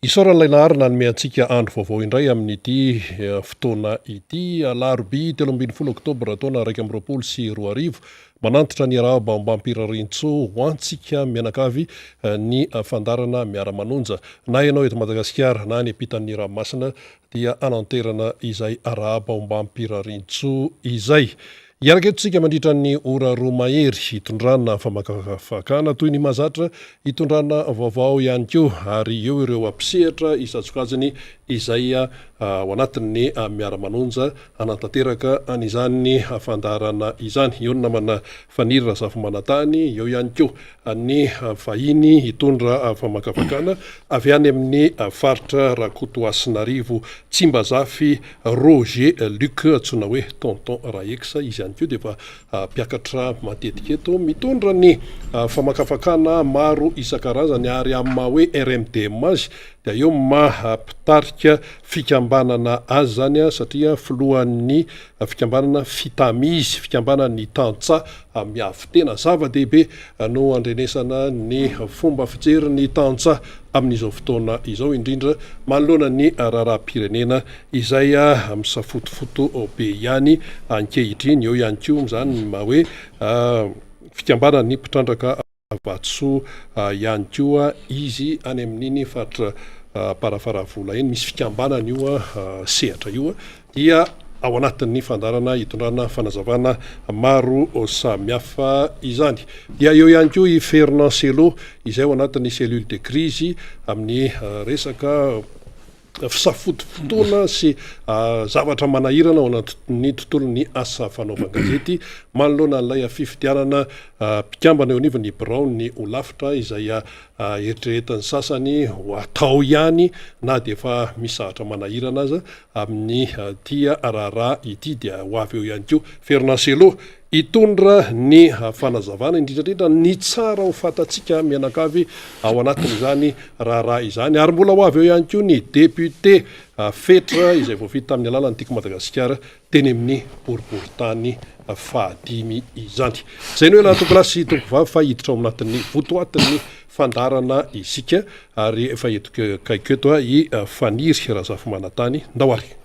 Isaorana ilay Nahary nanome antsika andro vaovao indray amin'ity fotoana ity, alarobia 13 oktobra taona 2021. Manantitra ny arahaba ombam-pirariantsoa ho antsika mianakavy ny fandaharana Miara-manonja. Na ianao eto Madagasikara na any ampitan'ny ranomasina dia hananterana izay arahaba ombam-pirariantsoa izay. Hiaraka eto isika mandritra ny ora roa mahery hitondrana famakafakana toy ny mahazatra, hitondrana vaovao ihany koa ary eo ireo mpisehatra isan-tsokajiny izay ao anatin'ny miara-manonja hanatanteraka an'izany fandaharana izany. Eo ny namana Faniry Razafimanantany, eo ihany koa ny vahiny hitondra famakafakana avy any amin'ny faritra Rakotohasinarivo Tsimbazafy Roger Luc antsoina hoe Tonton Raex, izy ihany koa dia efa mpiakatra matetika eto mitondra ny famakafakana maro isan-karazany ary amin'ny maha hoe RMDM azy dia eo ny maha mpitarika fikambanana azy izany satria filohan'ny fikambanana Fitami izy, fikambanan'ny tantsaha miavo-tena. Zava-dehibe no andrenesana ny fomba fijerin'ny tantsaha amin'izao fotoana izao, indrindra manoloana ny raharaham-pirenena izay misafotofoto be ihany ankehitriny. Eo ihany koa izany ny maha hoe fikambanan'ny mpitrandraka vatosoa ihany koa izy any amin'iny faritra Amparafaravola iny. Misy fikambanana io sehatra io dia ao anatin'ny fandaharana hitondrana fanazavana maro samihafa izany. Dia eo ihany koa i Fernand Cello izay ao anatin'ny cellule de crise amin'ny resaka fisafotofotoana sy zavatra manahirana ao anatin'ny tontolon'ny asa fanaovan-gazety manoloana an'ilay fifidianana mpikambana eo anivon'ny biraon'ny holafitra izay eritreretin'ny sasany ho atao ihany na dia efa misy zavatra manahirana aza amin'ity raharaha ity dia ho avy eo ihany koa Fernand Cello hitondra ny fanazavana indrindra indrindra ny tsara ho fantatsika mianakavy ao anatin'izany raharaha izany ary mbola ho avy eo ihany koa ny député Fetra izay voafidy tamin'ny alalan'ny Tiako Madagasikara teny amin'ny boriborintany fahadimy izany. Izay no ela tompolahy sy tompovavy fa hiditra ao anatin'ny votoatin'ny fandaharana isika ary efa eto akaiky eto i Faniry Razafimanantany. Ndao ary.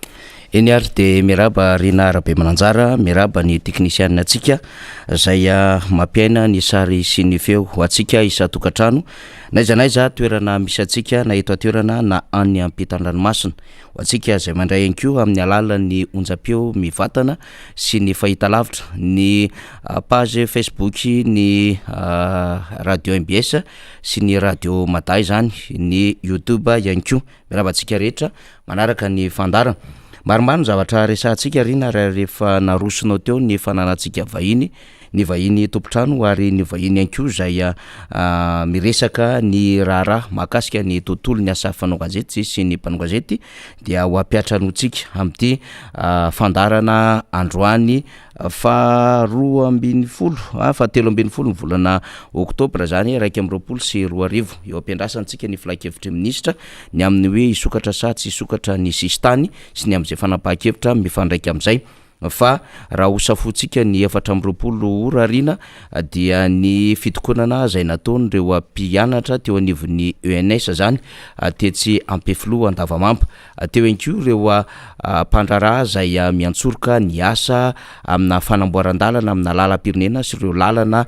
Eny ary dia miarahaba Rina Rabemananjara, miarahaba ny teknisianina antsika izay mampiaina ny sary sy ny feo ho antsika isan-tokantrano n'aiza n'aiza toerana misy antsika na eto an-toerana na any ampitan-dranomasina. Ho antsika izay mandray ihany koa amin'ny alalan'ny onjam-peo mivantana sy ny fahitalavitra, ny page Facebook ny radio mbs sy ny radio Mada izany, ny youtube ihany koa. Miarahaba antsika rehetra manaraka ny fandaharana. Maromaro ny zavatra resahantsika Rina raha rehefa narosonao teo ny fananantsika vahiny, ny vahiny tompon-trano ary ny vahiny ihany koa izay miresaka ny raharaha mahakasika ny tontolon'ny asa fanao gazety sy ny mpanao gazety dia ho ampiantranointsika amin'ity fandaharana androany Faha 12, faha 13 ny volana oktobra izany 2021. Eo am-piandrasantsika ny filankevitry ny minisitra ny amin'ny hoe hisokatra sa tsy hisokatra ny sisintany sy ny amin'izay fanapahan-kevitra mifandraika amin'izay. Fa raha ho safointsika ny 24 ora aoriana dia ny fitokonana izay nataon'ireo mpianatra teo anivon'ny ENS izany tetsy Ampefiloha Andavamamba. Teo ihany koa ireo mpandraharaha izay miantsoroka ny asa amina fanamboaran-dalana amina lalam-pirenena sy ireo lalana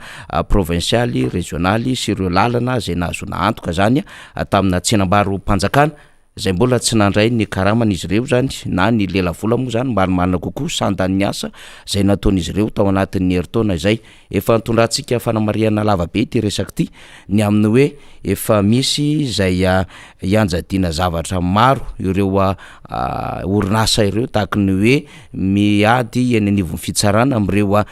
provinsialy, rezionaly sy ireo lalana izay nahazoana antoka izany tamina tsenambaro-panjakana izay mbola tsy nandray ny karamany izy ireo izany na ny lelavola moa izany marimarina kokoa sandan'ny asa izay nataon'izy ireo tao anatin'ny herintaona izay. Efa nitondrantsika fanamarihana lava be ity resaka ity ny amin'ny hoe efa misy izay ianjadiana zavatra maro ireo orinasa ireo tahaky ny hoe miady eny anivon'ny fitsarana amin'ireo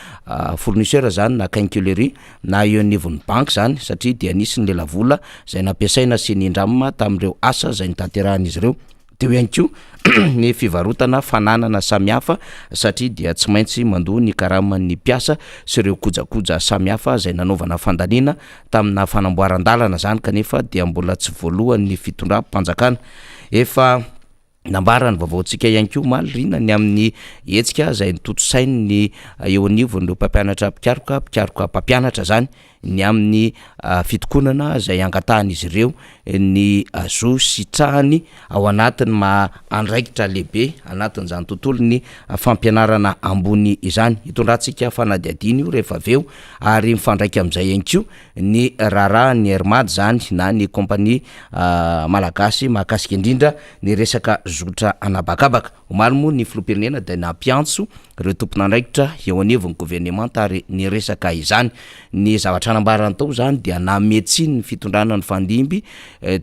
fournisseur zany na quincaillerie na eo anivon'ny banky zany satria dia nisy ny lelavola izay nampiasaina sy nindramina tamin'ireo asa izay notanterahan'izy ireo. Teo ihany koa ny fivarotana fananana samihafa satria dia tsy maintsy mandoa ny karaman'ny mpiasa sy ireo kojakoja samihafa izay nanaovana fandaniana tamina fanamboaran-dalana izany kanefa dia mbola tsy voalohan'ny fitondram-panjakana. Efa nambaran'ny vaovaontsika ihany koa omaly Rina ny amin'ny hetsika izay notontosain'ny eo anivon'ireo mpampianatra mpikaroka, mpikaroka mpampianatra izany. ny amin'ny fitokonana izay angatahan'izy ireo ny zo sitrahany ao anatin'ny maha andraikitra lehibe anatin'izany tontolon'ny fampianarana ambony izany. Hitondrantsika fanadihadiana io rehefa avy eo ary mifandraika amin'izay ihany koa ny raharahan'ny Air Mad izany na ny kaompania malagasy mahakasika indrindra ny resaka zotra an'habakabaka. Omaly moa ny filoham-pirenena dia nampiantso ireo tompon'andraikitra eo anivon'ny governemanta ary niresaka izany. Ny zavatra nambarany tao izany dia nanome tsiny ny fitondrana nifandimby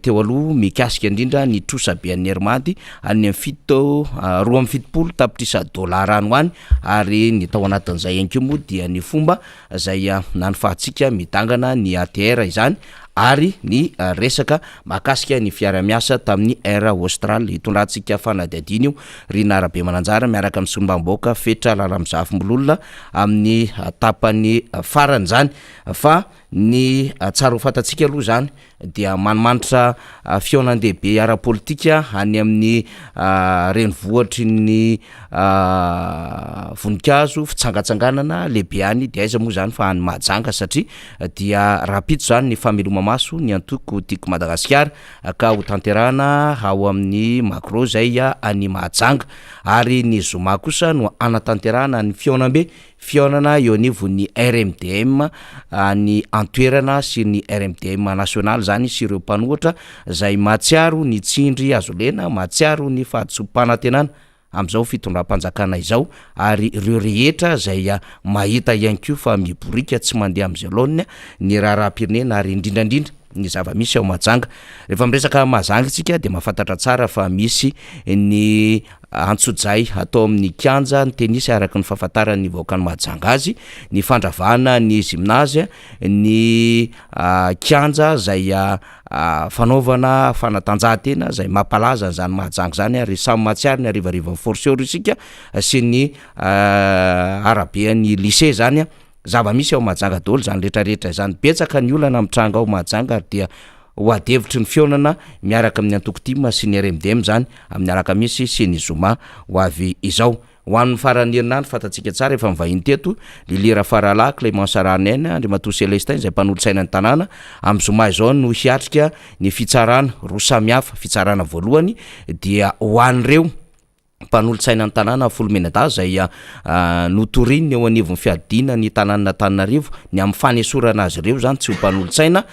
teo aloha mikasika indrindra ny trosa be an'ny Air Mad any amin'ny fito 72 tapitrisa dolara any ho any ary ny tao anatin'izay ihany koa moa dia ny fomba izay nanofahantsika midangana ny ATR izany ary ny resaka mahakasika ny fiara-miasa tamin'ny Air Austral. Hitondrantsika fanadihadiana io Rina Rabemananjara miaraka amin'ny solombavambahoaka Fetra Lalamizafimbololona amin'ny tapany farany izany fa ny tsara ho fantatsika aloha izany dia manimanitra fihaonan-dehibe ara-politika any amin'ny renivohitry ny voninkazo fitsangatsanganana lehibe any dia aiza moa izany fa any Mahajanga satria dia rahampitso izany ny fameloma-maso ny antoko Tiako Madagasikara ka ho tanterahana ao amin'ny Magro izay any Mahajanga ary ny zoma kosa no hanatanterahana ny fihaonambe Fihaonana eo anivon'ny RMDM any an-toerana sy ny RMDM nasionaly izany sy ireo mpanohitra izay mahatsiaro ny tsindry azo lena, mahatsiaro ny fahadisoam-panantenana amin'izao fitondram-panjakana izao ary ireo rehetra izay mahita ihany koa fa miboriaka tsy mandeha amin'izay laoniny ny raharaham-pirenena ary indrindra indrindra ny zava-misy ao Mahajanga. Rehefa miresaka Mahajanga isika dia mahafantatra tsara fa misy ny Antsojay atao amin'ny kianja ny tenisy araka ny fahafantaran'ny vahoakan'i Mahajanga azy, ny fandravana ny gymnase, ny kianja izay fanaovana fanatanjahantena izay mampalaza an'izany Mahajanga izany ary samy mahatsiaro ny harivarivan'ny forceur isika sy ny araben'ny lycée izany. Zava-misy ao Mahajanga daholo izany rehetra rehetra izany. Betsaka ny olana mitranga ao Mahajanga ary dia ho ady hevitry ny fihaonana miaraka amin'ny antoko tim sy ny RMDM izany amin'ny alakamisy sy ny zoma ho avy izao. Ho an'ny faran'ny herinandro, fantatsika tsara efa nivahiny teto, Lily Rafaralahy, Clémence Rahanena, Andriamatoa Célestin izay mpanolotsaina ny tanàna, amin'ny zoma izao no hiatrika ny fitsarana roa samihafa. Fitsarana voalohany dia ho an'ireo. mpanolotsaina ny tanàna Folomenadahy izay notoriny eo anivon'ny fiadiana ny tanànan'Antananarivo ny amin'ny fanesorana azy ireo izany tsy ho mpanolotsaina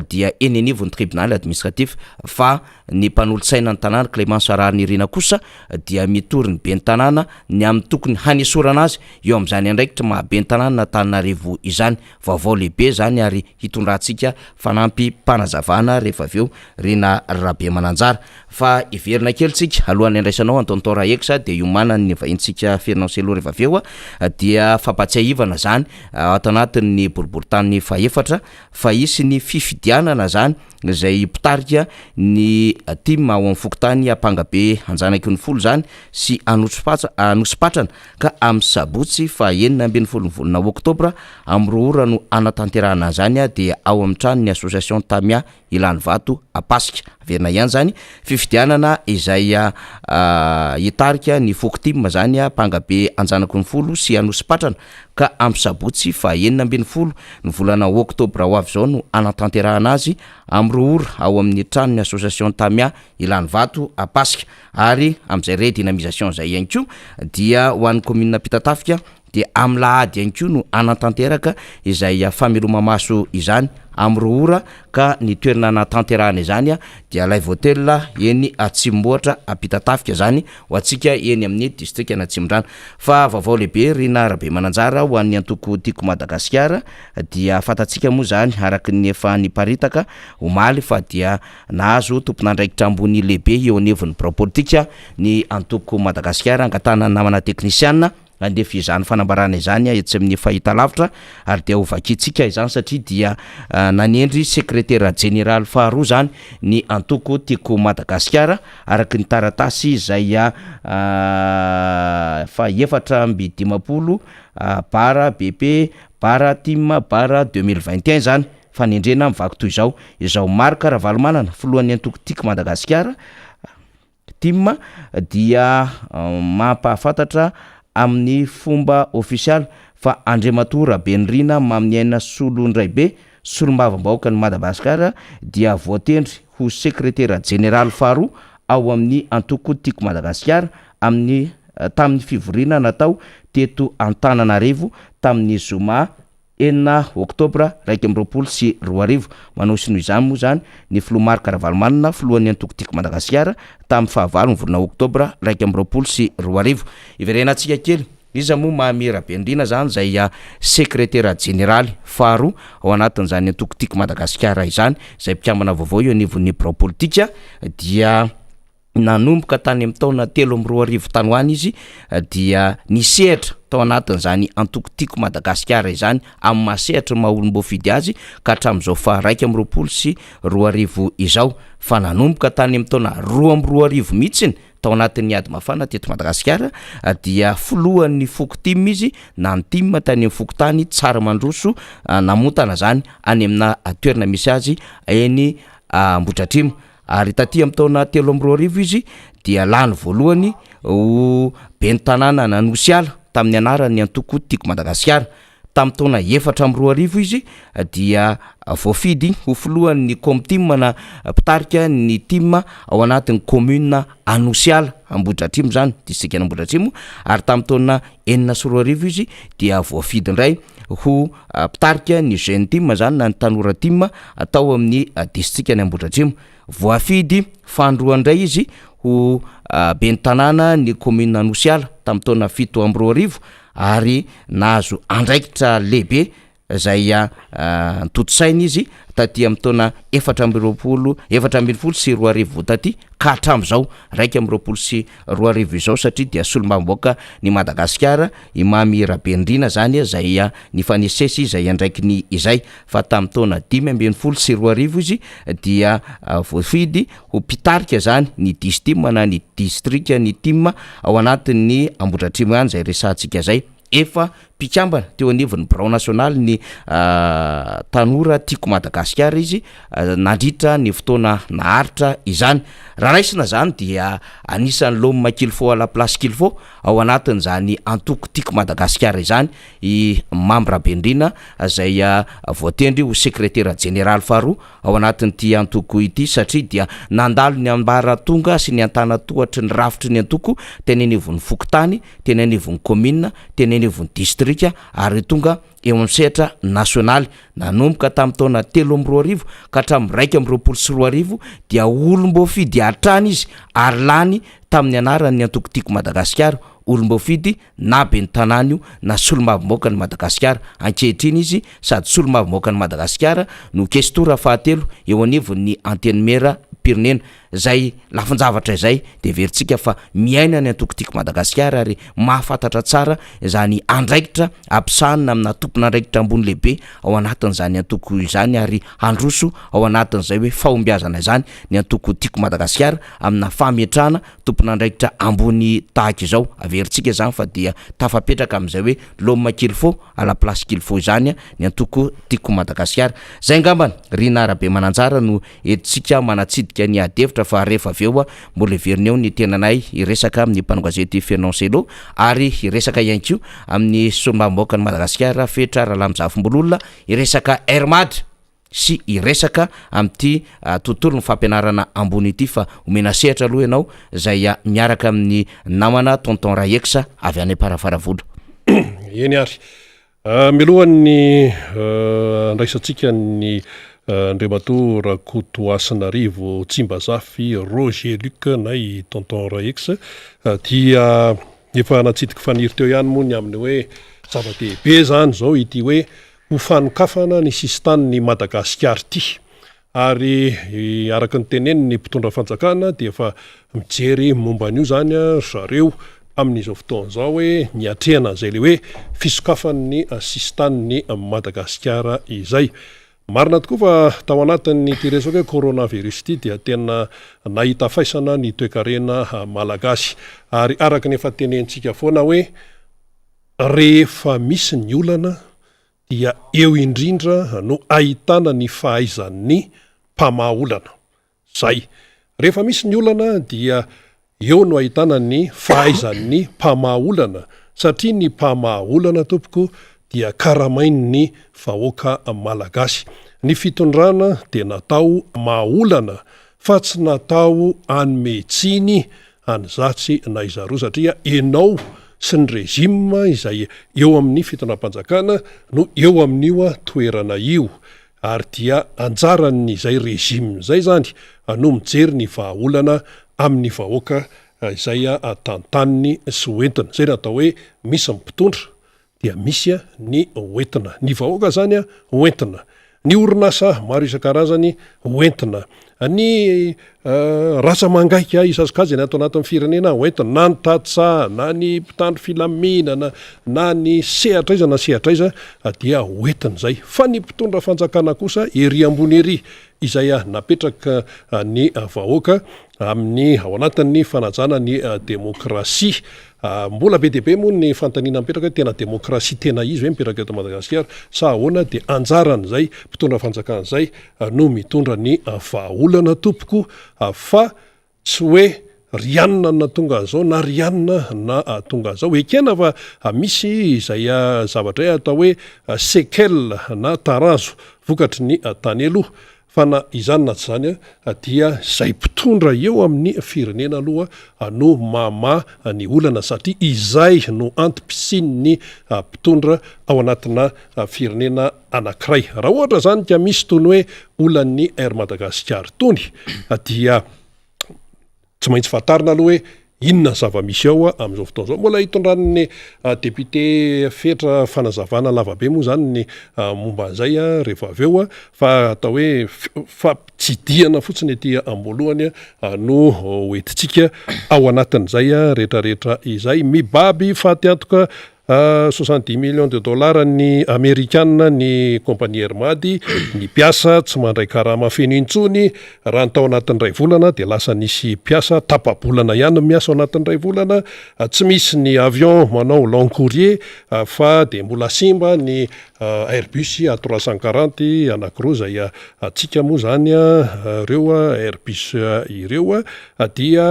dia eny anivon'ny tribonaly administratif fa ny mpanolotsaina ny tanàna Clémence Raharinirina kosa dia mitory ny ben'ny tanàna ny amin'ny tokony hanesorana azy eo amin'izany andraikitra maha ben'ny tanànan'Antananarivo izany. Vaovao lehibe izany ary hitondrantsika fanampim-panazavana rehefa avy eo Rina Rabemananjara. Fa hiverina kely tsika alohan'ny handraisanao an'i Tonton Rahex dia hiomanan'ny vahintsika Fernand Cello rehefa avy eo dia fampatsiahivana izany ato anatin'ny boriborintany fahefatra fa hisy ny fifidianana izany izay mpitarika ny tim ao amin'ny fokontany Ampangabe Anjanakinifolo izany sy Anosipatrana Anosipatrana ka amin'ny sabotsy faha 16 ny volana oktobra amin'ny 2 ora no hanatanterahana an'izany dia ao amin'ny tranon'ny association Tamia Ilanivato Ampasika. Averina ihany izany fifidianana izay hitarika ny foko tim izany Ampangabe Anjanakinifolo sy Anosipatrana ka amin'ny sabotsy faha 16 ny volana oktobra ho avy izao no hanatanterahana azy amin'ny 2 ora ao amin'ny tranon'ny association Tamia Ilanivato Ampasika. Ary amin'izay redynamisation izay ihany koa dia ho an'ny commune Ampitatafika dia amin'ny lahady ihany koa no hanatanteraka izay fameloma-maso izany amin'ny 2 ora ka ny toerana hanatanterahana izany dia Live Hotel eny Atsimombohitra Ampitatafika izany ho antsika eny amin'ny distrikan'Atsimondrano. Fa vaovao lehibe Rina Rabemananjara ho an'ny antoko Tiako Madagasikara dia fantatsika moa izany araka ny efa niparitaka omaly fa dia Nahazo tompon'andraikitra ambony lehibe eo anivon'ny birao politika ny antoko Madagasikara angatahana ny namana teknisiana handefa izany fanambarana izany etsy amin'ny fahitalavitra ary dia ho vakintsika izany satria dia nanendry sekretera jeneraly faharoa izany ny antoko Tiako Madagasikara araka ny taratasy izay faha 54 bara BP bara tim bara 2021 izany. Fanendrena mivaky toy izao, izao Marc Ravalomanana, filohan'ny antoko Tiako Madagasikara, tim, dia mampahafantatra amin'ny fomba ofisialy fa Andriamatoa Rabenirina Maminiaina Solondraibe, solombavambahoakan'i Madagasikara dia voatendry ho sekretera jeneraly faharoa ao amin'ny antoko Tiako Madagasikara amin'ny tamin'ny fivoriana natao teto Antananarivo tamin'ny zoma enina oktobra 2021. Manao sinoa izany moa izany ny filoha Marc Ravalomanana, filohan'ny antoko Tiako Madagasikara tamin'ny fahavalo ny volana oktobra 2021. Iverenantsika kely, iza moa Mamy Rabenirina izany izay sekretera jeneraly faharoa ao anatin'izany antoko Tiako Madagasikara izany, izay mpikambana vaovao eo anivon'ny birao politika dia nanomboka tany amin'ny taona 2003 tany ho any izy dia nisehatra tao anatin'izany antoko Tiako Madagasikara izany amin'ny maha sehatry ny maha olom-boafidy azy ka hatramin'izao faha 2021 izao fa nanomboka tany amin'ny taona 2002 mihitsiny tao anatin'ny ady mafana teto Madagasikara dia filohan'ny foko tim izy na ny tim tany amin'ny fokontany Tsaramandroso Namontana zany any amina toerana misy azy eny Ambohidratrimo. Ary taty amin'ny taona 2003 izy dia lany voalohany ho ben'ny tanànan'Anosiala tamin'ny anaran'ny antoko Tiako Madagasikara. Tamin'ny taona 2004 izy dia voafidy ho filohan'ny Comtim na mpitarika ny tim ao anatin'ny commune Anosiala, Ambohidratrimo izany, distrikan'Ambohidratrimo, ary tamin'ny taona 2006 izy dia voafidy indray ho mpitarika ny Jeune Tim izany na ny Tanora Tim tao amin'ny distrikan'i Ambohidratrimo. Voafidy fanindroany indray izy ho ben'ny tanàna ny commune Anosiala tamin'ny taona 2007 ary nahazo andraikitra lehibe izay notontosaina izy taty amin'ny taona 24, 2014 taty ka hatramin'izao 2021 izao satria dia solombavambahoaka ny Madagasikara i Mamy Rabenirina izany izay nifanesesy izay andraikiny izay fa tamin'ny taona 2015 izy dia voafidy ho mpitarika izany ny Distim na ny distrika ny tim ao anatin'ny Ambohidratrimo ihany izay resahantsika izay. Efa mpikambana teo anivon'ny birao nasionalin'ny Tanora Tiako Madagasikara izy nandritra ny fotoana naharitra izany. Raha raisina izany dia anisan'ny l'homme qu'il faut à la place qu'il faut ao anatin'izany antoko Tiako Madagasikara izany i Mamy Rabenirina izay voatendry ho sekretera jeneraly faharoa ao anatin'ity antoko ity satria dia nandalo ny ambaratonga sy ny antanatohatry ny rafitry ny antoko teny anivon'ny fokontany, teny anivon'ny kaominina, teny anivon'ny distrika ary tonga eo amin'ny sehatra nasionaly. Nanomboka tamin'ny taona 2003 ka hatramin'ny 2021 dia olom-boafidy hatrany izy ary lany tamin'ny anaran'ny antoko Tiako Madagasikara, olom-boafidy na ben'ny tanàna io na solombavambahoakan'i Madagasikara. Ankehitriny izy sady solombavambahoakan'i Madagasikara no kestora fahatelo eo anivon'ny Antenimieram-pirenena. Izay lafin-javatra izay dia heverintsika fa miaina ny antoko Tiako Madagasikara ary mahafantatra tsara izany andraikitra ampisahanina amina tompon'andraikitra ambony lehibe ao anatin'izany antoko izany ary handroso ao anatin'izay hoe fahombiazana izany ny antoko Tiako Madagasikara amina fametrahana tompon'andraikitra ambony tahaka izao. Averintsika izany fa dia tafapetraka amin'izay hoe l'homme qu'il faut à la place qu'il faut izany ny antoko Tiako Madagasikara. Izay angambany Rinah Rabemananjara no entintsika manatsidika ny ady hevitra fa rehefa avy eo mbola heverina eo ny tenanay hiresaka amin'ny mpanao gazety Fernand Cello ary hiresaka ihany koa amin'ny solombavambahoakan'i Madagasikara Fetra Ralamizafimbolola hiresaka Air Mad sy hiresaka amin'ity tontolon'ny fampianarana ambony ity fa omena sehatra aloha ianao izay miaraka amin'ny namana Tonton Raex avy any Amparafaravola. Eny ary. Mialohan'ny handraisantsika ny Andriamatoa Rakotohasinarivo Tsimbazafy Roger Luc na i Tonton Raex dia efa natsidik'i Faniry teo ihany moa ny amin'ny hoe zava-dehibe izany izao ity hoe ho fanokafana ny sisintanin'i Madagasikara ity. Ary araka ny tenenin'ny mpitondra fanjakana dia efa mijery momba an'io izany ry zareo amin'izao fotoana izao hoe ny hiatrehana an'izay ilay hoe fisokafan'ny sisintanin'i Madagasikara izay. Marina tokoa fa tao anatin'ity resaka hoe coronavirus ity dia tena nahita faisana ny toekarena malagasy. Ary araka ny efa tenenintsika foana hoe rehefa misy ny olana dia eo indrindra no ahitana ny fahaizan'ny mpamaha olana. Zay. Rehefa misy ny olana dia eo no ahitana ny fahaizan'ny mpamaha olana satria ny mpamaha olana tompoko dia karamain'ny vahoaka malagasy. Ny fitondrana dia natao maha-olana fa tsy natao hanome tsiny an'izatsy na izaroa satria enao sy ny régime izay eo amin'ny fitondram-panjakana no eo amin'io toerana io ary dia anjaran'izay régime izay izany no mijery ny vahaolana amin'ny vahoaka izay tantaniny sy hoentiny. Izay no atao hoe misy ny mpitondra dia misy ny hoentina. Ny vahoaka izany hoentina. Ny orinasa maro isan-karazany hoentina. Ny rasa-mangaika isan-tsokajiny ato anatin'ny firenena hoentina, na ny tantsaha, na ny mpitandro filaminana, na ny sehatra aiza na sehatra aiza dia hoentina izay. Fa ny mpitondra fanjakana kosa ery ambony ery izay napetraka ny vahoaka amin'ny ao anatin'ny fanajana ny demokrasia. Mbola be dia be moa ny fanontaniana mipetraka hoe tena demokrasia tena izy ve mipetraka eto Madagasikara sa ahoana dia anjaran'izay mpitondra fanjakana izay no mitondra ny vahaolana tompoko fa tsy hoe ry anona no nahatonga an'izao na ry anona nahatonga an'izao. Ekena fa misy izay zavatra hoe atao hoe séquelle na tarazo vokatry ny tany aloha Fa na izany na tsy izany dia izay mpitondra eo amin'ny firenena aloha no mamaha ny olana satria izay no antom-pisian'ny mpitondra ao anatina firenena anankiray. Raha ohatra izany ka misy itony hoe olan'ny Air Madagascar itony dia Tsy maintsy fantarina aloha hoe inona ny zava-misy ao amin'izao fotoana izao. Mbola hitondran'ny député Fetra fanazavana lavabe moa izany ny momba an'izay rehefa avy eo fa atao hoe fampitsidihana fotsiny ety am-boalohany no hoentintsika ao anatin'izay rehetrarehetra izay. Mibaby fatiantoka 70 millions de dollars ny amerikana ny compagnie Air Mad, ny mpiasa tsy mandray karama feno intsony, raha ny tao anatin'ny iray volana dia lasa nisy mpiasa tapa-bolana ihany no miasa ao anatin'ny iray volana, tsy misy ny avion manao long courrier fa dia mbola simba ny Airbus A 340 anakiroa izay antsika moa izany ireo Airbus ireo dia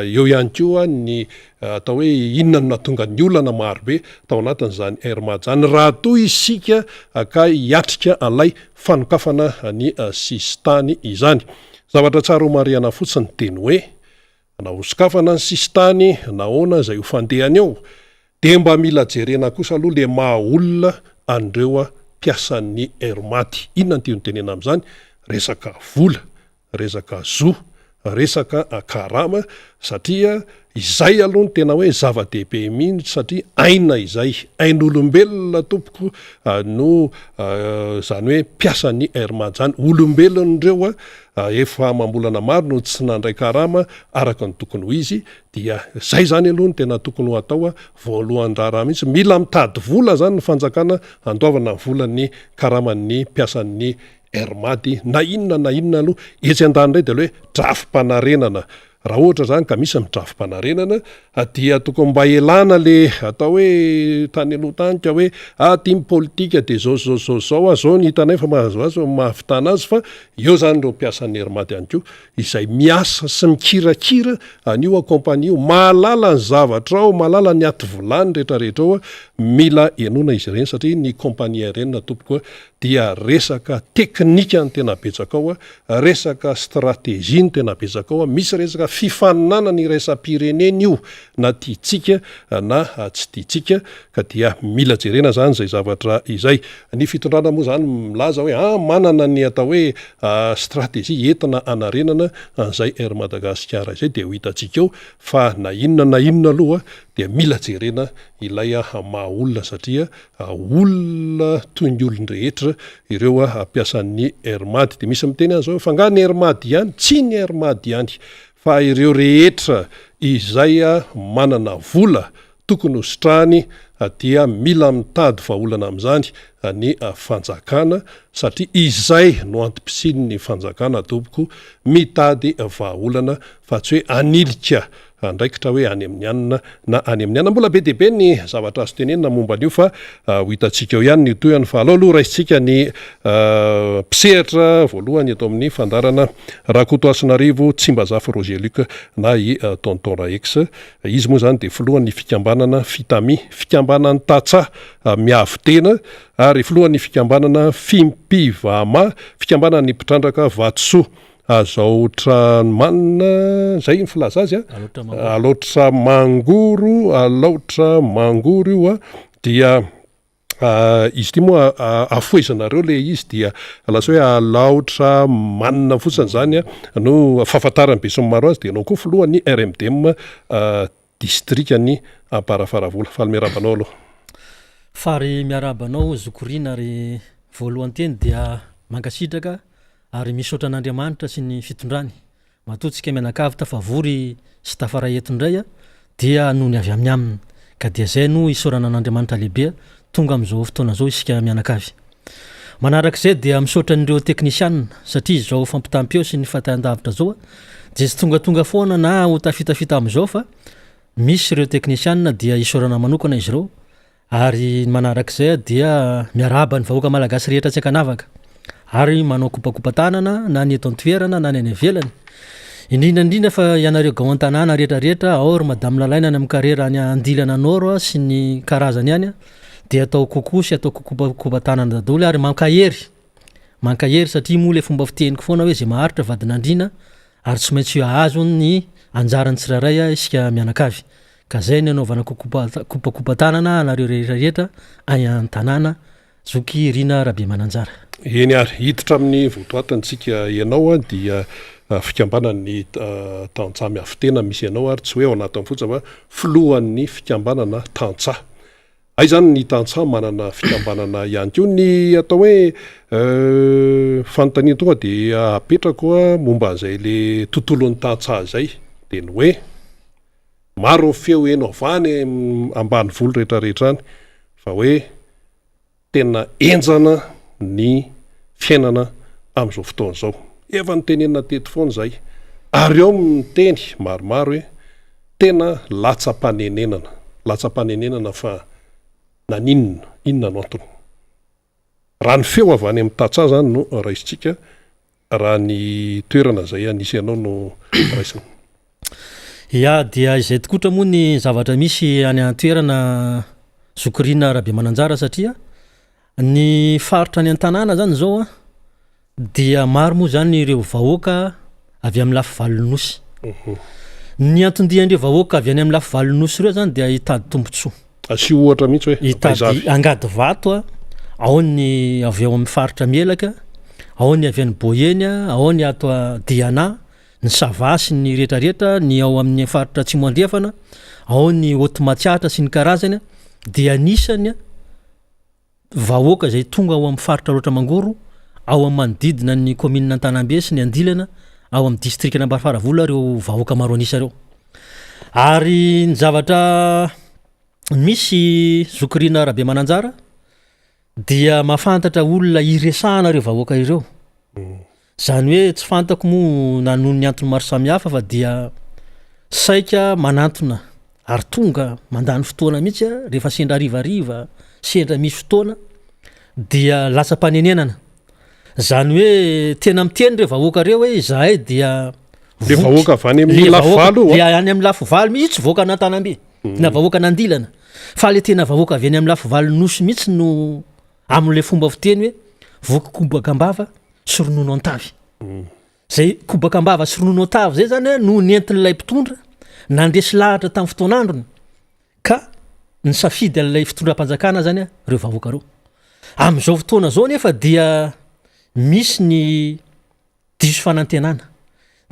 eo ihany koa ny Atao hoe inona no nahatonga ny olana marobe tao anatin'izany Air Mad izany raha toa isika ka hiatrika an'ilay fanokafana ny sisintany izany. Zavatra tsara homarihana fotsiny dia ny hoe na hosokafana ny sisintany na ahoana izay ho fandehany eo dia mba mila jerena kosa aloha le maha olona an'ireo mpiasan'ny Air Mad. Inona no tiany tenena amin'izany? Resaka vola. resaka zo, resaka karama satria izay aloha no tena hoe zava-dehibe mihitsy satria aina izay, ain'olombelona tompoko no izany hoe mpiasan'ny Air Mad izany, olombelona ireo efa amam-bolana maro no tsy nandray karama araka ny tokony ho izy dia izay izany aloha no tena tokony ho atao voalohan-draharaha mihitsy, mila mitady vola izany ny fanjakana handoavana ny volan'ny karaman'ny mpiasan'ny Air Mad na inona na inona aloha, etsy andaniny indray dia ilay hoe drafi-panarenana, raha ohatra izany ka misy ny drafi-panarenana dia tokony mba elana le atao hoe tany aloha tany ka hoe ah ty ny politika dia zao zao zao zao ah zao ny hitanay fa mahazoazo ny mahavitana azy fa eo izany ireo mpiasan'ny Air Mad ihany koa izay miasa sy mikirakira an'io compagnie io, mahalala ny zavatra ao, mahalala ny aty vilany rehetrarehetra ao, mila henoina izy ireny satria ny compagnie aérienne tompoko dia resaka teknika no tena betsaka ao, resaka stratégie no tena betsaka ao, misy resaka fifaninanana iraisam-pirenena io na tiantsika na tsy tiantsika ka dia mila jerena zany izay zavatra izay. Ny fitondrana moa zany milaza hoe ah manana ny atao hoe stratégie entina hanarenana an'izay Air Madagascar izay dia ho hitantsika eo fa na inona na inona aloha dia mila jerena ilay maha olona satria Olona toy ny olon-drehetra ireo mpiasan'ny Air Mad. Dia misy miteny an'izao hoe fa angaha ny Air Mad ihany? Tsy ny Air Mad ihany fa ireo rehetra izay manana vola tokony ho sitrahany dia mila mitady vahaolana amin'izany ny fanjakana satria izay no antom-pisian'ny fanjakana tompoko, mitady vahaolana fa tsy hoe hanilika. andraikitra hoe any amin'ny anona na any amin'ny anona. Mbola be dia be ny zavatra azo tenenina momba an'io fa ho hitantsika eo ihany ny tohiny fa aleo aloha raisintsika ny mpisehatra voalohany eto amin'ny fandaharana Rakotohasinarivo Tsimbazafy Roger Luc na i Tonton Raex. Izy moa izany dia filohan'ny fikambanana Fitami, fikambanan'ny tantsaha miavo-tena ary filohan'ny fikambanana Fimpivama, fikambanan'ny mpitrandraka vatosoa. Azaotramanina, zay ny filaza azy a, Alaotra Mangoro, Alaotra Mangoro io a, dia izy ity moa afohezanareo le izy dia lasa hoe Alaotra Manina fotsiny zany a no fahafantaran'ny besinimaro azy, dia ianao koa filohan'ny RMDM distrikan'i Amparafaravola. Faly miarahaba anao aloha. Fary miarahaba anao Zoky Rina ary voalohan-teny dia mankasitraka ary misaotra an'Andriamanitra sy ny fitondrany. Matoa tsika mianakavy tafavory sy tafaray eto indray dia noho ny avy amin'ny aminy. Ka dia izay no isaorana an'Andriamanitra lehibe tonga amin'izao fotoana izao isika mianakavy. Manarak'izay dia misaotra an'ireo teknisianina satria izao fampitam-peo sy ny fahatahan-davitra izao dia tsy tongatonga foana na ho tafitafita amin'izao fa misy ireo teknisianina dia isaorana manokana izy ireo Ary ny manarak'izay dia miarahaba ny vahoaka malagasy rehetra tsy ankanavaka ary manao kopakopa-tanana na ny eto an-toerana na ny any ivelany. Indrindra indrindra fa ianareo gao an-tanàna rehetra rehetra, ao ry madame Lalaina any amin'ny carrière any Andilana Nord sy ny karazany any dia atao coucou sy atao kopakopa-tanana daholo ary mankahery, mankahery satria moa ilay fomba fiteniko foana hoe izay maharitra vadin'andriana ary tsy maintsy hahazo ny anjarany tsirairay isika mianakavy. Ka zay ny anaovana kopakopa-tanana anareo rehetra rehetra any an-tanàna, Zoky Rina Rabemananjara. Eny ary, hiditra amin'ny votoatiny tsika ianao dia fikambanan'ny tantsaha miavotena misy anao ary tsy hoe ao anatiny fotsiny fa filohan'ny fikambanana tantsaha. Hay izany ny tantsaha manana fikambanana ihany koa. Ny atao hoe fanontaniana tonga dia apetrako momba an'izay le tontolon'ny tantsaha izay dia ny hoe Maro ny feo heno avy any ambanivolo rehetra rehetra any fa hoe tena henjana ny fiainana amin'izao fotoana izao. Efa notenenina teto foana izay ary ao miteny maromaro hoe tena latsa-panenenana, latsa-panenenana fa naninona, inona no antony? Raha ny feo avy any amin'ny tantsaha izany no raisintsika, raha ny toerana izay anisy anao no raisina. Ya, dia izay tokotra moa ny zavatra misy any an-toerana Zoky Rina Rabemananjara satria ny faritra any an-tanàna zany izao an, Dia maro moa izany ireo vahoaka avy amin'ny lafy valon'ny nosy. Ny anton-dian'ireo vahoaka avy any amin'ny lafy valon'ny nosy ireo izany dia hitady tombontsoa. Asio ohatra mihitsy hoe Hitady angady vato a, ao ny avy ao amin'ny faritra Mielaka, ao ny avy any Boeny, ao ny ato Diana, ny Sava sy ny rehetrarehetra, ny ao amin'ny faritra Atsimo Andrefana, ao ny Haute Matsiatra sy ny karazany dia anisany vahoaka izay tonga ao amin'ny faritra Alaotra Mangoro, ao amin'ny manodidina ny kaominina Antanambe sy ny Andilana, ao amin'ny distrikan'Amparafaravola ireo vahoaka maro an'isa ireo. Ary ny zavatra misy Zoky Rina Rabemananjara dia mahafantatra olona iresahana ireo vahoaka ireo. Izany hoe tsy fantako moa na noho ny antony maro samihafa fa dia saika manantona ary tonga mandany fotoana mihitsy aho rehefa sendra harivariva, sendra misy fotoana dia latsa-panenenana. Izany hoe tena miteny ireo vahoaka ireo hoe izahay dia Le vahoaka avy any amin'ny Le lafy vahoaka valo le any amin'ny lafy valo mihitsy vahoaka an'Antanambe na vahoaka an'Andilana fa le tena vahoaka avy any amin'ny lafy valon'ny nosy mihitsy no amin'ilay fomba fiteny hoe voky kobaka am-bava sy ronono an-tavy. Zay kobaka am-bava sy ronono an-tavy zay zany no nentin'ilay mpitondra nandresy lahatra tamin'ny fotoan'androny ka nisafidy an'ilay fitondram-panjakana zany ireo vahoaka ireo. Amin'izao fotoana izao nefa dia misy ny Diso fanantenana.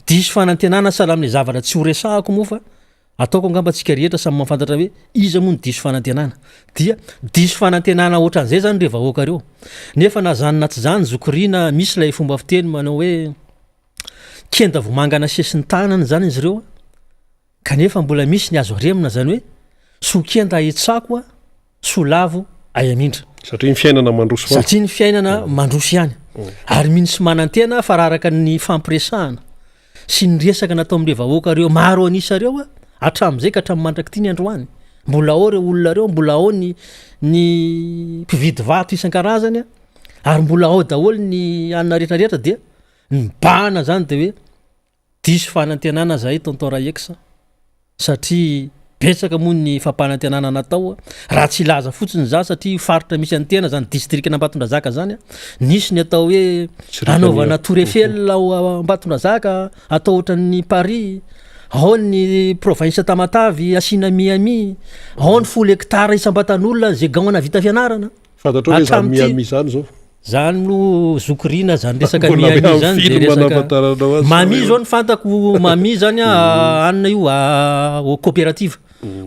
Diso fanantenana sahala amin'ilay zavatra tsy ho resahako moa fa ataoko angamba tsika rehetra samy mahafantatra hoe iza moa no diso fanantenana. Dia diso fanantenana ohatran'izay zany ireo vahoaka ireo. Nefa na zany na tsy zany zoky Rina misy ilay fomba fiteny manao hoe kenda vomanga nasesin'ny tanana zany izy ireo kanefa mbola misy ny azo aremina zany hoe soa kenda ahitsako a soa lavo aiamindra. Satria ny fiainana mandroso foana. Satria ny fiainana mandroso ihany. Ary mino sy manantena aho fa raha araka ny fampiresahana sy ny resaka natao amin'ireo vahoaka ireo maro an'isa ireo aho, Hatramin'izay ka hatramin'ny mandrak'ity ny androany. Mbola ao ireo olona ireo, mbola ao ny ny mpividy vato isan-karazany ary mbola ao daholo ny anona rehetra rehetra dia mibahana zany de hoe diso fanantenana zahay tonton Raex satria betsaka moa ny fampanantenana natao raha tsy hilaza fotsiny za satria faritra misy an'ny tena zany distrikan'Ambatondrazaka zany nisy ny atao hoe anaovana tour Eiffel ao Ambatondrazaka atao ohatran'ny Paris ao ny province Tamatave asiana Miami ao ny folo hectare isam-batan'olona ze gaona vita fianarana Fantatrao ve zany Miami zany zao? Zany no zoky Rina zany resaka Miami zany de resaka Mami zao ny fantako Mami zany a anona io a coopérative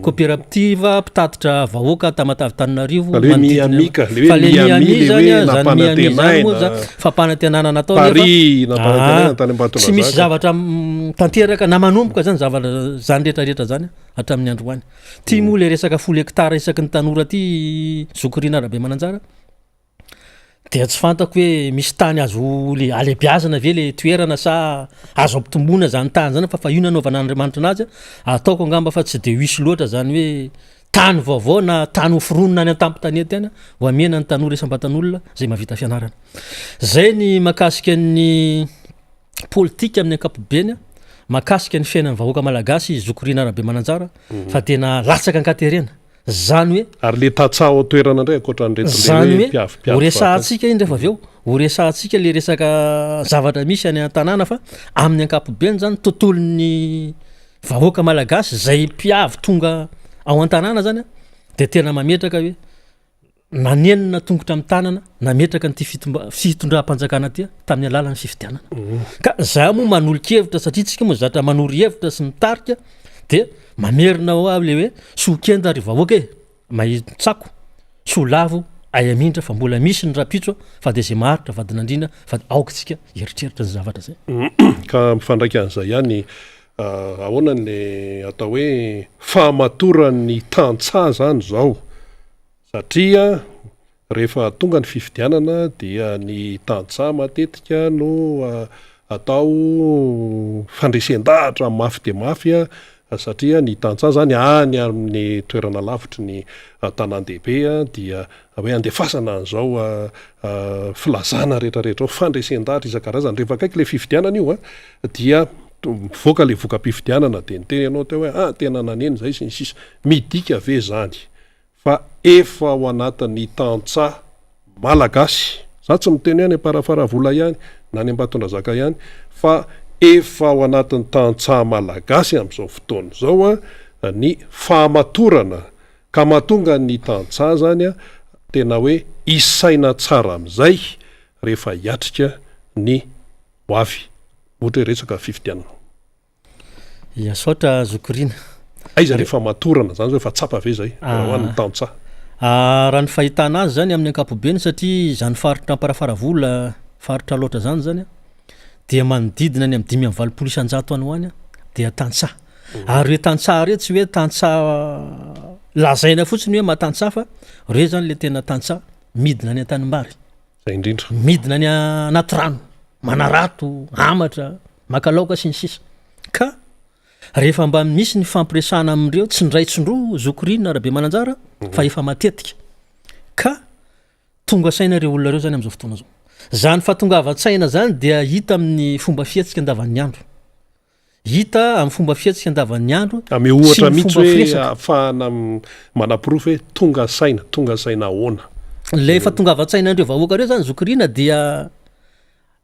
coopérative mpitatitra vahoaka Tamatave Tananarivo Fa le hoe Miami ka, le hoe Miami le hoe nampanantenaina fampanantenana natao nefa Paris nampanantenaina tany Ambatondrazaka tsy misy zavatra tanteraka na manomboka zany zavatra zany rehetra rehetra zany hatramin'ny androany. Ty moa le resaka folo hectare isaky ny tanora ty zoky Rina Rabemananjara dia tsy fantako hoe misy tany azo le alebiazana ve le toerana sa azo ampitomboina zany tany zany fa fa io nanaovan'Andriamanitra anazy ataoko angamba fa tsy de ho hisy loatra zany hoe tany vaovao na tany ho foronina any an-tampon-tanety any ho amena ny tanora isam-batan'olona zay mahavita fianarana. Zay ny mahakasika ny politika amin'ny ankapobeny mahakasika ny fiainan'ny vahoaka malagasy Zoky Rina Rabemananjara fa tena latsaka an-katerena. Zany hoe. Ary le tantsaha ao an-toerana indray ankoatran'ireto le hoe mpiavy mpiavy Ho resahantsika iny rehefa avy eo, ho resahantsika le resaka zavatra misy any an-tanàna fa amin'ny ankapobeny zany tontolon'ny vahoaka malagasy zay mpiavy tonga ao an-tanàna zany de tena mametraka hoe nanenina tongotra amin'ny tanana nametraka an'ity fitomba- fitondram-panjakana ity tamin'ny alalan'ny fifidianana. Ka za moa manolo-kevitra satria tsika moa zatra manoro hevitra sy mitarika de mamerina ho aho le hoe soa kenda ry vahoaka e, mahitsako, soa lavo ay amindra fa mbola misy ny rapitso fa de zay maharitra vadin'andriana fa aoka tsika hieritreritra ny zavatra zay. Ka mifandraika an'izay ihany, ahoana ny atao hoe fahamatoran'ny tantsaha zany zao? Satria rehefa tonga ny fifidianana dia ny tantsaha matetika no atao fandresen-dahatra mafy dia mafy satria ny tantsaha zany any amin'ny toerana lavitry ny tanàn-dehibe dia hoe andefasana an'izao filazana rehetra rehetra ao, fandresen-dahatra isan-karazany. Rehefa akaiky ilay fifidianana io dia mivoaka ilay voka-pifidianana dia niteny ianao teo hoe ah tena naneno izay sy ny sisa. Midika ve izany fa efa ao anatin'ny tantsaha malagasy, za tsy miteny hoe any Amparafaravola ihany na any Ambatondrazaka ihany fa efa ao anatin'ny tantsaha malagasy amin'izao fotoana izao ny fahamatorana ka mahatonga ny tantsaha zany tena hoe hisaina tsara amin'izay rehefa hiatrika ny ho avy, ohatra hoe resaka fifidianana. Misaotra zoky Rina. Aiza le famatorana zany zao efa tsapa ve zay raha ho an'ny tantsaha? Raha ny fahitana azy zany amin'ny ankapobeny satria izany faritra Amparafaravola, faritra Alaotra zany zany dia manodidina any amin'ny 85% any ho any dia tantsaha. Ary ireo tantsaha ireo tsy hoe tantsaha lazaina fotsiny hoe mahatantsaha fa ireo zany le tena tantsaha midina any an-tanimbary. Zay indrindra. Midina any anaty rano, manarato, amatra, maka laoka sy ny sisa. Ka rehefa mba misy ny fampiresahana amin'ireo, tsy indray tsy indroa zoky Rina Rabemananjara fa efa matetika. Ka tonga saina ireo olona ireo zany amin'izao fotoana izao. Zany fahatongavan-tsaina zany dia hita amin'ny fomba fihetsika andavan'ny andro. Hita amin'ny fomba fihetsika andavan'ny andro Ameo sy ohatra ny mihitsy fomba hoe firesaka. ahafahana manaporofo hoe tonga saina, tonga saina ahoana? Ilay fahatongavan-tsainan'ireo vahoaka ireo zany zoky Rina dia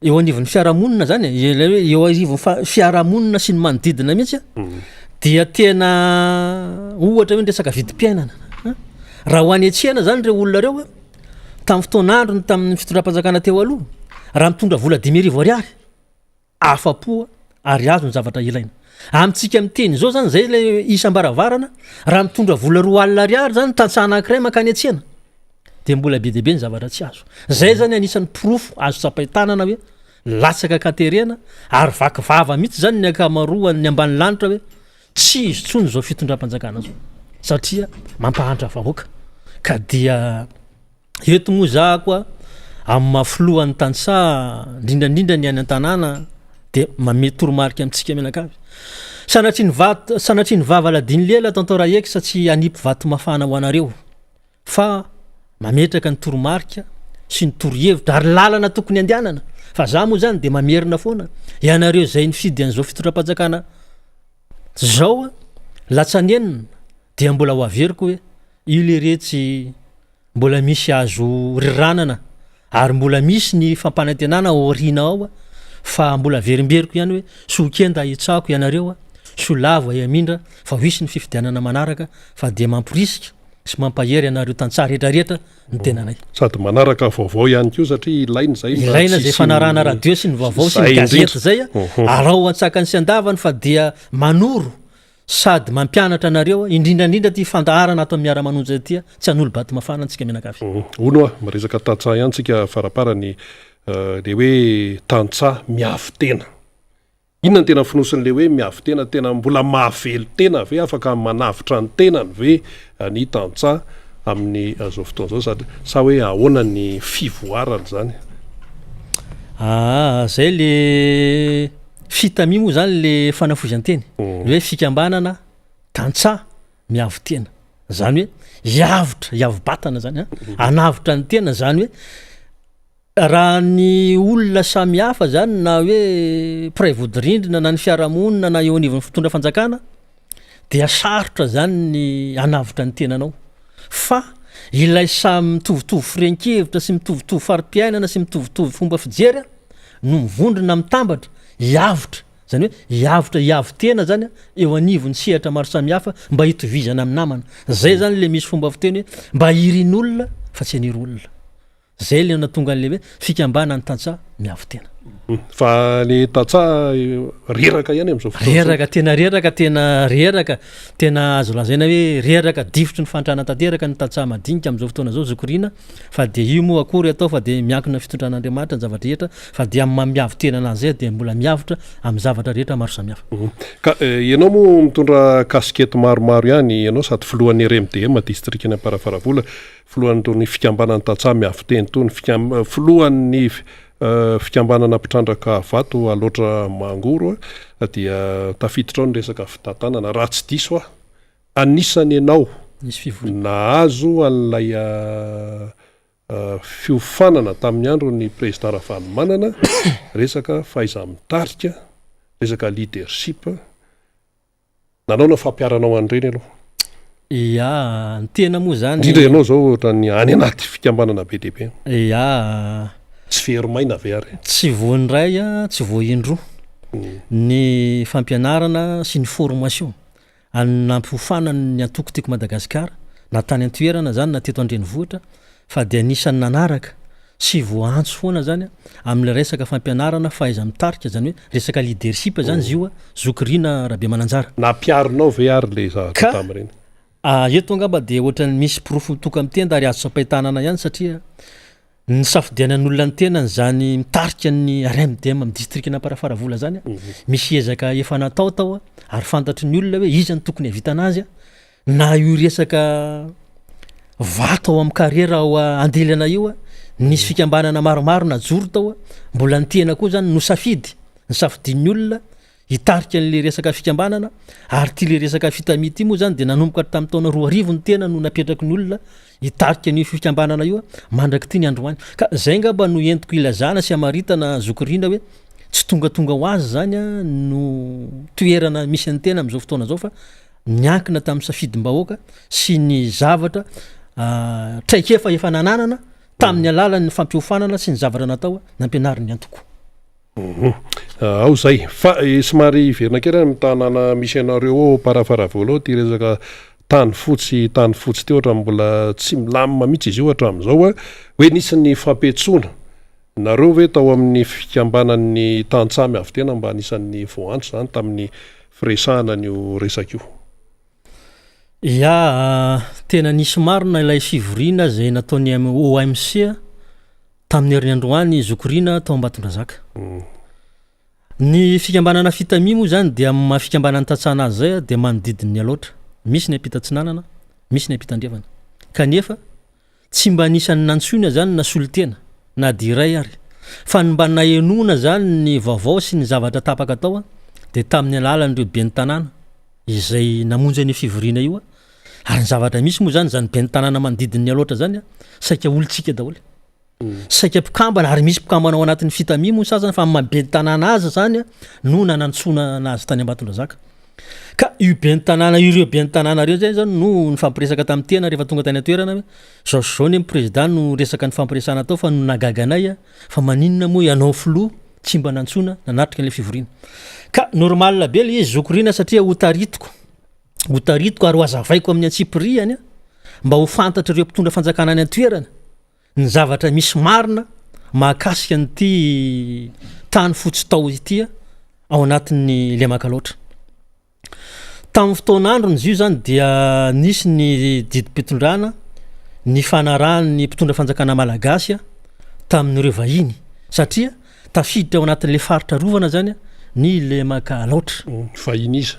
eo anivon'ny fiarahamonina zany e, ilay hoe eo anivon'ny fa- fiarahamonina sy ny manodidina mihitsy a, dia tena ohatra hoe ny resaka vidim-piainana an, raha ho any an-tsena zany ireo olona ireo a, tamin'ny fotoan'androny tamin'ny fitondram-panjakana teo aloha, raha mitondra vola 5000 ariary, afa-po ary azo ny zavatra ilaina. Amintsika miteny izao zany, zay ilay isam-baravarana, raha mitondra vola 20 ariary zany tantsaha anankiray mankany an-tsena de mbola be dia be ny zavatra tsy azo. Zay zany anisan'ny porofo azo tsapain-tanana hoe latsaka an-katerena ary vaky vava mihitsy zany ny ankamaroan'ny ambanilanitra hoe tsy izy intsony izao fitondram-panjakana izao satria mampahantra vahoaka ka dia Eto moa za koa amin'ny maha filohan'ny tantsaha indrindra indrindra ny any an-tanàna. Dia manome toromarika amintsika mianakavy. Sanatria ny vato, sanatria ny vava ladin'ny lela Tonton Raex tsy hanipy vato mafana ho anareo fa mametraka ny toromarika sy ny torohevitra ary lalana tokony andehanana. Fa za moa zany dia mamerina foana, ianareo izay nifidy an'izao fitondram-panjakana zao latsa-nenina dia mbola ho averiko hoe io leretsy Mbola misy azo riranana ary mbola misy ny fampanantenana ao aoriana ao fa mbola averimberiko ihany hoe soa kenda hitsako ianareo, soa lava hiamindra fa ho hisy ny fifidianana manaraka fa dia mamporisika sy mampahery anareo tantsaha rehetra rehetra ny tenanay. Sady manaraka vaovao ihany koa satria ilaina izay mba Ilaina izay fanarahana radio sy ny vaovao sy ny gazety izay, araho antsakany sy andavany fa dia manoro Sady mampianatra anareo, indrindra indrindra ity fandaharana ato amin'ny Miara-manonja ity, tsy hanolo-bato mafana antsika mianakavy. Hono hoa, miresaka tantsaha ihany tsika faraparany, le hoe tantsaha miavo-tena. Inona no tena fonosin'le hoe miavo-tena? Tena mbola mahavelo-tena ve, afaka manavotra ny tenany ve ny tantsaha amin'izao fotoana izao sa sa hoe ahoana ny fivoarany izany? Aa, zay le Fitami moa zany le fanafohizan-teny, ny hoe fikambanana tantsaha miavo-tena, zany hoe hiavotra, hiavo-batana zany an, hanavotra ny tena, zany hoe raha ny olona samy hafa zany na hoe mpiray vodirindrina na ny fiarahamonina na eo anivon'ny fitondra fanjakana dia sarotra zany ny hanavotra ny tenanao fa ilay samy mitovitovy firehan-kevitra sy mitovitovy fari-piainana sy mitovitovy fomba fijery no mivondrona mitambatra hiavotra, zany hoe hiavotra hiavo-tena zany eo anivon'ny sehatra maro samihafa mba hitovizana amin'ny namana, zay zany le misy fomba fiteny hoe mba irin'olona fa tsy haniry olona. Zay le nahatonga an'le hoe fikambanan'ny tantsaha miavo-tena. Fa ny tantsaha reraka ihany amin'izao fotoana izao. Reraka, tena reraka, tena reraka, tena azo lazaina hoe reraka, difotry ny fahantrana tanteraka ny tantsaha madinika amin'izao fotoana izao zoky Rina, fa dia io moa akory atao fa dia miankina amin'ny fitondran'Andriamanitra ny zavatra rehetra, fa dia amin'ny maha miavo-tena anazy izay dia mbola miavotra amin'ny zavatra rehetra maro samihafa. Ka ianao moa mitondra casquette maromaro ihany, ianao sady filohan'ny RMDM distrikan'i Amparafaravola, Filohan'itony fikambanan'ny tantsaha miavoteny itony, filohan'ny fikambanana mpitrandraka vato Alaotra Mangoro dia tafiditra ao ny resaka fitantanana. Raha tsy diso aho, anisany ianao nahazo an'ilay fiofanana tamin'ny andron'ny Président Ravalomanana, resaka fahaiza-mitarika, resaka leadership. Nanaona fampiharanao an'ireny aloha? Ia, ny tena moa zany. Indrindra ianao zao ohatran'ny any anaty fikambanana be dia be. Ia. Tsy very maina ve ary? Tsy vao indray, tsy vao indroa ny fampianarana sy ny formation an'ny nampiofanana ny antoko Tiako Madagasikara na tany an-toerana zany na teto an-drenivohitra fa dia anisan'ny nanaraka sy voaantso foana zany amin'ilay resaka fampianarana fahaiza-mitarika zany hoe resaka leadership zany izy io zoky Rina Rabemananjara. Nampiharinao ve ary le zavatra tamin'ireny? Ka eto angamba dia ohatran'ny misy porofo mitoka-mitenda ary azo tsapain-tanana ihany satria ny nisafidianan'olona ny tenany zany mitarika ny RMDM amin'ny distrikan'Amparafaravola zany misy ezaka efa natao tao ary fantatry ny olona hoe iza no tokony hahavita anazy Na io resaka vato ao amin'ny carrière ao Andelana io, nisy fikambanana maromaro najoro tao, mbola ny tena koa zany nosafidy, nosafidian'ny olona hitarika an'le resaka fikambanana, ary ity le resaka Fitami ity moa zany de nanomboka tamin'ny taona 2000 ny tena no napetraky ny olona hitarika an'io fikambanana io mandrak'ity ny androany. Ka zay ngamba no entiko ilazana sy hamaritana zoky Rina hoe tsy tongatonga ho azy zany no toerana misy an'ny tena amin'izao fotoana izao fa niankina tamin'ny safidim-bahoaka sy ny zavatra traikefa efa nananana tamin'ny alalan'ny fampiofanana sy ny zavatra natao nampianarin'ny antoko. Ao izay. Fa somary hiverina kely any amin'ny tanàna misy anareo ao Amparafaravola ao ity resaka tany fotsy tany fotsy ity ohatran'ny mbola tsy milamina mihitsy izy io hatramin'izao hoe nisy ny fampiantsoana Nareo ve tao amin'ny fikambanan'ny tantsaha miavotena mba anisan'ny voaantso izany tamin'ny firesahana an'io resaka io? Ya, tena nisy marina ilay fivoriana izay nataon'ny OMC tamin'ny herinandroany zoky Rina tao Ambatondrazaka. Ny fikambanana Fitami moa izany dia amin'ny maha fikambanan'ny tantsaha anazy izay dia manodidina ny Alaotra. Misy ny ampita atsinanana, misy ny ampita andrefana. Kanefa Tsy mba anisan'ny nantsoina izany na solontena, na dia iray ary. Fa ny mba nahenoana zany ny vaovao sy ny zavatra tapaka tao dia tamin'ny alalan'ireo ben'ny tanàna izay namonjy an'io fivoriana io ary ny zavatra misy moa zany zany ben'ny tanàna manodidina ny Alaotra zany saika olontsika daholo. Saika mpikambana ary misy mpikambana ao anatin'ny Fitami moa ny sasany fa amin'ny maha ben'ny tanàna azy zany no nanantsoana anazy tany Ambatondrazaka. Ka io ben'ny tanàna ireo ben'ny tanàna ireo zay zany no nifampiresaka tamin'ny tena rehefa tonga tany an-toerana hoe zao sy zao anie ny président no resaka nifampiresahana tao fa no nahagaga anay fa maninona moa ianao filoha tsy mba nantsoina nanatrika an'ilay fivoriana. Ka normal be le izy zoky Rina satria ho taritiko, ho taritiko ary ho azavaiko amin'ny antsipirihany mba ho fantatr'ireo mpitondra fanjakana any an-toerana ny zavatra misy marina mahakasika an'ity tany fotsy tao ity ao anatin'ny lemaka loatra. Tamin'ny fotoan'androny izy io zany dia nisy ny didim-pitondrana nifanarahan'ny mpitondra fanjakana malagasy tamin'ireo vahiny satria Tafiditra ao anatin'ilay faritra arovana zany ny lemaka Alaotra. Vahiny iza?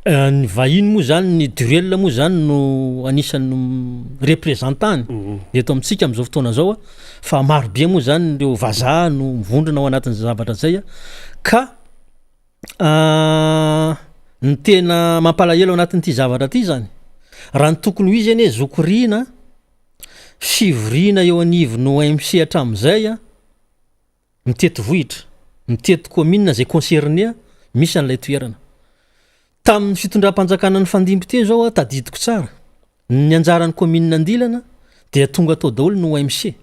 Ny vahiny moa zany, ny Durel moa zany no anisan'ny représentant-ny eto amintsika amin'izao fotoana izao fa maro be moa zany ireo vazaha no mivondrona ao anatin'izay zavatra zay ka ny tena mampalahelo anatin'ity zavatra ity zany, raha ny tokony ho izy anie zoky Rina, fivoriana eo anivon'ny OMC hatramin'izay an, mitety vohitra, mitety commune izay concerné misy an'ilay toerana. Tamin'ny fitondram-panjakana nifandimby teo izao aho tadidiko tsara, ny anjaran'ny commune Andilana dia tonga tao daholo ny OMC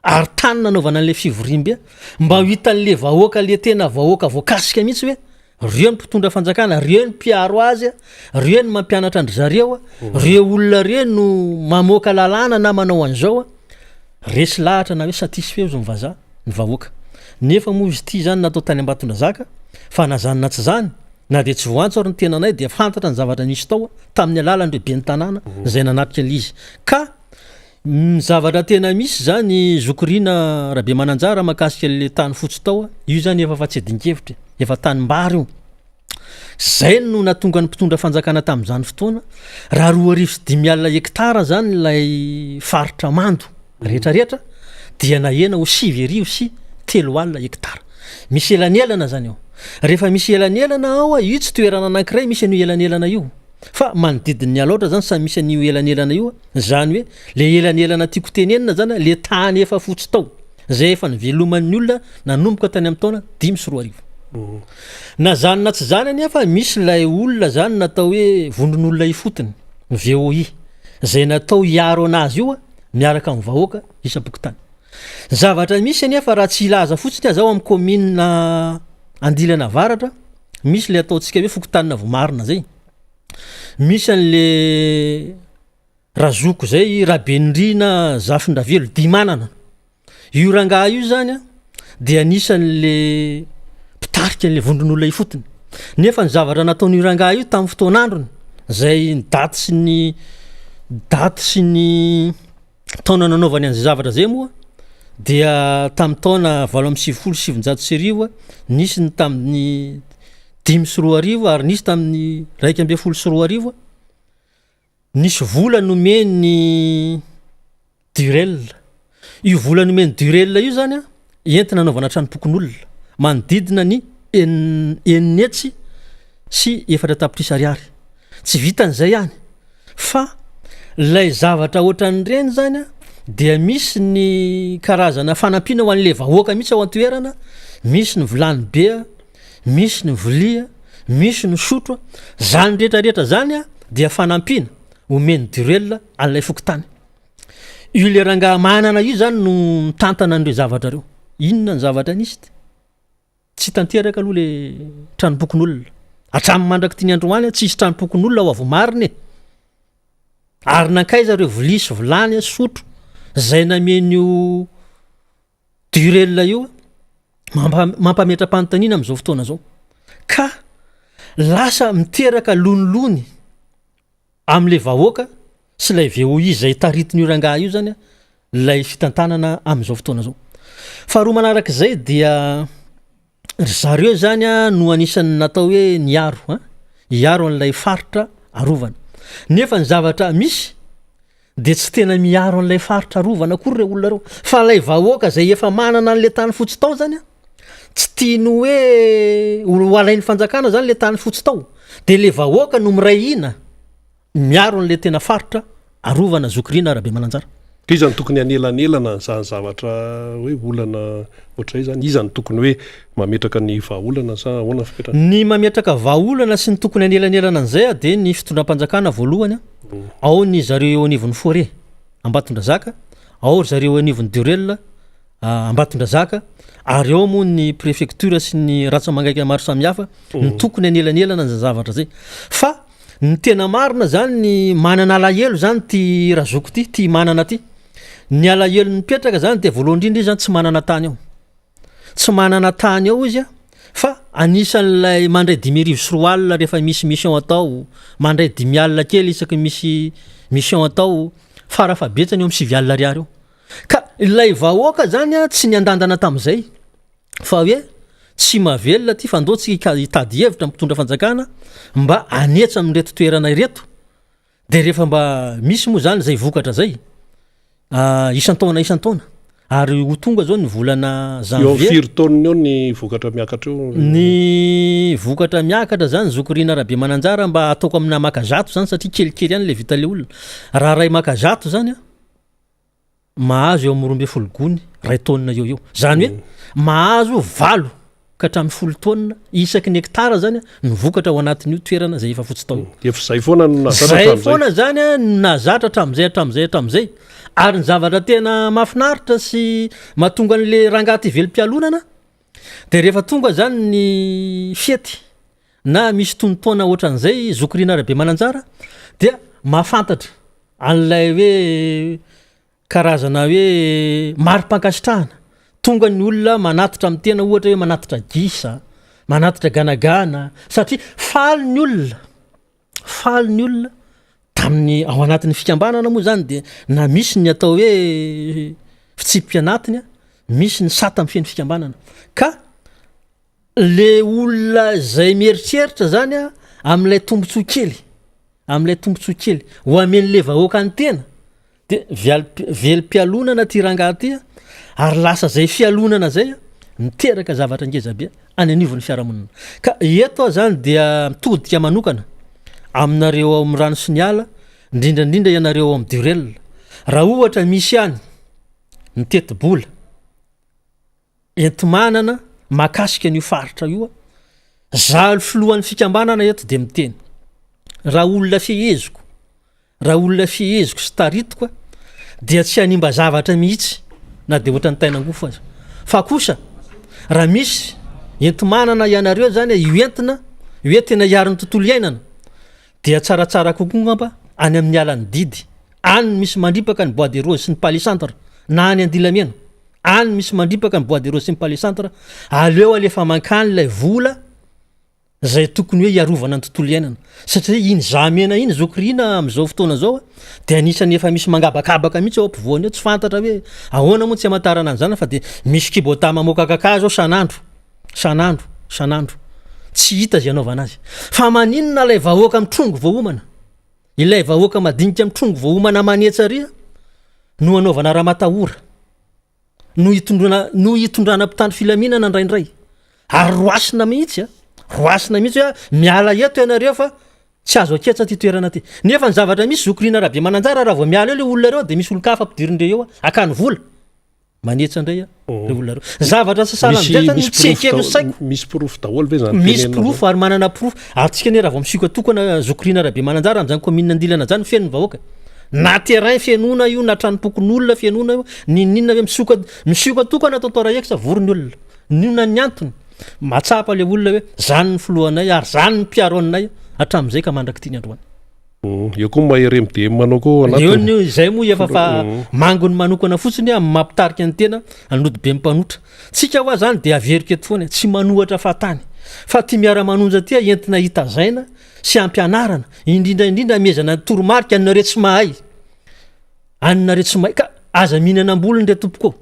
ary tany nanaovana an'ilay fivoriambe mba ho hitan'le vahoaka le tena vahoaka voakasika mihitsy hoe reo ny mpitondra fanjakana, reo ny mpiaro azy, reo ny mampianatra an-dry zareo, reo olona reo no mamoaka lalàna na manao an'izao. Resy lahatra na hoe satisfait ozy ny vazaha, ny vahoaka. Nefa moa izy ity zany natao tany Ambatondrazaka fa na zany na tsy zany, na dia tsy voantso ary ny tenanay dia fantatra ny zavatra nisy tao tamin'ny alalan'ireo ben'ny tanàna izay nanatrika ilay izy. Ka ny zavatra tena misy zany zoky Rina Rabemananjara mahakasika an'ilay tany fotsy tao, io zany efa fa tsy adin-kevitra e, efa tanimbary io. Zay no nahatonga ny mpitondra fanjakana tamin'izany fotoana, raha 25 alina hektara zany ilay faritra mando rehetrarehetra dia nahena ho 309 hektara. Misy elanelana zany ao. Rehefa misy elanelana ao, io tsy toerana anankiray misy an'io elanelana io fa manodidin'ny Alaotra zany samy misy an'io elanelana io, zany hoe le elanelana tiako tenenina zany le tany efa fotsy tao. izay efa niveloman'ny olona nanomboka tany amin'ny taona 2005. Na zany na tsy zany anefa misy ilay olona zany natao hoe vondron'olona ifotony, VOI, izay natao hiaro anazy io miaraka amin'ny vahoaka isam-pokontany. Ny zavatra misy anefa raha tsy hilaza fotsiny aza ao amin'ny kaominina Andilana Avaratra, misy ilay ataontsika hoe fokontanina Voamarina zay, misy an'le Razoko zay Rabenirina Zafindravelo Dimanana. Io rangahy io zany a dia anisan'le mpitarika an'le vondron'olona ifotony. Nefa ny zavatra nataon'io rangahy io tamin'ny fotoan'androny zay ny daty sy ny daty sy ny taona nanaovany an'izay zavatra zay moa dia tamin'ny taona 1998, nisy ny tamin'ny 2005 ary nisy tamin'ny 2011. Nisy vola nomen'i Durel. Io vola nomen'i Durel io zany an, entina anaovana tranom-pokonolona manodidina ny en- enina hetsy sy efatra tapitrisa ariary. Tsy vitan'izay ihany fa lay zavatra ohatran'ireny zany an dia misy ny karazana fanampiana ho an'le vahoaka mihitsy ao an-toerana, misy ny vilany be, misy ny vilia, misy ny sotro, zany rehetra rehetra zany dia fanampiana omen'i Durel an'ilay fokontany. Io le rangahy manana io zany no mitantana an'ireo zavatra ireo. Inona ny zavatra nisy? Tsy tanteraka aloha le tranompokonolona. Hatramin'ny mandrak'ity ny androany tsisy tranompokonolona ao Avomarina e. Ary nankaiza ireo vilia sy vilany, sotro zay namen'io Durel io mampametra-panontaniana amin'izao fotoana izao ka lasa miteraka lonilony amin'ilay vahoaka sy ilay VOI izay taritin'io rangahy io zany ilay fitantanana amin'izao fotoana izao. Faharoa manarak'izay dia ry zareo zany no anisan'ny natao hoe niaro an, hiaro an'ilay faritra arovana. Nefa ny zavatra misy. dia tsy tena miaro an'ilay faritra arovana akory ireo olona ireo fa ilay vahoaka izay efa manana an'ilay tany fotsy tao zany a, tsy tiany hoe ho alain'ny fanjakana zany le tany fotsy tao de le vahoaka no miray hina miaro an'ilay tena faritra arovana zoky Rina Rabemananjara. Ka iza no tokony hanelanelana an'izany zavatra hoe olana ohatr'izay zany? Iza no tokony hoe mametraka ny vahaolana sa ahoana ny fipetrany? Ny mametraka vahaolana sy ny tokony hanelanelana an'izay dia ny fitondram-panjakana voalohany, ao ny zareo eo anivon'ny forêt Ambatondrazaka, ao ry zareo eo anivon'ny Durel Ambatondrazaka, ary ao moa ny préfecture sy ny ratsa-mangaika maro samihafa no tokony hanelanelana an'izay zavatra izay. Fa ny tena marina zany ny manana alahelo zany ty razoky ty, ty manana ty, ny alahelo mipetraka zany dia voalohany indrindra izy zany tsy manana tany ao, tsy manana tany ao izy a, fa anisan'ilay mandray 2005 rehefa misy mission atao, mandray dimy alina kely isaky ny misy mission atao, farafahabetsany eo amin'ny 90 ariary eo. Ka ilay vahoaka zany a tsy niandandana tamin'izay fa hoe tsy mahavelona ty fa ndao tsika hitady hevitra mpitondra fanjakana mba hanetsa amin'ireto toerana ireto de rehefa mba misy moa zany zay vokatra zay isan-taona isan-taona ary ho tonga zao ny volana Eo amin'ny janvier firy taonina eo ny vokatra miakatra eo? Ny vokatra miakatra zany zoky Rina Rabemananjara mba ataoko amina maka zato zany satria kelikely ihany le vita le olona raha ray maka zato zany a mahazo eo amin'ny 12 gony ray taonina eo eo zany hoe mahazo valo ka hatramin'ny folo taonina isaky ny hektara zany ny vokatra ao anatin'io toerana zay efa fotsy tao io. Efa zay foana no nahazatra Zay hatramin'izay. foana zany a no nahazatra hatramin'izay hatramin'izay hatramin'izay ary ny zavatra tena mahafinaritra sy mahatonga an'le rangahy ty velom-pialonana de rehefa tonga zany ny fety na misy tonon-taona ohatran'izay zoky Rina Rabemananjara dia mahafantatra an'ilay hoe karazana hoe mari-pankasitrahana, tonga ny olona manatitra amin'ny tena ohatra hoe manatitra gisa, manatitra ganagana satria faly ny olona, faly ny olona tamin'ny ao anatin'ny fikambanana moa zany de na misy ny atao hoe fitsipika anatiny a, misy ny sata mifehy ny fikambanana ka Le olona izay mieritreritra zany a amin'ilay tombontsoa kely, amin'ilay tombontsoa kely ho amen'le vahoaka ny tena de vial- velom-pialonana ty rangahy ty a, ary lasa zay fialonana zay a miteraka zavatra ngeza be any anivon'ny fiarahamonina. Ka eto aho zany dia mitodika manokana aminareo ao amin'ny rano sy ny ala, indrindra indrindra ianareo ao amin'ny Durel, raha ohatra misy any ny tetibola, enti-manana mahakasika an'io faritra io, za filohan'ny fikambanana eto de miteny, raha olona feheziko, raha olona feheziko sy taritiko dia tsy hanimba zavatra mihitsy na de ohatran'ny tain'angofo aza, fa kosa raha misy enti-manana ianareo zany io entina hoe tena hiaro ny tontolo iainana dia tsaratsara kokoa ngamba any amin'ny alan'ny didy, any no misy mandripaka ny bois de rose sy ny palissandre na any Andilamena. Any misy mandripaka ny bois de rose sy ny palissandre, aleo alefa mankany ilay vola zay tokony hoe hiarovana ny tontolo iainana, satria iny zahamena iny zoky Rina amin'izao fotoana izao de anisan'ny efa misy mangabakabaka mihitsy ao ampovoany ao, tsy fantatra hoe ahoana moa tsy hamantarana an'izany fa de misy kibota mamoaka kakazo ao san'andro, san'andro, san'andro, tsy hita izay anaovana azy. Fa maninona ilay vahoaka mitrongy vao homana, ilay vahoaka madinika mitrongy vao homana manetsa ary no anaovana ramatahora? no hitondrona no hitondrana mpitandro filaminana indraindray ary roasina mihitsy a roasina mihitsy hoe miala eto ianareo fa tsy azo aketsa ty toerana ty nefa ny zavatra misy zoky Rina Rabemananjara raha vao miala eo le olona reo de misy olon-kafa ampidirindreo eo a akany vola manetsa indray a le olona reo zavatra tsy sahala Misy amin'izay zany misy tsy porofo ekeko ny daholo saiko misy porofo daholo ve zany misy tenenina zao? porofo ary manana porofo ary tsika anie raha vao misioka tokana zoky Rina Rabemananjara amin'izany commune Andilana zany feno ny vahoaka Na terrain fenoina io na tranompokonolona fenoina io, n'inon'inona hoe misioka misioka tokana tonton Rahex vory ny olona. N'inona ny antony? Mahatsapa le olona hoe zany ny filohanay ary zany ny mpiaro anay hatramin'izay ka mandrak'ity ny androany. Eo koa ny maha RMDM anao koa ao anatiny. Eo ny izay moa efa fa mangony manokana fotsiny amin'ny maha mpitarika ny tena an'ody mpanotra. Tsika hoa zany dia averiko eto foana, tsy manohatra fahatany fa ty miara-manonja ty entina hitazaina sy ampianarana, indrindra indrindra amezana toromarika anareo tsy mahay, anareo tsy mahay ka aza mihinana ambolony re tompoko ô,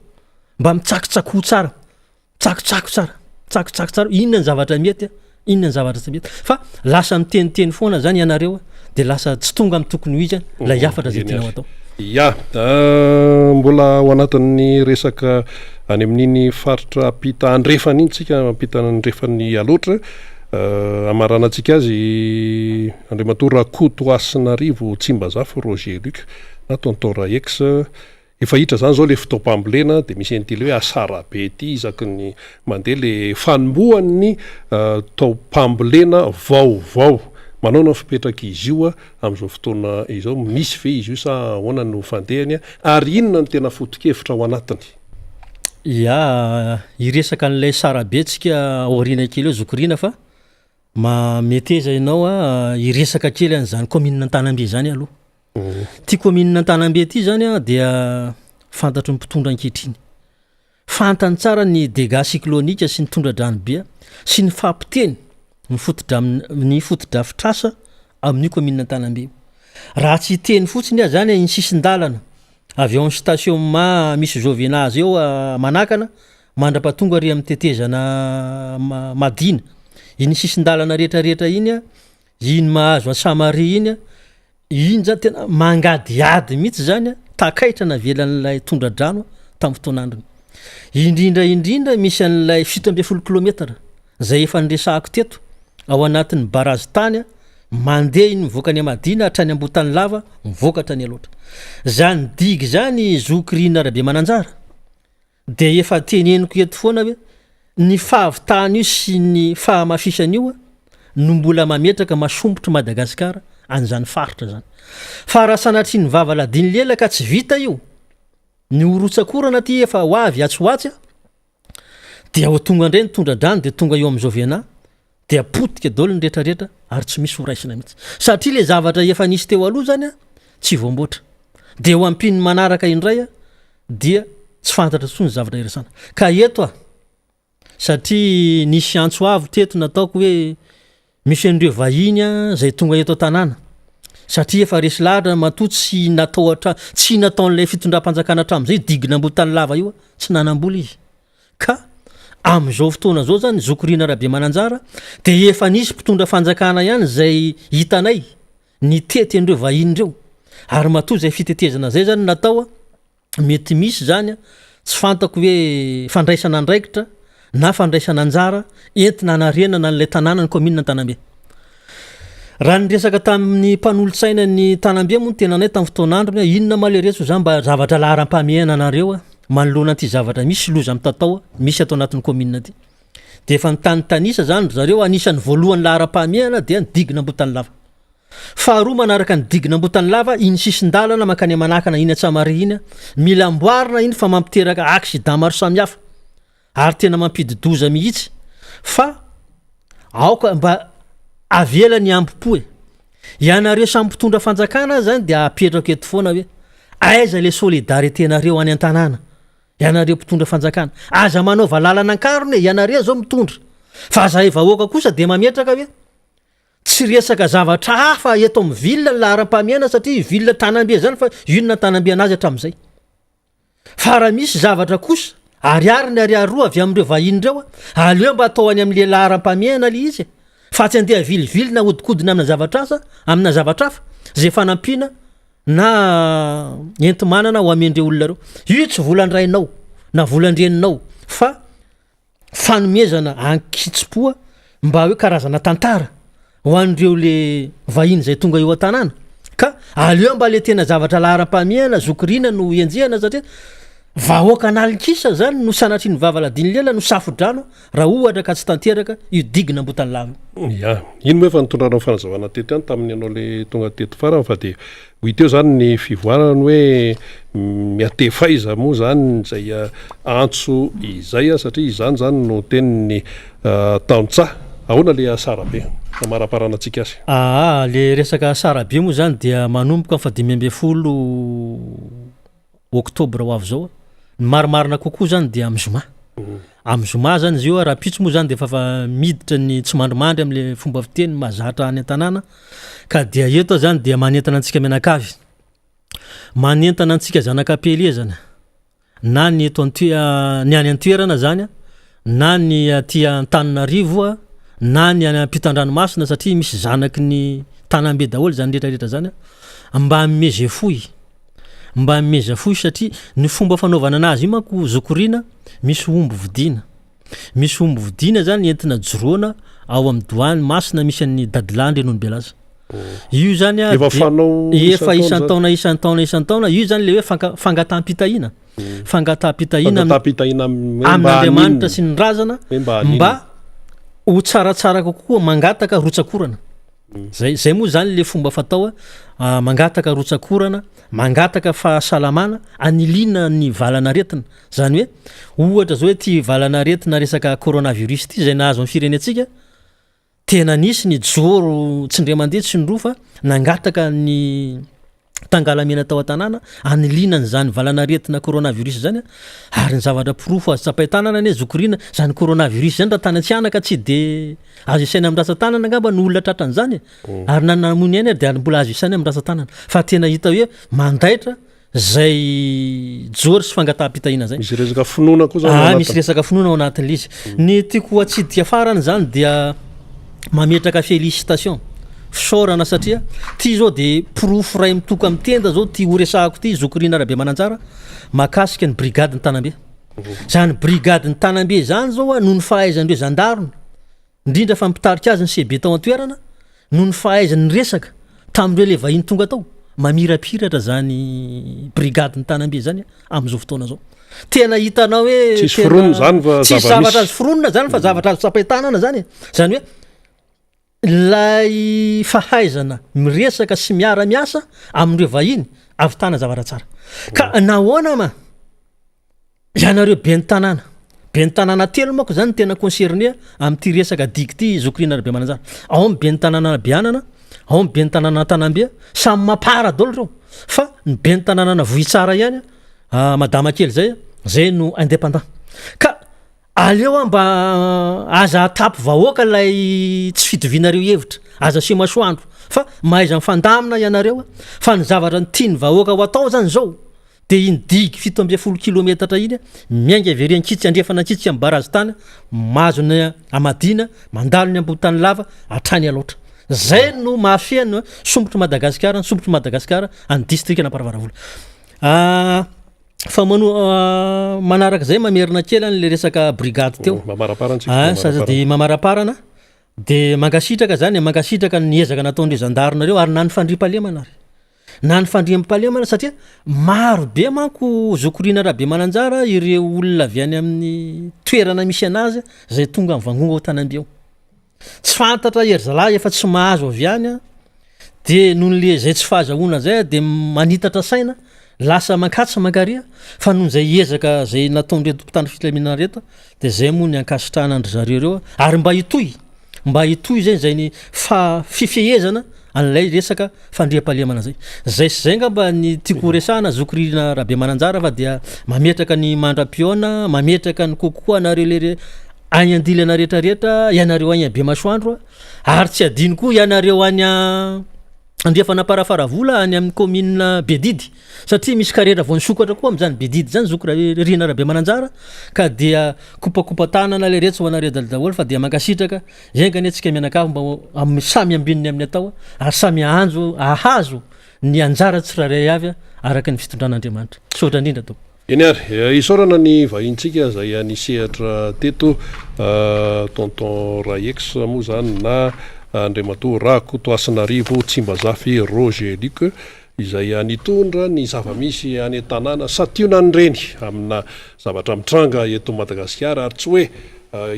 mba mitsakotsakoa tsara, mitsakotsako tsara, mitsakotsako tsara, inona ny zavatra mety a, inona ny zavatra tsy mety, fa lasa miteniteny foana zany ianareo a, de lasa tsy tonga amin'ny tokony ho izy a, ilay hafatra zay tianao atao. Ya, mbola ao anatin'ny resaka any amin'iny faritra ampita andrefana iny tsika, ampita andrefan'ny Alaotra. Hamaranantsika azy Andriamatoa Rakotohasinarivo Tsimbazafy Roger Luc na Tonton Raex. Efa hitra zany zao le fotoam-pambolena de misy an'ity le hoe asarabe ity isaky ny mandeha le fanombohan'ny taom-pambolena vaovao. Manaona ny fipetrak'izy io amin'izao fotoana izao? Misy ve izy io sa ahoana no fandehany ary inona no tena foto-kevitra ao anatiny? Ya, hiresaka an'ilay sarabe tsika aoriana kely eo zoky Rina fa ma meteza ianao hiresaka kely an'izany kaominina Antanambe izany aloha. Ity kaominina Antanambe ity zany a dia fantatry ny mpitondra ankehitriny. Fantany tsara ny dégâts cycloniques sy ny tondra-drano be sy ny fahapotehiny ny fotodram- ny fotodrafitrasa amin'io kaominina Antanambe io. Raha tsy hiteny fotsiny aho zany iny sisin-dalana avy ao amin'ny stationnement misy Jovenaz eo Manakana mandra-pahatonga ary amin'ny tetezana Madina, iny sisin-dalana rehetrarehetra iny a, iny mahazo an'i Samaria iny a, Iny zany tena mangadihady mihitsy zany a, takaitra navelan'ilay tondra-drano tamin'ny fotoan'androny. Indrindra indrindra misy an'ilay 17 kilometatra zay efa niresahako teto ao anatin'ny barazy tany a, mandeha iny mivoaka any Madina hatrany Ambohitanilava mivoaka hatrany Alaotra. Zany digue zany zoky Rina Rabemananjara. Dia efa teneniko eto foana hoe ny fahavitan'io sy ny fahamafisan'io no mbola mametraka masombotry Madagasikara an'izany faritra izany. Fa raha sanatria ny vava ladin'ny lela ka tsy vita io, ny ho rotsak'orana aty efa ho avy atsy ho atsy, dia ho tonga indray ny tondra-drano dia tonga eo amin'ny Jovena, dia potika daholo ny retraretra ary tsy misy ho raisina mihitsy satria le zavatra efa nisy teo aloha zany a tsy voamboatra dia ho ampian'ny manaraka indray a dia tsy fantatra intsony ny zavatra iraisana ka eto a satria nisy antso avo teto nataoko hoe misy an'ireo vahiny a zay tonga eto an-tanàna satria efa resy lahatra matoa tsy natao hatra tsy nataon'ilay fitondram-panjakana hatramin'izay digina ambony tany lava io a tsy nanam-bola izy Ka amin'izao fotoana izao zany zoky Rina Rabemananjara dia efa nisy mpitondra fanjakana ihany izay hitanay nitety an'ireo vahiny ireo ary matoa izay fitetezana izay zany natao mety misy zany tsy fantako hoe fandraisana andraikitra na fandraisana anjara entina hanarenana an'ilay tanàna ny kaominina Antanambe. Raha niresaka tamin'ny mpanolotsaina ny Tanambe moa ny tenanay tamin'ny fotoan'androny hoe inona ma leretso zany mba zavatra laharam-pahamehana anareo manoloana an'ity zavatra misy loza mitatao misy ato anatin'ny kaominina ity. Dia efa nitanitanisa zany ry zareo anisan'ny voalohany laharam-pahamehana dia ny digue n'Ambohitanilava. Faharoa manaraka ny digue n'Ambohitanilava iny sisin-dalana mankany Manakana iny Antsamariha iny mila amboarina iny fa mampiteraka accident maro samihafa. ary tena mampidi-doza mihitsy fa aoka mba avela ny ambo-po e! Ianareo samy mpitondra fanjakana aza zany dia apetrako eto foana hoe aiza le solidarité-nareo any an-tanàna? Ianareo mpitondra fanjakana, aza manaova lalana an-karona e, ianareo zao mitondra fa zahay vahoaka kosa dia mametraka hoe tsy resaka zavatra hafa eto amin'ny ville ny laharam-pahamehana satria ville Tanambe zany fa inona Tanambe anazy hatramin'izay? Fa raha misy zavatra kosa, ariary ny ariary roa avy amin'ireo vahiny ireo, aleo mba atao any amin'ilay laharam-pahamehana ilay izy e! Fa tsy andeha avilivily na ahodikodina amina zavatra asa, amina zavatra hafa, izay fanampiana na enti-manana ho amen'ireo olona ireo. Io tsy volan-drainao na volan-dreninao fa fanomezana an-kitsim-po mba hoe karazana tantara ho an'ireo le vahiny izay tonga eo an-tanàna ka aleo mba le tena zavatra laharam-pahamehana zoky Rina no enjehana satria vahoaka an'alin-kisa zany no sanatria ny vava ladin'ny lela no safo-drano raha ohatra ka tsy tanteraka io digue n'Ambohitanilava io. Ya, iny moa efa nitondranao fanazavana teto ihany tamin'ny ianao le tonga teto farany fa dia Ho hita eo izany ny fivoarany hoe miatefa aiza moa izany izay antso izay satria izany izany no tenin'ny tantsaha. Ahoana le asarabe hamaraparanantsika azy? Aa, le resaka asarabe moa izany dia manomboka amin'ny faha 15 oktobra ho avy izao. Ny marimarina kokoa izany dia amin'ny zoma. Amin'ny zoma izany izy io, rahampitso moa izany dia efa miditra ny tsimandrimandry amin'ilay fomba fiteny mahazatra any an-tanàna. Ka dia eto aho izany dia manentana antsika mianakavy, manentana antsika zanak'ampielezana, na ny eto an-toe- ny any an-toerana izany na ny aty Antananarivo na ny any ampitan-dranomasina satria misy zanaky ny tanambe daholo izany rehetra rehetra izany, mba hanome izay fohy. Mba meza fohy satria ny fomba fanaovana anazy io manko zokorina misy omby vidiana. Misy omby vidiana zany entina joroana ao amin'ny doany masina misy an'ny Dadilahy Andrianonibelaza. Io zany a Efa fanao efa isan-taona isan-taona isan-taona io zany le hoe fanka- fangataham-pitahiana. Fangataham-pitahiana am- Fangataham-pitahiana am- hoe mba amin'Andriamanitra haninona? sy ny razana Hoe mba haninona? mba ho tsaratsara kokoa mangataka rotsakorana. Zay zay moa zany le fomba fatao a, mangataka rotsakorana, mangataka fahasalamana aniliana ny valanaretina. Zany hoe ohatra zao hoe ty valanaretina resaka coronavirus ty zay nahazo ny firenentsika, tena nisy ny joro tsy indray mandeha tsy indroa fa nangataka ny tangalamena tao an-tanàna aniliana an'izany valanaretina coronavirus zany ary ny zavatra porofo azo tsapain-tanana anie zoky rina zany coronavirus zany raha tany Antsihanaka tsy de azo isaina amin'ny ratsan-tanana angamba ny olona tratran'izany e ary na namoy ny ainy ary de ary mbola azo isaina amin'ny ratsan-tanana fa tena hita hoe mandaitra zay jory sy fangataham-pitahiana zay. Misy resaka finoana koa zany ao Ah, anatiny. misy resaka finoana ao anatin'ilay izy. Ny tiako hatsidika farany zany dia mametraka félicitation, fisaorana satria ty zao de porofo iray mitoka amin'ny tenda zao ty horesahako ty zoky Rina Rabemananjara mahakasika ny brigade ny Tanambe. Zany brigade ny Tanambe zany zao a noho ny fahaizan'ireo zandarina indrindra fa ny mpitarika azy ny CB tao an-toerana, noho ny fahaizany niresaka tamin'ireo ilay vahiny tonga tao, mamirapiratra izany brigadin'ny Tanambe izany amin'izao fotoana izao. Tena hitanao hoe Tsisy tena foronina izany fa tsisy zava-misy. zavatra azo foronina izany fa zavatra azo tsapain-tanana izany e. Izany hoe ilay fahaizana miresaka sy miara-miasa amin'ireo vahiny ahavitana zavatra tsara. Ka nahoana ma? Ianareo ben'ny tanàna, ben'ny tanàna telo manko zany no tena concerné amin'ity resaka digue ity zoky Rina Rabemananjara. Ao ny ben'ny tanàna Beanana, ao ny ben'ny tanàna Antanambe, samy mapara daholo ireo fa ny ben'ny tanàna Vohitsara ihany madama kely zay, zay no indépendant. Ka aleo aho mba aza atapy vahoaka ilay tsy fitovianareo hevitra, aza aseho masoandro fa mahaiza mifandamina ianareo fa ny zavatra tian'ny vahoaka ho atao zany zao Dia iny digue 17 kilometatra iny, miainga avy ery Ankitsy andrefana Ankitsy amin'ny barazy tany, mahazo ny Amadina, mandalo ny Ambohitanilava, hatrany Alaotra. Zay no mahafehy ny sombotr'i Madagasikara, ny sombotr'i Madagasikara any distrikan'Amparafaravola. Fa mano manarak'izay mamerina kely an'le resaka brigade teo. Mamaraparana tsika, mamaraparana. Sady mamaraparana, de mankasitraka zany e, mankasitraka ny ezaka nataon'ireo zandarinareo ary na ny fandriampahalemana ary. Na ny fandriampahalemana satria maro be manko zoky Rina Rabemananjara ireo olona avy any amin'ny toerana misy anazy izay tonga mivangongo ao Tanambe ao. Tsy fantatra ery zalahy efa tsy mahazo avy any an, de noho le zay tsy fahazahoana zay de manitatra saina, lasa mankatsy mankaria fa noho izay ezaka zay nataon'ireto mpitandro filaminana ireto de zay moa ny ankasitrahana an-dry zareo ireo ary mba hitohy. Mba hitohy zay zay ny fa fifehezana an'ilay resaka fandriampahalemana zay. Zay sy zay ngamba ny tiako ho resahana zoky Rina Rabemananjara fa dia mametraka ny mandra-pihaona, mametraka ny kokoa anareo le any andilana retraretra, ianareo any Bemasoandro ary tsy adino koa ianareo any Andrefan'Amparafaravola any amin'ny kaominina Bedidy satria misy karera vao nisokatra koa amin'izany Bedidy izany zoky Rina Rabemananjara ka dia kopakopa-tanana le retsy ho anareo daholo fa dia mankasitraka, enga anie tsika mianakavy mba ho amin'ny samy ambininy amin'ny atao ary samy ahanjo ahazo ny anjara tsirairay avy araka ny fitondran'Andriamanitra. Misaotra indrindra tompoko. Eny ary, isaorana ny vahinintsika izay nisehatra teto, Tonton Raex moa izany na Andriamatoa Rakotohasinarivo Tsimbazafy Roger Luc izay nitondra ny zava-misy any an-tanàna santionan'ireny amina zavatra mitranga eto Madagasikara ary tsy hoe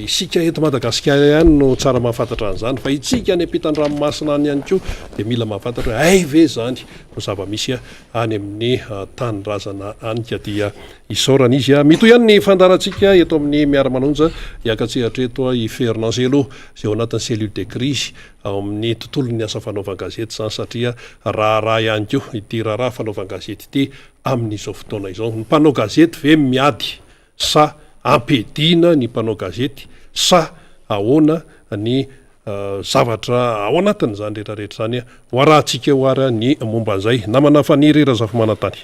isika eto Madagasikara ihany no tsara mahafantatra an'izany fa itsika any ampitan-dranomasina any ihany koa dia mila mahafantatra hoe hay ve izany no zava-misy any amin'ny tanindrazana any ka dia isaorana izy. Mitohy ihany ny fandaharantsika eto amin'ny Miara-manonja. Hiaka-tsehatra eto i Fernand Zelo izay ao anatin'ny cellule de crise ao amin'ny tontolon'ny asa fanaovan-gazety izany satria raharaha ihany koa ity raharaha fanaovan-gazety ity amin'izao fotoana izao. Ny mpanao gazety ve miady sa ampiadiana ny mpanao gazety sa ahoana ny zavatra ao anatin'izany rehetra rehetra izany. Ho arahantsika eo ary ny momba an'izay. Namana Faniry Razafimanantany.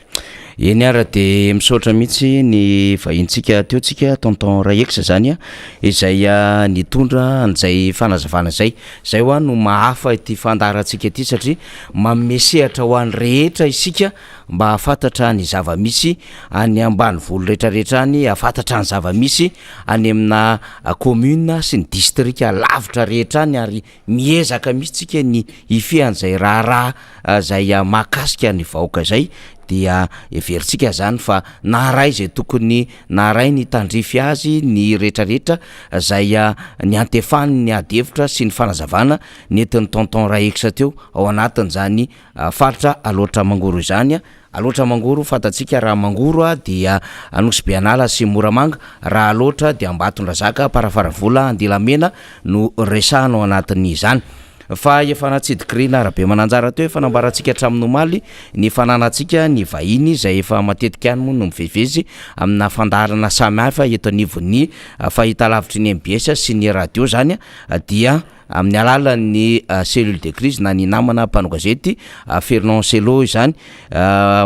Eny ara de misaotra mihitsy ny vahintsika teo tsika tonton Raex zany a, izay nitondra an'izay fanazavana izay, zay hoa no mahafa ity fandaharantsika ity satria manome sehatra ho an'ny rehetra isika mba hahafantatra ny zava-misy any ambanivolo retraretra any, hahafantatra ny zava-misy any amina commune sy ny distrika lavitra rehetra any ary Miezaka mihitsy tsika ny hifehy an'izay raharaha izay mahakasika ny vahoaka izay dia heverintsika zany fa naharay izay tokony naharay ny tandrify azy ny retraretra izay niantefany ny ady hevitra sy ny fanazavana nentin'i Tonton Raex teo ao anatin'izany faritra Alaotra Mangoro izany. Alaotra Mangoro, fantatsika raha Mangoro dia Anosibe An'ala sy Moramanga, raha Alaotra dia Ambatondrazaka, Amparafaravola, Andilamena no resahana ao anatin'izany. Fa efa natsidik'i Rina Rabemananjara teo, efa nambarantsika hatramin'ny omaly ny fananantsika ny vahiny izay efa matetika ihany moa no mivezivezy amina fandaharana samihafa eto anivon'ny fahitalavitry ny mbs sy ny radio izany dia amin'ny alalan'ny cellule de crise na ny namana mpanao gazety Fernand Cello izany.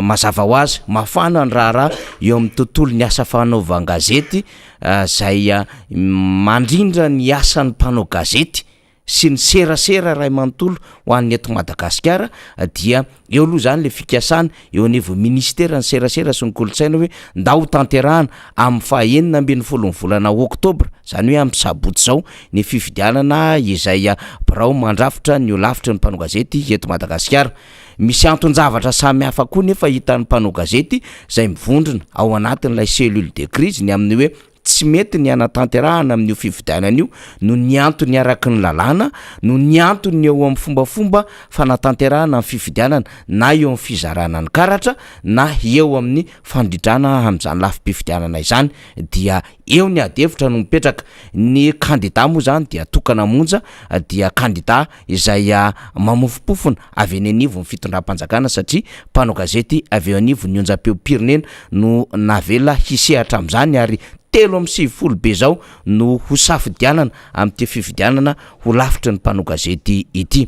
Mazava ho azy, mafana ny raharaha eo amin'ny tontolon'ny asa fanaovan-gazety izay mandrindra ny asan'ny mpanao gazety sy ny serasera iray manontolo ho an'ny eto Madagasikara dia Eo aloha izany ilay fikasana eo anivon'ny minisiteran'ny serasera sy ny kolontsaina hoe ndao ho tanterahana amin'ny faha 16 ny volana oktobra, izany hoe amin'ny sabotsy izao, ny fifidianana izay birao mandrafitra ny holafitry ny mpanao gazety eto Madagasikara. Misy anton-javatra samihafa koa nefa hitan'ny mpanao gazety izay mivondrona ao anatin'ilay cellule de crise ny amin'ny hoe Tsy mety ny hanatanterahana amin'io fifidianana io noho ny antony araky ny lalàna, noho ny antony eo amin'ny fombafomba fanatanterahana ny fifidianana na eo amin'ny fizarana ny karatra na eo amin'ny fandridrana amin'izany lafim-pifidianana izany dia eo ny ady hevitra no mipetraka. Ny kandida moa izany dia tokana monja dia kandida izay mamofompofona avy eny anivon'ny fitondram-panjakana satria mpanao gazety avy eo anivon'ny onjam-peom-pirenena no navela hisehatra amin'izany ary 93 be izao no ho safidianana amin'ity fifidianana ho lafitry ny mpanao gazety ity.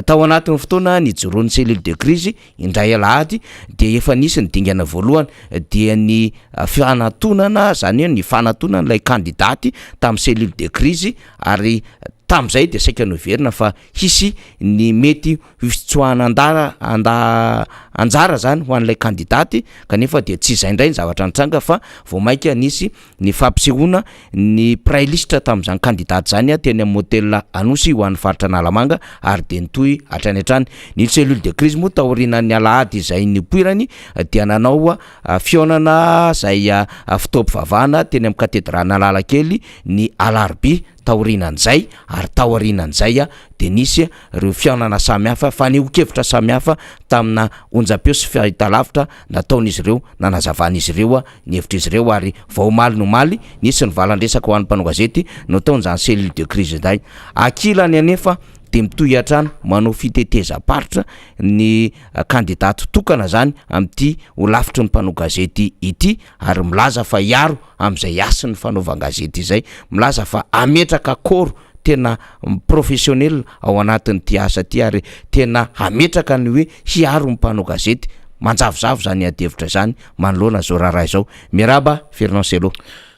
Tao anatin'ny fotoana nijoroan'ny cellule de crise indray alahady dia efa nisy ny dingana voalohany dia ny fanatonana izany hoe ny fanatonana ilay kandidaty tamin'ny cellule de crise ary Tamin'izay dia saika noheverina fa hisy ny mety ho fitsoahana andara anda anjara zany ho an'ilay kandidaty kanefa dia tsy izay indray ny zavatra nitranga fa vao mainka nisy ny fampisehoana ny mpiray lisitra tamin'izany kandidaty izany teny amin'ny motel Anosy ho an'ny faritra Analamanga ary dia nitohy hatrany hatrany. Ny cellule de crise moa taorianan'ny alahady izay nipoirany dia nanao fihaonana izay fotoam-pivavahana teny amin'ny katedraly Analakely ny alarobia Taorianan'izay ary taorianan'izay dia nisy ireo fihaonana samihafa, fanehoan-kevitra samihafa tamina onjam-peo sy fahitalavitra nataon'izy ireo nanazavan'izy ireo ny hevitr'izy ireo ary vao omaly ny omaly nisy ny valan-dresaka ho an'ny mpanao gazety nataon'izany cellule de crise izay. Ankilany anefa dia mitohy hatrany manao fitetezam-paritra ny kandida tokana izany amin'ity holafitry ny mpanao gazety ity ary milaza fa hiaro amin'izay hasin'ny fanaovan-gazety izay, milaza fa hametraka corps tena professionnel ao anatin'ity asa ity ary tena hametraka ny hoe hiaro ny mpanao gazety. Manjavozavo izany adihevitra izany manoloana izao raharaha izao. Miarahaba Fernand Cello.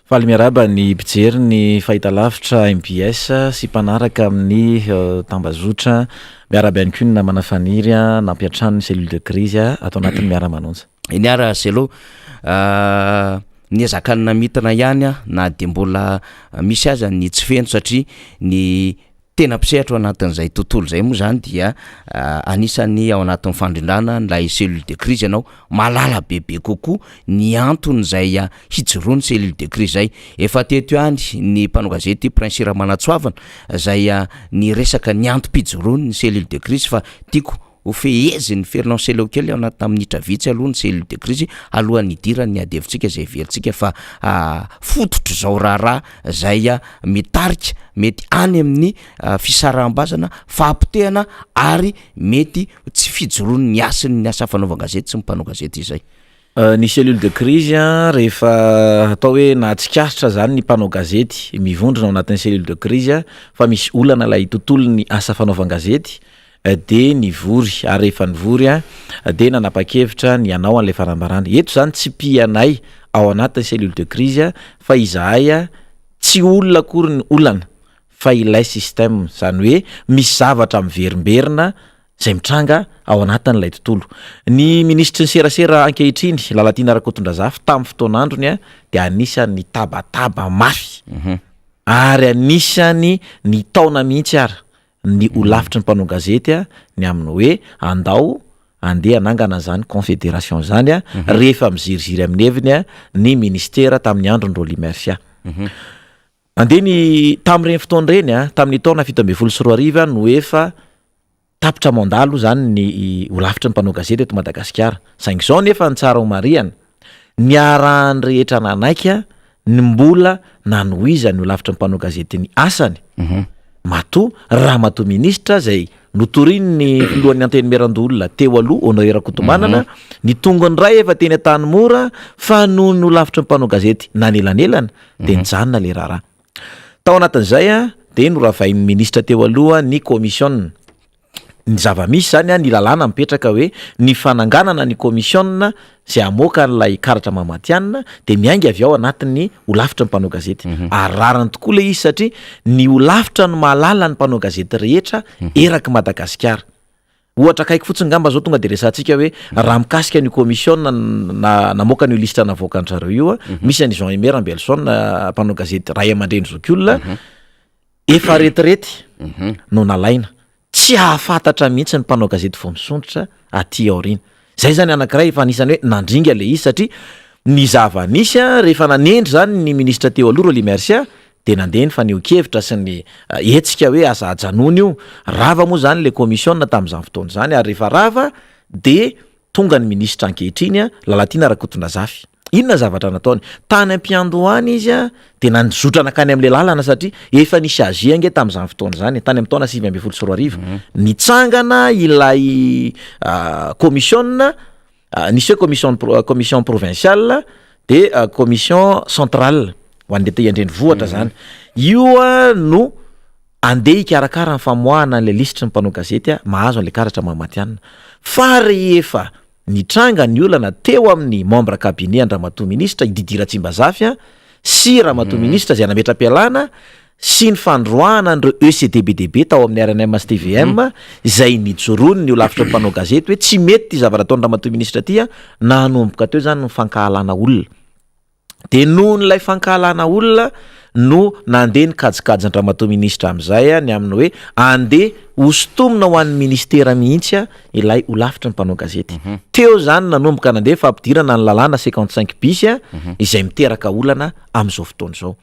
Faly miarahaba ny mpijery ny fahitalavitra mbs sy mpanaraka amin'ny tambazotra. Miarahaba ihany koa ny namana Faniry nampiantrano ny cellule de crise ato anatin'ny Miara-manonja. Eny ara Cello, niezaka ny namintina ihany aho na dia mbola misy aza ny tsy feno satria ny tena mpisehatra ao anatin'izay tontolo izay moa zany dia anisan'ny ao anatin'ny fandrindrana an'ilay cellule de crise ianao, mahalala bebe kokoa ny anton'izay hijoroan'ny cellule de crise izay. Efa teto ihany ny mpanao gazety Prince Ramanantsoavina izay niresaka ny antom-pijoroan'ny cellule de crise fa tiako Ho fehezin'i Fernand Cello kely ao anatina minitra vitsy aloha ny cellule de crise alohan'ny hidiran'ny ady hevitsika izay heverintsika fa fototr'izao raharaha izay mitarika mety any amin'ny fisaraham-bazana, fahapotehana ary mety tsy fijoroan'ny hasin'ny asa fanaovan-gazety sy ny mpanao gazety izay. Ny cellule de crise rehefa atao hoe nahatsikaritra zany ny mpanao gazety mivondrona ao anatin'ny cellule de crise fa misy olana ilay tontolon'ny asa fanaovan-gazety. dia nivory ary rehefa nivory dia nanapa-kevitra ny hanao an'ilay fanambarana. Eto izany tsy mpianay ao anatin'ny cellule de crise fa izahay tsy olona akory ny olana fa ilay système, izany hoe misy zavatra miverimberina izay mitranga ao anatin'ilay tontolo. Ny minisitry ny serasera ankehitriny, Lalatiana Rakotondrazafy, tamin'ny fotoan'androny dia anisan'ny nitabataba mafy ary anisan'ny nitaona mihitsy ara ny holafitry ny mpanao gazety ny amin'ny hoe andao andeha hanangana an'izany confédération izany rehefa miziriziry amin'ny heviny ny ministera tamin'ny andron'i Rolly Mercia. Andeha ny, tamin'ireny fotoana ireny a, tamin'ny taona 2017 no efa tapitra mandat aloha izany ny holafitry ny mpanao gazety eto Madagasikara. Saingy izao nefa ny tsara ho marihana, niarahan'ny rehetra nanaiky ny mbola nanohizan'ny holafitry ny mpanao gazety ny asany. Matoa ramatoa minisitra izay notorian'ny filohan'ny Antenimierandoholona teo aloha, Honoré Rakotomanana, ny tongony iray efa teny Antanimora fa noho ny holafitry ny mpanao gazety nanelanelana dia nijanona ilay raharaha. Tao anatin'izay dia noravain'ny minisitra teo aloha ny komisiona. Ny zava-misy izany, ny lalàna mipetraka hoe ny fananganana ny komisiona izay hamoaka an'ilay karatra maha matihanina dia miainga avy ao anatin'ny holafitry ny mpanao gazety. Ary rariny tokoa ilay izy satria ny holafitra no mahalala ny mpanao gazety rehetra erak'i Madagasikara. Ohatra akaiky fotsiny ngamba zao tonga de resahantsika hoe raha mikasika an'io commission na namoaka an'io liste navoakan-dry zareo io a, misy an'i Jean Aimé Rambelson mpanao gazety ray aman-dreny zokiolona efa retirety no nalaina, tsy hahafantatra mihitsy ny mpanao gazety vao misondrotra aty aoriana. Zay zany anankiray efa anisan'ny hoe nandringa le izy satria ny zava-nisy a rehefa nanendry zany ny ministra teo aloha Rolly Mercia dia nandeha ny fanehoan-kevitra sy ny hetsika hoe aza ajanona io, rava moa izany ilay komisiona tamin'izany fotoana izany ary rehefa rava dia tonga ny minisitra ankehitriny Lalatiana Rakotondrazafy. Inona ny zavatra nataony? Tany am-piandohana izy dia nizotra nankany amin'ilay lalana satria efa nisy AG ange tamin'izany fotoana izany, tany amin'ny taona 2019. Nitsangana ilay komisiona Nisy hoe commission commission provinciale de commission centrale ho an'ny aty an-drenivohitra zany. Io no andeha hikarakara ny famoahana an'ilay lisitry ny mpanao gazety mahazo an'ilay karatra maha matihanina. Fa rehefa nitranga ny olana teo amin'ny membre cabinet an-dRamatoa minisitra i Didier Ratsimbazafy sy ramatoa minisitra izay nametra-pialana sy ny fandroahana an'ireo ECD be dia be tao amin'ny rnm sy tvm izay nijoroany ny holafitry ny mpanao gazety hoe tsy mety ity zavatra ataon'ny ramatoa minisitra ity a, nanomboka teo izany ny fankahalana olona. Dia noho n'ilay fankahalana olona no nandeha ny kajikajin-dramatoa minisitra amin'izay ny amin'ny hoe andeha hosintomina ho an'ny ministera mihitsy ilay holafitry ny mpanao gazety. Teo izany nanomboka nandeha fampidirana ny lalàna 55 bis izay miteraka olana amin'izao fotoana izao.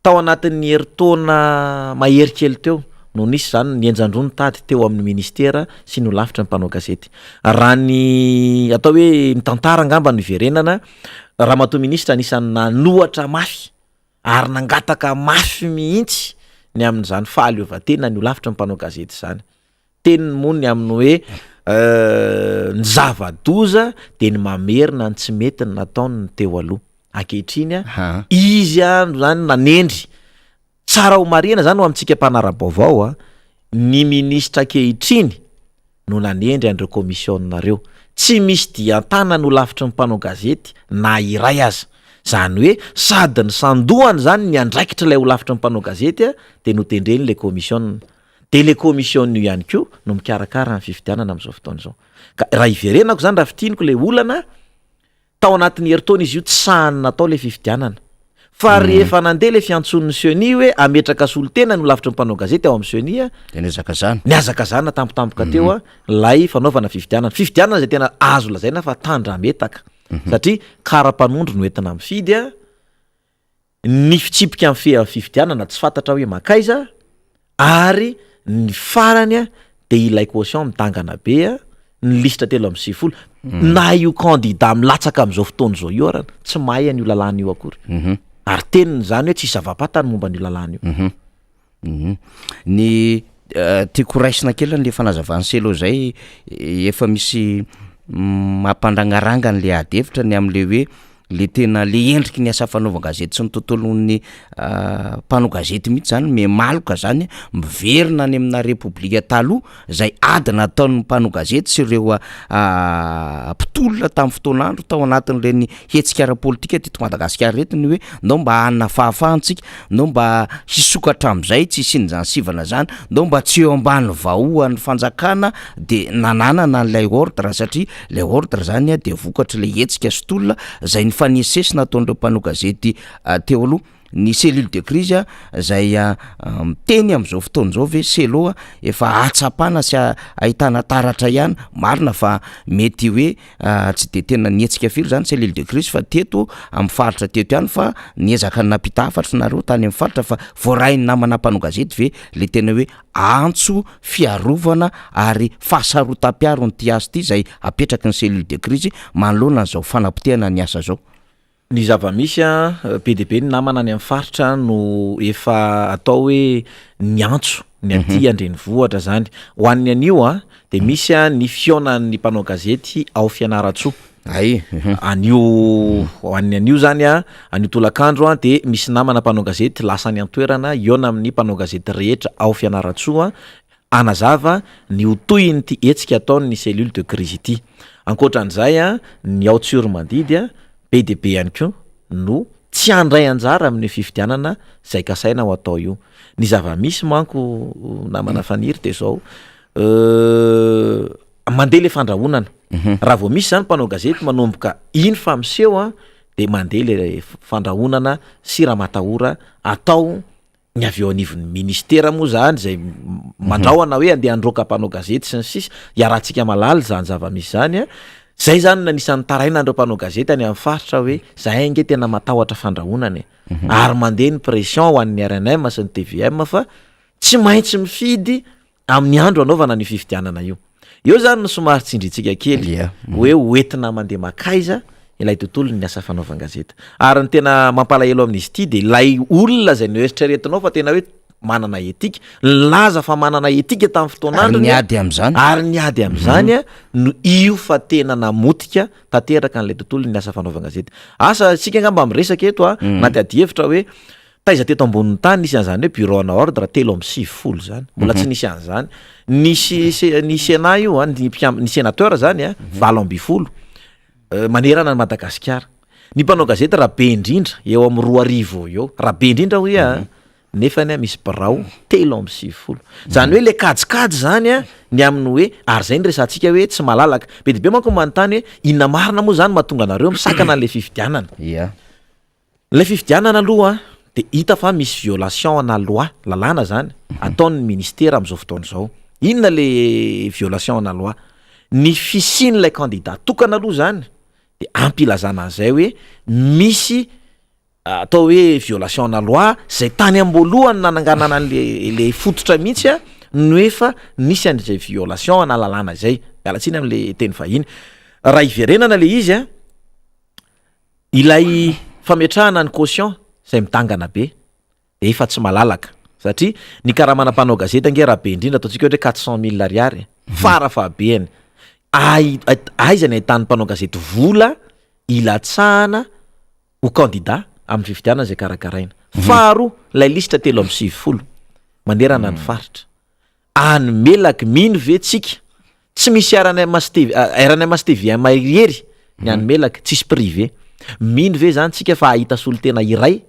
Tao anatin'ny herintaona mahery kely teo no nisy izany nihenjan-droa ny tady teo amin'ny ministera sy ny holafitry ny mpanao gazety. Raha ny atao hoe ny tantara angamba no iverenana, ramatoa minisitra anisan'ny nanohatra mafy ary nangataka mafy mihitsy ny amin'izany fahaleovantena ny holafitry ny mpanao gazety izany. Teniny moa ny amin'ny hoe ny zava-doza dia ny mamerina ny tsy mety ny nataony ny teo aloha. Ankehitriny izy no zany nanendry, tsara ho marihina zany ho amintsika mpanara-baovao a, ny minisitra ankehitriny no nanendry an'ireo komisiona ireo. Tsy misy dian-tanana ho lavitry ny mpanao gazety na iray aza. Izany hoe sady nisandohany izany ny andraikitr'ilay holafitry ny mpanao gazety dia notendreny ilay komisiona. Dia ilay komisiona io ihany koa no mikarakara ny fifidianana amin'izao fotoana izao. Ka raha hiverenako izany, raha fintiniko ilay olana, Tao anatin'ny herintaona izy io tsy sahany natao ilay fifidianana. Fa rehefa nandeha ilay fiantsoan'ny ceni hoe hametraka solontena ny holafitry ny mpanao gazety ao amin'ny ceni, Dia nihazakazahana. nihazakazahana tampotampoka teo ilay fanaovana fifidianana. Fifidianana izay tena azo lazaina fa tandrametaka. Satria kara-panondro no entina mifidy, Ny fitsipika mifehy amin'ny fifidianana tsy fantatra hoe mankaiza ary ny farany dia ilay caution midangana be ny lisitra 93 na io candidat milatsaka amin'izao fotoana izao io ara tsy mahay an'io lalàna io akory ary teniny izany hoe tsisy zava-pantany momba an'io lalàna io. Ny tiako ho raisina kely an'le fanazavan'i Selo zay, efa misy mampandrangaranga an'le ady hevitra ny am'le hoe. le tena le endriky ny asa fanaovan-gazety sy ny tontolon'ny mpanao gazety mihitsy zany miha maloka zany miverina any amina repoblika taloha zay ady nataon'ny mpanao gazety sy ireo mpitolona tamin'ny fotoan'andro tao anatin'ireny hetsika ara-politika teto Madagasikara ireto ny hoe ndao mba hanana fahafahantsika, ndao mba hisokatra amin'izay tsy hisian'izany sivana izany, ndao mba tsy eo ambany vahoan'ny fanjakana de nananana an'ilay ordre satria ilay ordre zany dia vokatr'ilay hetsika sy tolona izay nifanesisesy nataon'ireo mpanao gazety teo aloha. Ny cellule de crise izay miteny amin'izao fotoana izao ve Cello efa ahatsapana sy ahitana taratra ihany, marina fa mety hoe tsy de tena nihetsika firy zany cellule de crise fa teto amin'ny faritra teto ihany fa niezaka nampita hafatra nareo tany amin'ny faritra fa voarain'ny namana mpanao gazety ve le tena hoe antso fiarovana ary fahasarotam-piaro ny ity asa ity izay apetraky ny cellule de crise manoloana an'izao fanapotehana ny asa zao? Ny zava-misy an, be dia be ny namana any amin'ny faritra no efa atao hoe niantso ny aty an-drenivohitra zany. Ho an'ny anio an, de misy an ny fihaonan'ny mpanao gazety ao Fianarantsoa. Ay. Anio, ho an'ny anio zany an, anio tolakandro an, de misy namana mpanao gazety lasa any an-toerana hihaona amin'ny mpanao gazety rehetra ao Fianarantsoa hanazava ny ho tohin'ity hetsika ataon'ny cellule de crise ity. Ankoatra an'izay, ny ao Tsiromandidy, be dia be ihany koa no tsy handray anjara amin'io fifidianana izay kasaina ho atao io. Ny zava-misy manko namana Faniry dia izao, mandeha ilay fandrahonana, raha vao misy izany mpanao gazety manomboka iny fa miseho dia mandeha ilay fandrahonana sy ramatahora atao ny avy eo anivon'ny ministera moa zany zay mandrahona hoe andeha handroaka mpanao gazety sy ny sisa, iarahantsika mahalala izany zava-misy izany an, zay zany no anisan'ny tarainan'ireo mpanao gazety any amin'ny faritra hoe zahay ange tena matahotra fandrahonana e, ary mandeha ny pression ho an'ny rnm sy ny tvm fa tsy maintsy mifidy amin'ny andro anaovana an'io fifidianana io. Eo zany no somary tsindrintsika kely Yeah. hoe hoentina mandeha makaiza ilay tontolon'ny asa fanaovan-gazety. Ary ny tena mampalahelo amin'izy ity dia ilay olona izay noeritreretinao fa tena hoe manana etika, nilaza fa manana etika tamin'ny Ary fotoan'androny niady amin'izany. ary niady amin'izany a, no io fa tena namotika tanteraka an'ilay tontolon'ny asa fanaovan-gazety. Asa isika angamba miresaka eto a, anaty adihevitra hoe Taiza teto ambonin'ny tany nisy an'izany hoe bureau ana ordre 93 izany, mbola tsy nisy an'izany. Nisy ny sénat io an, ny mpikam- ny sénateur zany an, 18 manerana an'i Madagasikara. Ny mpanao gazety raha be indrindra eo amin'ny 2000 eo eo, raha be indrindra hoy aho an, nefany an misy birao 93. Zany hoe le kajikajy zany an, ny amin'ny hoe, ary zay no resahantsika hoe tsy malalaka. Be dia be manko manontany hoe inona marina moa zany mahatonga anareo misakana an'le fifidianana? Ia. Ilay fifidianana aloha dia hita fa misy violation ana loi, lalàna zany, ataon'ny ministera amin'izao fotoana izao. Inona le violation ana loi? Ny fisian'ilay candidat tokana aloha zany dia ampy ilazana an'izay hoe misy atao hoe violation ana loi zay tany am-boalohany nananganana an'le le fototra mihitsy a no efa nisy an'izay violation ana lalàna izay, miala tsiny am'le teny vahiny. Raha hiverenana le izy a, Ilay fametrahana ny caution izay midangana be dia efa tsy malalaka satria ny karamana mpanao gazety ange raha be indrindra ataontsika ohatra hoe 400 mille ariary fara fahabehany, ai- aiza ny ahitan'ny mpanao gazety vola hilatsahana ho candidat amin'ny fifidianana izay karakaraina. Faharoa, ilay lisitra 93 manerana ny faritra. Any Melaky mino ve tsika? Tsy misy rnm sy TV, rnm sy tvm irery ny any Melaky, tsisy privé. Mino ve zany tsika fa hahita solontena iray,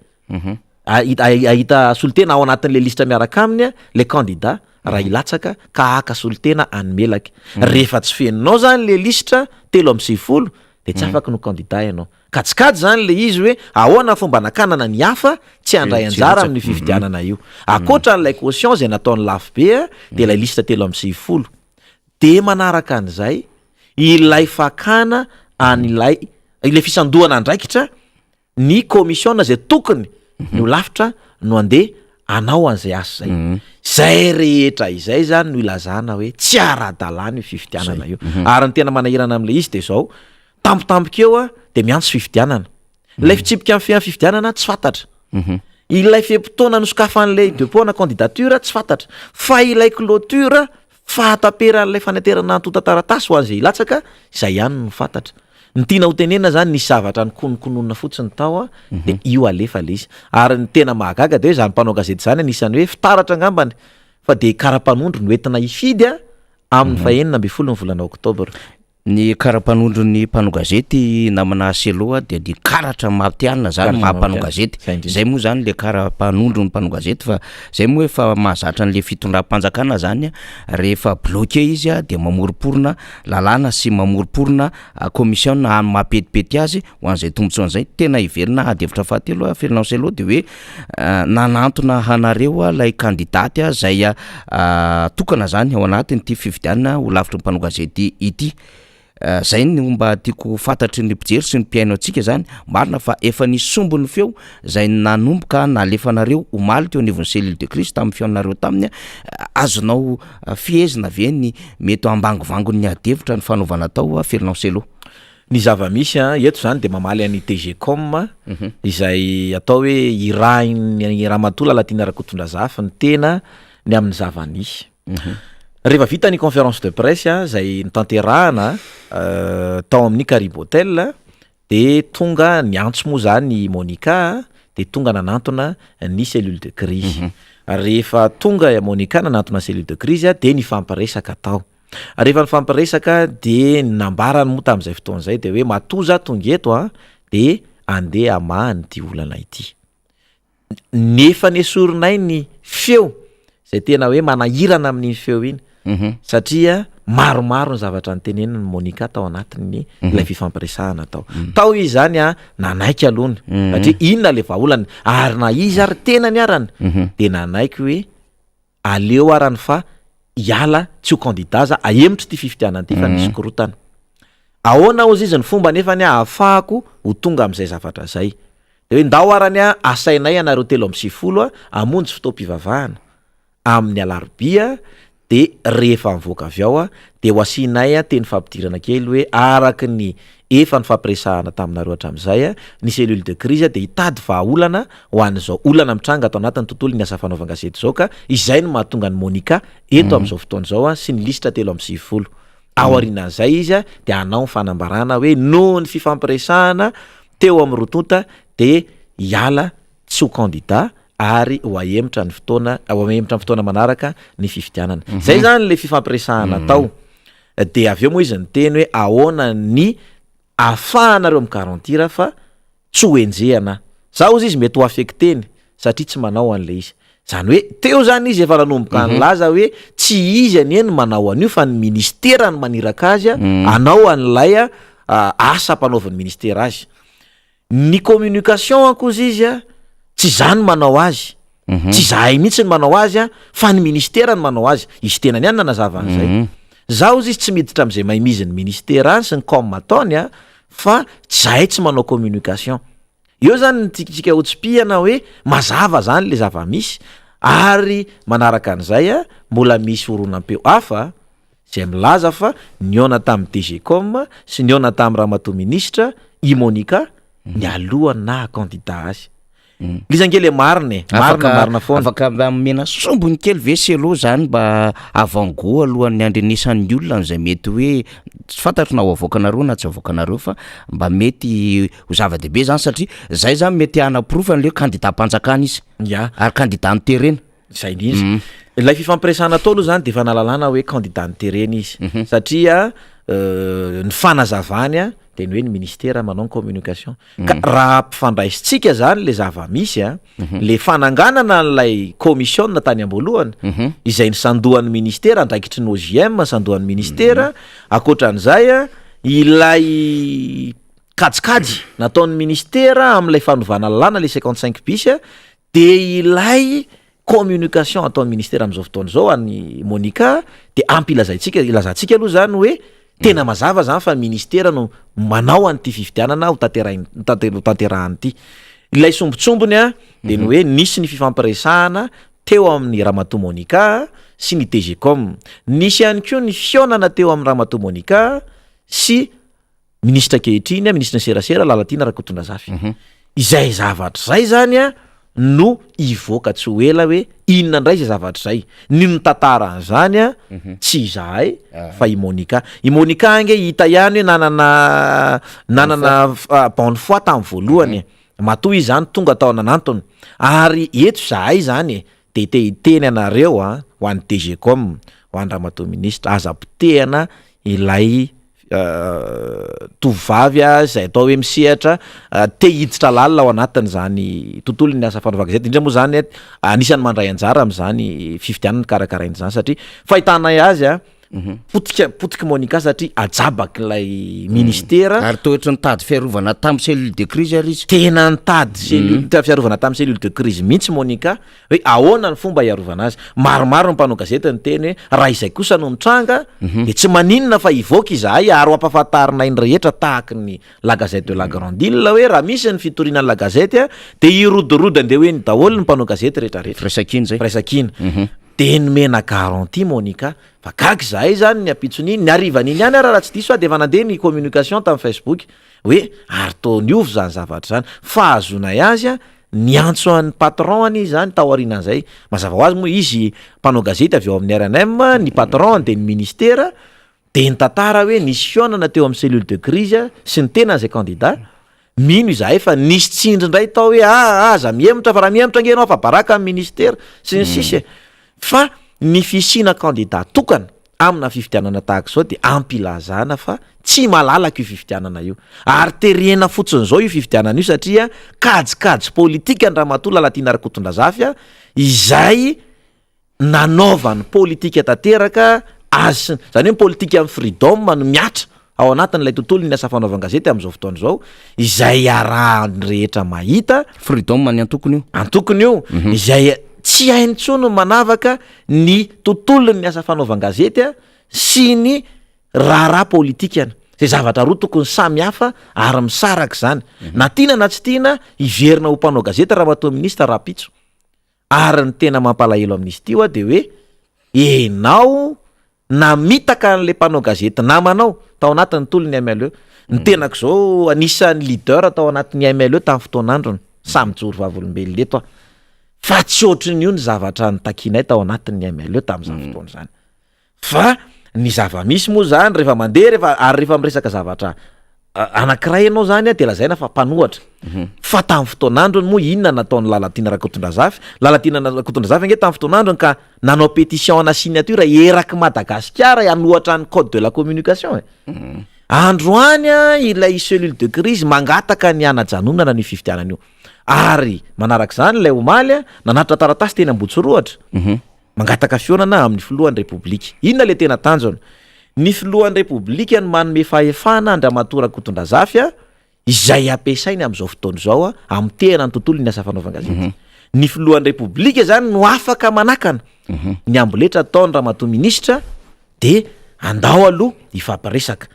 hahita hahita solontena ao anatin'le lisitra miaraka aminy le candidat raha hilatsaka ka haka solontena any Melaky. Rehefa tsy fenonao zany le lisitra 93 de tsy afaky no candidat ianao. Kajikajy zany le izy hoe ahoana ny fomba anakanana ny hafa tsy handray anjara amin'io fifidianana io. Ankoatra an'ilay caution izay nataony lafo be dia ilay liste 93. Dia manaraka an'izay ilay fakana an'ilay ilay fisandohana andraikitra ny commission izay tokony ny holafitra no andeha hanao an'izay asa izay. Izay rehetra izay zany no ilazana hoe tsy ara-dalàna io fifidianana io. Ary ny tena manahirana amin'ilay izy dia izao, Tampotampoka eo a dia miantso fifidianana. Ilay fitsipika mifehy ny fifidianana tsy fantatra. Ilay fe-potoana nosokafan'ilay depot ana candidature tsy fantatra. Fa ilay clôture fahataperan'ilay fanaterana antontan-taratasy ho an'izay hilatsaka, izay ihany no fantatra. Ny tiana ho tenenina zany nisy zavatra nikononkononina fotsiny tao a, de io alefa le izy. Ary ny tena mahagaga de hoe zany mpanao gazety zany anisan'ny hoe fitaratra angambany fa de kara-panondro no entina hifidy a amin'ny fahenina ambin'ny folo ny volana oktobra. Ny kara-panondron'ny mpanao gazety namana Selo a dia ny karatra matihanina zany Karatra maha mpanao matihanina. gazety. Zay indrindra. Zay moa zany le kara-panondron'ny mpanao gazety fa zay moa efa mahazatra an'le fitondram-panjakana zany a, rehefa bloqué izy a dia mamoromporona lalàna sy mamoromporona commission amin'ny maha-petipety azy ho an'izay tombotsoan'izay. Tena heverina ady hevitra fahatelo a Fernand Cello dia hoe nanantona anareo ilay kandidaty izay tokana zany ao anatin'ity fifidianana ho lavitry ny mpanao gazety ity. Zay no mba tiako ho fantatry ny mpijery sy ny mpihaino antsika zany. Marina fa efa nisy sombin'ny feo izay nanomboka nalefanareo omaly teo anivon'ny cellule de crise tamin'ny fihaonanareo taminy. Azonao fehezina ve ny mety ho ambangovangon'ny ady hevitra ny fanaovana tao Fernand Cello? Ny zava-misy an, eto izany dia mamaly an'i DGCOM izay atao hoe irahin'ny Ramatoa Lalatiana Rakotondrazafy ny tena ny amin'ny zava-nisy. Rehefa vita ny conférence de presse izay notanterahana tao amin'ny Karibo Hotel dia tonga niantso moa izany i Monica dia tonga nanantona ny cellule de crise. Rehefa tonga i Monica nanantona ny cellule de crise dia nifampiresaka tao. Rehefa nifampiresaka dia ny nambarany moa tamin'izay fotoana izay dia hoe matoa za tonga eto an, dia andeha hamaha an'ity olana ity. Nefa nesorinay ny feo izay tena hoe manahirana amin'iny feo iny satria maromaro ny zavatra notenenin'i Monica tao anatin'ny ilay fifampiresahana tao. Tao izy izany an, nanaiky aloha ny satria inona ilay vahaolana ary na izy ary tenany arany dia nanaiky hoe Aleo arany fa hiala tsy ho candidat za ahemotra ity fifidianana ity fa misy korotana. Ahoana hozy izy ny fomba nefany ahafahako ho tonga amin'izay zavatra zay. De hoe ndao arany a asainay ianareo 93 hamonjy fotoam-pivavahana amin'ny alarobia de rehefa mivoaka avy ao a de ho asianay teny fampidirana kely hoe araka ny efa nifampiresahana taminareo hatramin'izay ny cellule de crise dia hitady vahaolana ho an'izao olana mitranga ato anatin'ny tontolon'ny asa fanaovan-gazety izao ka izay no mahatonga an'i Monica eto amin'izao fotoana izao sy ny lisitra 93. Aorianan'izay izy dia hanao ny fanambarana hoe noho ny fifampiresahana teo amin'ny roa tonta dia hiala tsy ho kandida ary ho ahemotra ny fotoana ho ahemotra ny fotoana manaraka ny fifidianana. Izay izany ilay fifampiresahana tao. Dia avy eo moa izy niteny hoe ahoana ny ahafahanareo mi-garantir fa tsy ho enjehana. Za hozy izy mety ho affecté-ny satria tsy manao an'ilay izy. Zany hoe teo zany izy efa nanomboka nilaza hoe tsy izy anie no manao an'io fa ny ministera no maniraka azy hanao an'ilay asa ampanaovin'ny ministera azy. Ny communication ankozy izy a, tsy za no manao azy, tsy zahay mihitsy no manao azy a, fa ny ministera no manao azy, izy tenany ihany nanazava an'izay. Za hozy izy tsy miditra amin'izay maimizin'ny ministera any sy ny com ataony a, fa zahay tsy manao communication. Eo zany ny tiantsika ho tsipihana hoe mazava zany le zava-misy ary manaraka an'izay a, mbola misy horonam-peo hafa izay milaza fa nihaona tamin'ny DGCOM sy nihaona tamin'ny ramatoa minisitra i Monica nialohan'ny naha kandida azy. Liza ange le marina e, marina marina foana. Afaka mba omena sombiny kely ve Selo zany mba avant gout alohan'ny handrenesan'ny olona an'izay mety hoe tsy fantatro na ho avoakanareo na tsy avoakanareo fa mba mety ho zava-dehibe zany satria zay zany mety hanaporofo an'le hoe kandidam-panjakana izy ary kandida noterena. Izay indrindra. Ilay fifampiresahana tao aloha zany de efa nahalalana hoe candidat noterena izy satria ny fanazavany a de ny hoe ny ministera manao ny communication ka raha ampifandraisintsika zany le zava-misy a le fananganana an'ilay commission tany am-boalohany izay nisandohan'ny ministera andraikitry ny OJM nisandohan'ny ministera ankoatran'izay a ilay kajikajy nataon'ny ministera amin'ilay fanovana lalàna le 55 bis a De ilay communication ataon'ny ministera amin'izao fotoana izao an'i Monica de ampy ilazaintsika, ilazantsika aloha zany hoe tena mazava zany fa ministera no manao an'ity fifidianana ho tanterahin- tante- ho tanterahana ity. Ilay sombintsombiny a de ny hoe nisy ny fifampiresahana teo amin'ny ramatoa Monica sy ny DGCOM. Nisy ihany koa ny fihaonana teo amin'ny ramatoa Monica sy Minisitra ankehitriny, minisitry ny serasera, Lalatiana Rakotondrazafy. Izay zavatra izay zany a. no hivoaka tsy ho ela hoe inona indray izay zavatra izay. Ny mitantara an'izany an, tsy izahay fa i Monica. I Monica ange hita ihany hoe nanana nanana bonne foi tamin'ny voalohany e. Matoa izy izany tonga tao nanantona. Ary eto izahay izany e, dia te hiteny anareo an, ho an'ny DGCOM, ho an'i Ramatoa Minisitra, aza potehana ilay tovovavy izay atao hoe misehatra te hiditra lalina ao anatin'izany tontolon'ny asa fanaovan-gazety, indrindra moa izany anisan'ny mandray anjara amin'izany fifidianana karakaraina izany satria fahitanay azy a potika potiky Monica satria ajabak'ilay ministera. Ary toa ohatry nitady fiarovana tamin'ny cellule de crise ary izy. Tena nitady cellule fiarovana tamin'ny cellule de crise mihitsy Monica Hoe ahoana ny fomba hiarovana azy. Maromaro ny mpanao gazety niteny hoe raha izay kosa no mitranga dia tsy maninona fa hivoaka izahay ary ho ampahafantarinay ny rehetra tahaky ny La Gazette de la Grande Ile hoe raha misy ny fitoriana ny La Gazette dia hirodorodo andeha ho eny daholo ny mpanao gazety rehetrarehetra. Firaisankina izay. Firaisankina. Dia nomena garantie Monica fa gaga izahay izany ny ampitson'iny, ny harivan'iny ihany ary raha tsy diso aho dia efa nandeha ny communication tamin'ny Facebook hoe ary toa niova izany zavatra izany. Fahazoanay azy Niantso an'ny patron-ny izy izany tao aorianan'izay. Mazava ho azy moa izy mpanao gazety avy ao amin'ny rnm, ny patron-ny dia ny ministera, dia nitantara hoe nisy fihaonana teo amin'ny cellule de crise sy ny tenany izay candidat, mino izahay fa nisy tsindry indray tao hoe aa aza mihemotra fa raha mihemotra ange ianao afa-baraka amin'ny ministera sy ny sisa e! Fa ny fisiana candidat tokana amina fifidianana tahaka izao dia ampilazana fa tsy malalaka io fifidianana io. Ary terena fotsiny izao io fifidianana io satria kajikajy politika an-dRamatoa Lalatiana Rakotondrazafy izay nanaovany politika tanteraka azy sy ny, izany hoe ny politikan'ny freedom no mihatra ao anatin'ilay tontolon'ny asa fanaovan-gazety amin'izao fotoana izao, izay iarahan'ny rehetra mahita. Freedom ny antokony io. Antokony io, izay tsy hainy intsony ny manavaka ny tontolon'ny asa fanaovan-gazety sy ny raharaha politikany. Izay zavatra roa tokony samy hafa ary misaraka izany. Na tiana na tsy tiana, hiverina ho mpanao gazety Ramatoa Minisitra rahampitso. Ary ny tena mampalahelo amin'izy ity hoa dia hoe enao namitaka an'ilay mpanao gazety namanao tao anatin'ny tolon'ny MLE. Ny tenako izao anisan'ny leader tao anatin'ny MLE tamin'ny fotoan'androny, samy mijoro vavolombelona eto aho. Fa tsy ohatrin'io ny zavatra nitakianay tao anatin'ny MLE tamin'izany fotoana izany. Fa ny zava-misy moa zany rehefa mandeha rehefa ary rehefa miresaka zavatra anankiray ianao zany de lazaina fa mpanohatra. Fa tamin'ny fotoan'androny moa inona nataon'i Lalatiana Rakotondrazafy? Lalatiana Rakotondrazafy ange tamin'ny fotoan'androny ka nanao pétition ana signature eraky Madagasikara hanohatra ny code de la communication e. Androany ilay cellule de crise mangataka ny hanajanonana an'io fifidianana io. Ary manarak'izany ilay omaly nanatitra taratasy teny Ambohitsorohatra. Mangataka fihaonana amin'ny filohan'ny Repoblika. Inona ilay tena tanjona? Ny filohan'ny Repoblika no manome fahefana an-dRamatoa Rakotondrazafy izay ampiasainy amin'izao fotoana izao hamotehana ny tontolon'ny asa fanaovan-gazety. Ny filohan'ny Repoblika izany no afaka manakana ny amboletra ataon'i Ramatoa Minisitra dia andao aloha hifampiresaka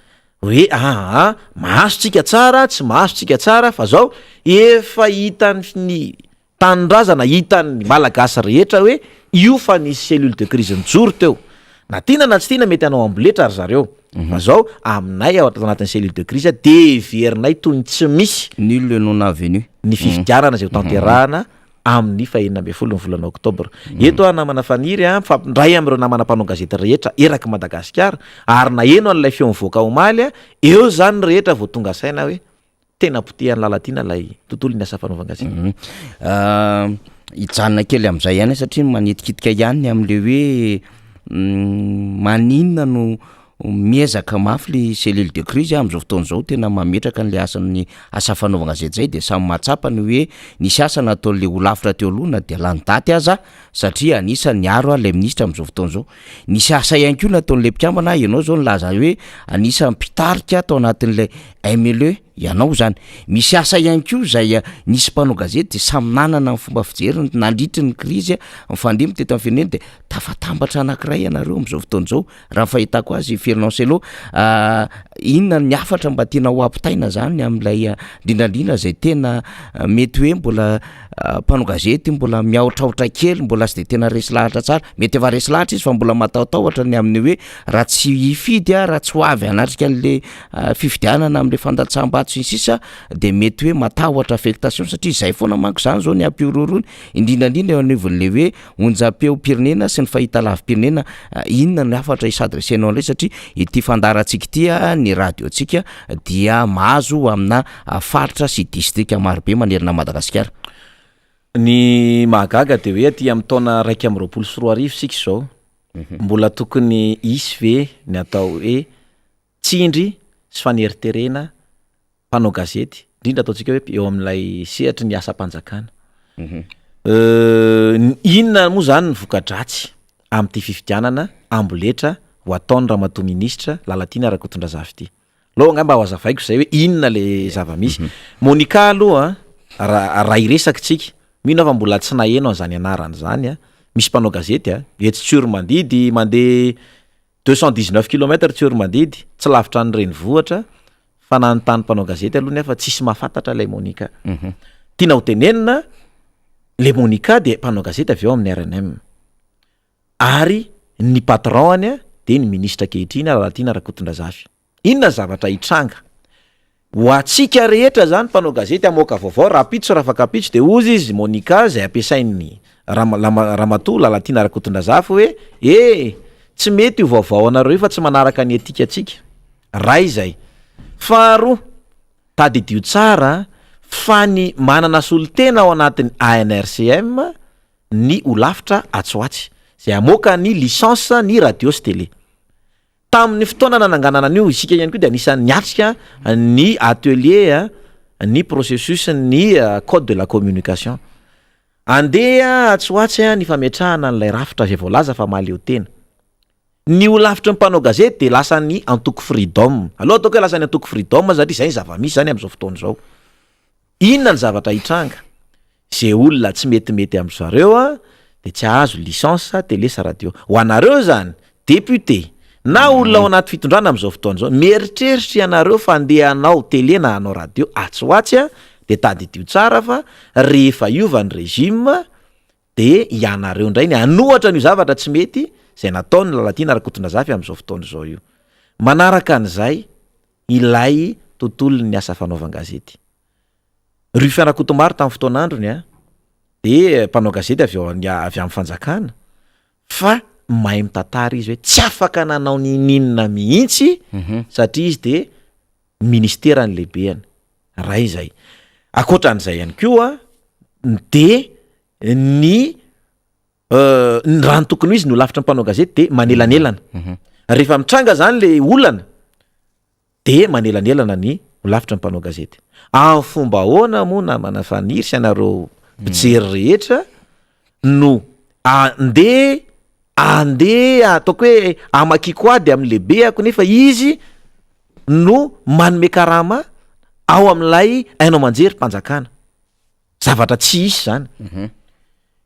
hoe aa mahazo tsika tsara, tsy mahazo tsika tsara fa zao efa hitan'ny Tanindrazana hitan'ny Malagasy rehetra hoe io fa nisy cellule de crise nijoro teo. Na tiana na tsy tiana mety hanao amboletra ry zareo. Fa zao aminay ao anatin'ny cellule de crise dia heverinay toy ny tsy misy. Nul et non avenu. Ny fifidianana izay ho tanterahana amin'ny fahenina ambin'ny folo ny volana oktobra. Eto aho namana Faniry a, mifampindray amin'ireo namana mpanao gazety rehetra eraky Madagasikara ary naheno an'ilay feo nivoaka omaly, eo izany ny rehetra vao tonga saina hoe Tena potehan'i Lalatiana ilay tontolon'ny asa fanaovan-gazety. Hijanona kely amin'izay ihany aho satria manitikitika ihany ny amin'ilay hoe maninona no miezaka mafy le cellule de crise amin'izao fotoana izao tena mametraka an'ilay asan'ny asa fanaovana gazety izay de samy mahatsapa ny hoe nisy asa nataon'le holafitra teo aloha na dia lany daty aza satria anisan'ny niaro ilay minisitra amin'izao fotoana izao. Nisy asa ihany koa nataon'ilay mpikambana, ianao izao nilaza hoe anisan'ny mpitarika tao anatin'ilay MLE ianao izany. Misy asa ihany koa izay nisy mpanao gazety dia samy nanana ny fomba fijeriny nandritry ny krizy nifandimby teto amin'ny firenena dia tafatambatra anankiray ianareo amin'izao fotoana izao. Raha ny fahitako azy Fernand Cello, inona ny hafatra mba tianao hampitaina zany amin'ilay indrindra indrindra zay tena mety hoe mbola mpanao gazety mbola miahotrahotra kely, mbola tsy de tena resy lahatra tsara, mety efa resy lahatra izy fa mbola matahotahotra ny amin'ny hoe raha tsy hifidy aho, raha tsy ho avy hanatrika an'le fifidianana am'le fandatsaham-bato. ato sy ny sisa de mety hoe matahotra affectation satria zay foana manko zany zao ny ampihorohoroana indrindra indrindra eo anivon'le hoe onjam-peom-pirenena sy ny fahitalavi-pirenena. Inona ny hafatra hi-s'adresser-nao an'ilay satria ity fandaharantsika ity ny radio-ntsika dia mahazo amina faritra sy distrika marobe manerana an'i Madagasikara. Ny mahagaga dia hoe aty amin'ny taona 2021 isika izao, mbola tokony hisy ve ny atao hoe tsindry sy faneriterena mpanao gazety, indrindra ataontsika hoe eo amin'ilay sehatry ny asam-panjakana. Inona moa izany ny voka-dratsy amin'ity fifidianana amboletra ho ataon'ny ramatoa minisitra Lalatiana Rakotondrazafy ity? Aleo angamba ho hazavaiko izay hoe inona le zava-misy. Monica aloha raha raha hiresaka isika, mino aho fa mbola tsy naheno an'izany anarana izany an, misy mpanao gazety an, etsy Tsiromandidy mandeha 219 kilomètre Tsiromandidy, tsy lavitra ny renivohitra, fa nanontany mpanao gazety aloha nefa tsisy mahafantatra ilay Monica. Tiana ho tenenina, le Monica dia mpanao gazety avy ao amin'ny rnm. Ary ny patron-ny dia ny minisitra ankehitriny Lalatiana Rakotondrazafy. Inona ny zavatra hitranga? Ho antsika rehetra izany mpanao gazety hamoaka vaovao rahampitso rafakampitso dia hozy izy Monica izay ampiasain'ny Ramatoa Lalatiana Rakotondrazafy hoe eh! tsy mety io vaovao anareo io fa tsy manaraka ny etika-tsika. Ray izay. Faharoa, tadidio tsara fa ny manana solontena ao anatin'ny ANRCM ny holafitra atsy ho atsy, izay hamoaka ny licence ny radio sy télé. Tamin'ny fotoana nananganana an'io, isika ihany koa dia anisan'ny niatrika ny atelier ny processus ny code de la communication. Andeha atsy ho atsy ny fametrahana an'ilay rafitra izay voalaza fa mahaleo tena. Ny holafitry ny mpanao gazety dia lasan'ny antoko Freedom. Aleo ataoko hoe lasan'ny antoko Freedom satria izay ny zava-misy izany amin'izao fotoana izao. Inona ny zavatra hitranga? Ze olona tsy metimety amin-dry zareo dia tsy hahazo licence télé sy radio. Ho anareo izany, député na olona ao anaty fitondrana amin'izao fotoana izao, mieritreritra ianareo fa andeha hanao télé na hanao radio atsy ho atsy dia tadidio tsara fa rehefa hiova ny régime dia ianareo indray ny hanohatra an'io zavatra tsy mety izay nataon'i Lalatiana Rakotondrazafy amin'izao fotoana izao io. Manaraka an'izay ilay tontolon'ny asa fanaovan-gazety. Ruffin Rakotomaro tamin'ny fotoan'androny a, dia mpanao gazety avy ao avy amin'ny fanjakana fa mahay mitantara izy hoe tsy afaka nanao ninininona mihitsy mhm. satria izy dia ministera ny lehibehany ray izay. Ankoatran'izay ihany koa dia ny raha ny tokony ho izy ny holafitry ny mpanao gazety dia manelanelana. Mhm. Rehefa mitranga zany le olana dia manelanelana ny holafitry ny mpanao gazety. Amin'ny fomba ahoana moa namana Faniry sy anareo mpijery rehetra no andeha andeha ataoko hoe amakiako ady amin'ny lehibehako nefa izy no manome karama ao amin'ilay haino aman-jery mpanjakana. Zavatra tsy hisy zany.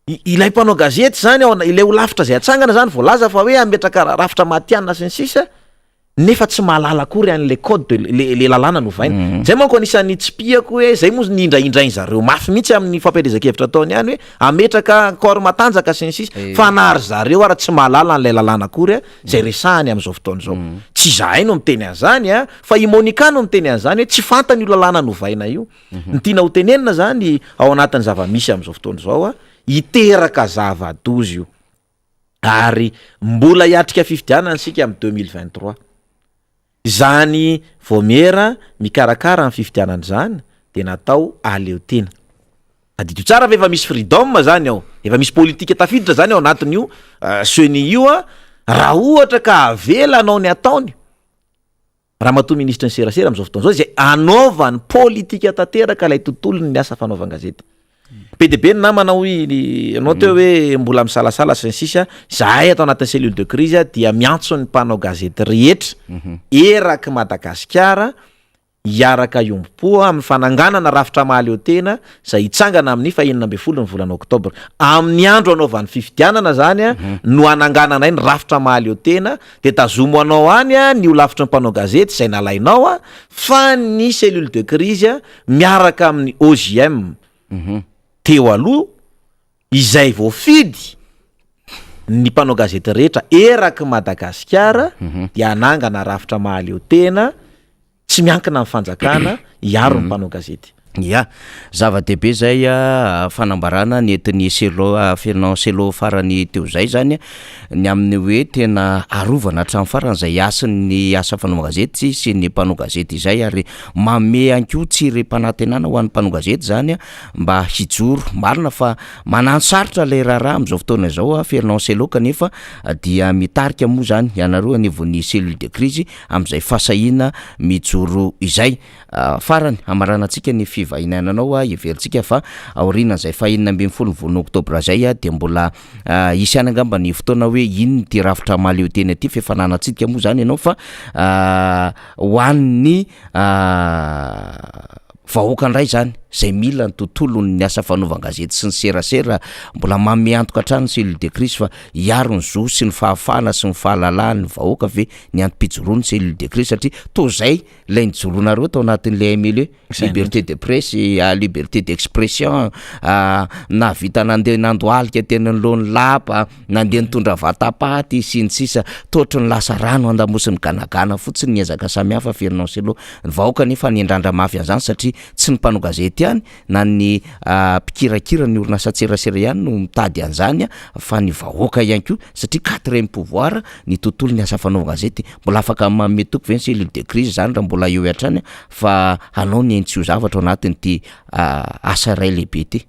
Ilay mpanao gazety zany ao ilay holafitra izay atsangana zany voalaza fa hoe hametraka rafitra matihanina sy ny sisa nefa tsy mahalala akory an'ilay code de le le lalàna novaina. Zay manko anisan'ny tsipihako hoe zay moa ny indraindrain zareo mafy mihitsy amin'ny fampielezan-kevitra ataony ihany hoe hametraka corps matanjaka sy ny sisa fa na ry zareo ara tsy mahalala an'ilay lalàna akory izay resahany amin'izao fotoana izao. Tsy izahay no miteny an'izany a, fa i Monica no miteny an'izany hoe tsy fantany io lalàna novaina io. Ny tiana ho tenenina zany ao anatin'ny zava-misy amin'izao fotoana izao a, hiteraka zava-doza io ary mbola hiatrika fifidianana isika amin'ny 2023. Izany vaomiera mikarakara ny fifidianana izany dia natao hahaleo tena. Tadidio tsara fa efa misy freedom zany ao, efa misy politika tafiditra zany ao anatin'io ceni io a, raha ohatra ka avela hanao ny ataony, Ramatoa Minisitry ny Serasera amin'izao fotoana izao izay anaovany politika tanteraka ilay tontolon'ny asa fanaovan-gazety. Be dia be ny namana hoy ianao teo hoe mbola misalasala sy ny sisa, izahay ato anatin'ny cellule de crise dia miantso ny mpanao gazety rehetra erak'i Madagasikara hiaraka hiombom-po amin'ny fananganana rafitra mahaleo tena izay hitsangana amin'ny fahenina ambin'ny folo ny volana oktobra. Amin'ny andro anaovany fifidianana izany no hanangananay ny rafitra mahaleo tena dia tazomo anao any ny holafitry ny mpanao gazety izay nalainao fa ny cellule de crise miaraka amin'ny OJM teo aloha izay voafidy ny mpanao gazety rehetra erak'i Madagasikara dia hanangana rafitra mahaleo tena. Tsy miankina amin'ny fanjakana hiaro ny mpanao gazety. Ya, zava-dehibe izay fanambarana nentin'i Cello, Fernand Cello farany teo izay izany, ny amin'ny hoe tena arovana hatramin'ny farany izay hasin'ny asa fanaovan-gazety sy ny mpanao gazety izay ary manome ihany koa tsirim-panantenana ho an'ny mpanao gazety izany mba hijoro. Marina fa manano sarotra ilay raharaha amin'izao fotoana izao Fernand Cello kanefa dia mitarika moa izany ianareo anivon'ny cellule de crise amin'izay fahasahiana mijoro izay. Farany, hamaranantsika ny fivahinananao, heverintsika fa aorianan'izay fahenina ambin'ny folo ny volana oktobra izay dia mbola hisy ihany angamba ny fotoana hoe inona ity rafitra mahaleo tena ity fa efa nanatsidika moa izany ianao fa ho an'ny vahoaka indray izany izay mila ny tontolon'ny asa fanaovan-gazety sy ny serasera mbola manome antoka hatrany ny cellule de crise fa hiaro ny zo sy ny fahafahana sy ny fahalalahan'ny vahoaka ve ny antom-pijoroan'ny cellule de crise satria toa izay ilay nijoroanareo tao anatin'ilay MLE, liberté de presse, liberté d'expression, nahavita nandeha nandohalika teny anoloan'ny lapa, nandeha nitondra vatapaty sy ny sisa, toa ohatry ny lasa rano andamosin'ny ganagana fotsiny ny ezaka samihafa Fernand Cello, ny vahoaka anefa niandrandra mafy an'izany satria tsy ny mpanao gazety ihany na ny mpikirakira ny orinasan-tserasera ihany no mitady an'izany fa ny vahoaka ihany koa satria quatrième pouvoir ny tontolon'ny asa fanaovan-gazety. Mbola afaka manome toky ve ny cellule de crise izany raha mbola eo hatrany fa hanao ny ainy tsy ho zavatra ao anatin'ity asa iray lehibe ity?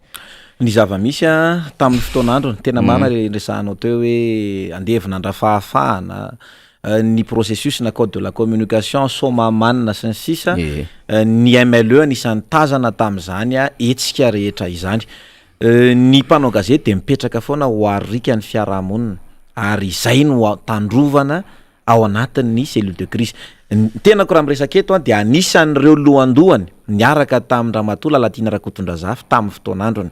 Ny zava-misy tamin'ny fotoan'androny, tena marina ilay niresahanao teo hoe andevon'Andrafahafahana, ny processus na code de la communication, Soamahamanina sy ny sisa, ny MLE anisan'ny tazana tamin'izany hetsika rehetra izany. Ny mpanao gazety dia mipetraka foana ho arika ny fiarahamonina ary izay no tandrovana ao anatin'ny cellule de crise. Ny tenako raha miresaka eto dia anisan'ireo lohandohany niaraka tamin-dRamatoa Lalatiana Rakotondrazafy tamin'ny fotoan'androny.